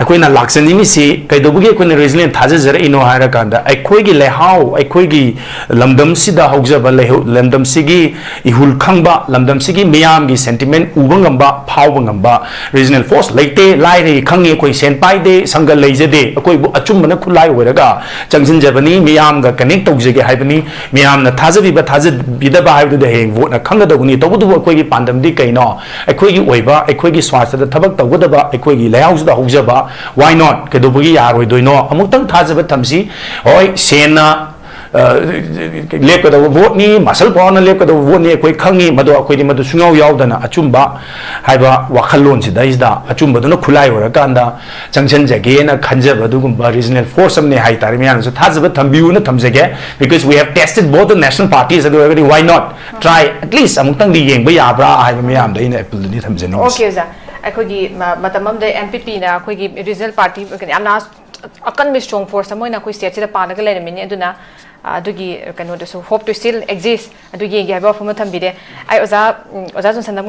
ꯑꯩꯈꯣꯏꯅ ꯂꯥꯛꯆꯅꯤꯡꯉꯤꯁꯤ ꯀꯩꯗꯧꯕꯒꯤ ꯑꯩꯈꯣꯏꯅ regional ꯊꯥꯖꯖꯔꯛꯏꯅꯣ ꯍꯥꯏꯔꯀꯥꯟꯗ, ꯑꯩꯈꯣꯏꯒꯤ ꯂꯩꯍꯥꯎ, ꯑꯩꯈꯣꯏꯒꯤ ꯂꯝꯗꯝꯁꯤꯗ ꯍꯧꯖꯕ ꯂꯩꯍꯧ-, ꯂꯝꯗꯝꯁꯤꯒꯤ ꯏꯍꯨꯜ ꯈꯪꯕ, ꯂꯝꯗꯝꯁꯤꯒꯤ ꯃꯤꯌꯥꯝꯒꯤ sentiment ꯎꯕ ꯉꯝꯕ, ꯐꯥꯎꯕ ꯉꯝꯕ regional force ꯂꯩꯇꯦ꯫ ꯂꯥꯏꯔꯩ ꯈꯪꯉꯤ, ꯑꯩꯈꯣꯏ ꯁꯦꯟ ꯄꯥꯏꯗꯦ, ꯁꯪꯒ ꯂꯩꯖꯗꯦ, ꯑꯩꯈꯣꯏꯕꯨ ꯑꯆꯨꯝꯕꯅ ꯈꯨꯠꯂꯥꯏ ꯑꯣꯏꯔꯒ ꯆꯪꯁꯤꯟꯖꯕꯅꯤ, ꯃꯤꯌꯥꯝꯒ connect ꯇꯧꯖꯒꯦ ꯍꯥꯏꯕꯅꯤ꯫ ꯃꯤꯌꯥꯝꯅ ꯊꯥꯖꯕꯤꯕ ꯊꯥꯖꯕꯤꯗꯕ ꯍꯥꯏꯕꯗꯨꯗꯤ ꯍꯌꯦꯡ voteꯅ ꯈꯪꯒꯗꯧꯕꯅꯤ꯫ ꯇꯧꯕꯇꯕꯨ ꯑꯩꯈꯣꯏꯒꯤ ꯄꯥꯟꯗꯝꯗꯤ ꯀꯩꯅꯣ? ꯑꯩꯈꯣꯏꯒꯤ ꯑꯣꯏꯕ, ꯑꯩꯈꯣꯏꯒꯤ ꯁ꯭ꯋꯥꯁꯊꯗ ꯊꯕꯛ ꯇꯧꯒꯗꯕ, ꯑꯩꯈꯣꯏꯒꯤ ꯂꯩꯍꯥꯎꯁꯤꯗ ꯍꯧꯖꯕ, why not? ꯀꯩꯗꯧꯕꯒꯤ ꯌꯥꯔꯣꯏꯗꯣꯏꯅꯣ? ꯑꯃꯨꯛꯇꯪ ꯊꯥꯖꯕ ꯊꯝꯁꯤ꯫ ꯍꯣꯏ, ꯁꯦꯟꯅ ꯑ, ꯂꯦꯞꯀꯗꯧꯕ voteꯅꯤ, muscle powerꯅ ꯂꯦꯞꯀꯗꯧꯕ voteꯅꯤ, ꯑꯩꯈꯣꯏ ꯈꯪꯉꯤ꯫ ꯃꯗꯣ ꯑꯩꯈꯣꯏꯗꯤ ꯃꯗꯨ ꯁꯨꯡꯌꯥꯎ ꯌꯥꯎꯗꯅ ꯑꯆꯨꯝꯕ ꯍꯥꯏꯕ ꯋꯥꯈꯜꯂꯣꯟꯁꯤꯗꯩꯁꯤꯗ ꯑꯆꯨꯝꯕꯗꯨꯅ ꯈꯨꯠꯂꯥꯏ ꯑꯣꯏꯔꯀꯥꯟꯗ ꯆꯪꯁꯤꯟꯖꯒꯦꯅ ꯈꯟꯖꯕ ꯑꯗꯨꯒꯨꯝꯕ regional force ꯑꯃꯅꯤ ꯍꯥꯏꯇꯥꯔꯦ꯫ ꯃꯌꯥꯝꯅꯁꯨ ꯊꯥꯖꯕ ꯊꯝꯕꯤꯌꯨꯅ ꯊꯝꯖꯒꯦ, because we have tested both the national parties, ꯑꯗꯨ ꯑꯣꯏꯔꯒꯗꯤ why not try, at least ꯑꯃꯨꯛꯇꯪꯗꯤ ꯌꯦꯡꯕ ꯌꯥꯕ꯭ꯔꯥ ꯍꯥꯏꯕ ꯃꯌꯥꯝꯗ ꯑꯩꯅ appealꯗꯨꯗꯤ ꯊꯝꯖꯅꯤꯡꯉꯤ꯫ Okay, ꯑꯣꯖꯥ, ꯑꯩꯈꯣꯏꯒꯤ ꯃ- ꯃꯇꯝ ꯑꯃꯗ NPPꯅ ꯑꯩꯈꯣꯏꯒꯤ regional party ꯌꯥꯝꯅ ꯑꯀꯟꯕ strong force ꯑꯃ ꯑꯣꯏꯅ ꯑꯩꯈꯣꯏ stateꯁꯤꯗ ꯄꯥꯜꯂꯒ ꯂꯩꯔꯝꯃꯤꯅꯤ꯫ ꯑꯗꯨꯅ ꯑ, ꯑꯗꯨꯒꯤ ꯀꯩꯅꯣꯗꯨꯁꯨ, hope to still exist, ꯑꯗꯨ ꯌꯦꯡꯒꯦ ꯍꯥꯏꯕ ꯋꯥꯐꯝ ꯑꯃ ꯊꯝꯕꯤꯔꯦ꯫ ꯑꯩ ꯑꯣꯖꯥ, ꯎꯝ, ꯑꯣꯖꯥ ꯖꯣꯟꯁꯟꯗ ꯑꯃꯨꯛ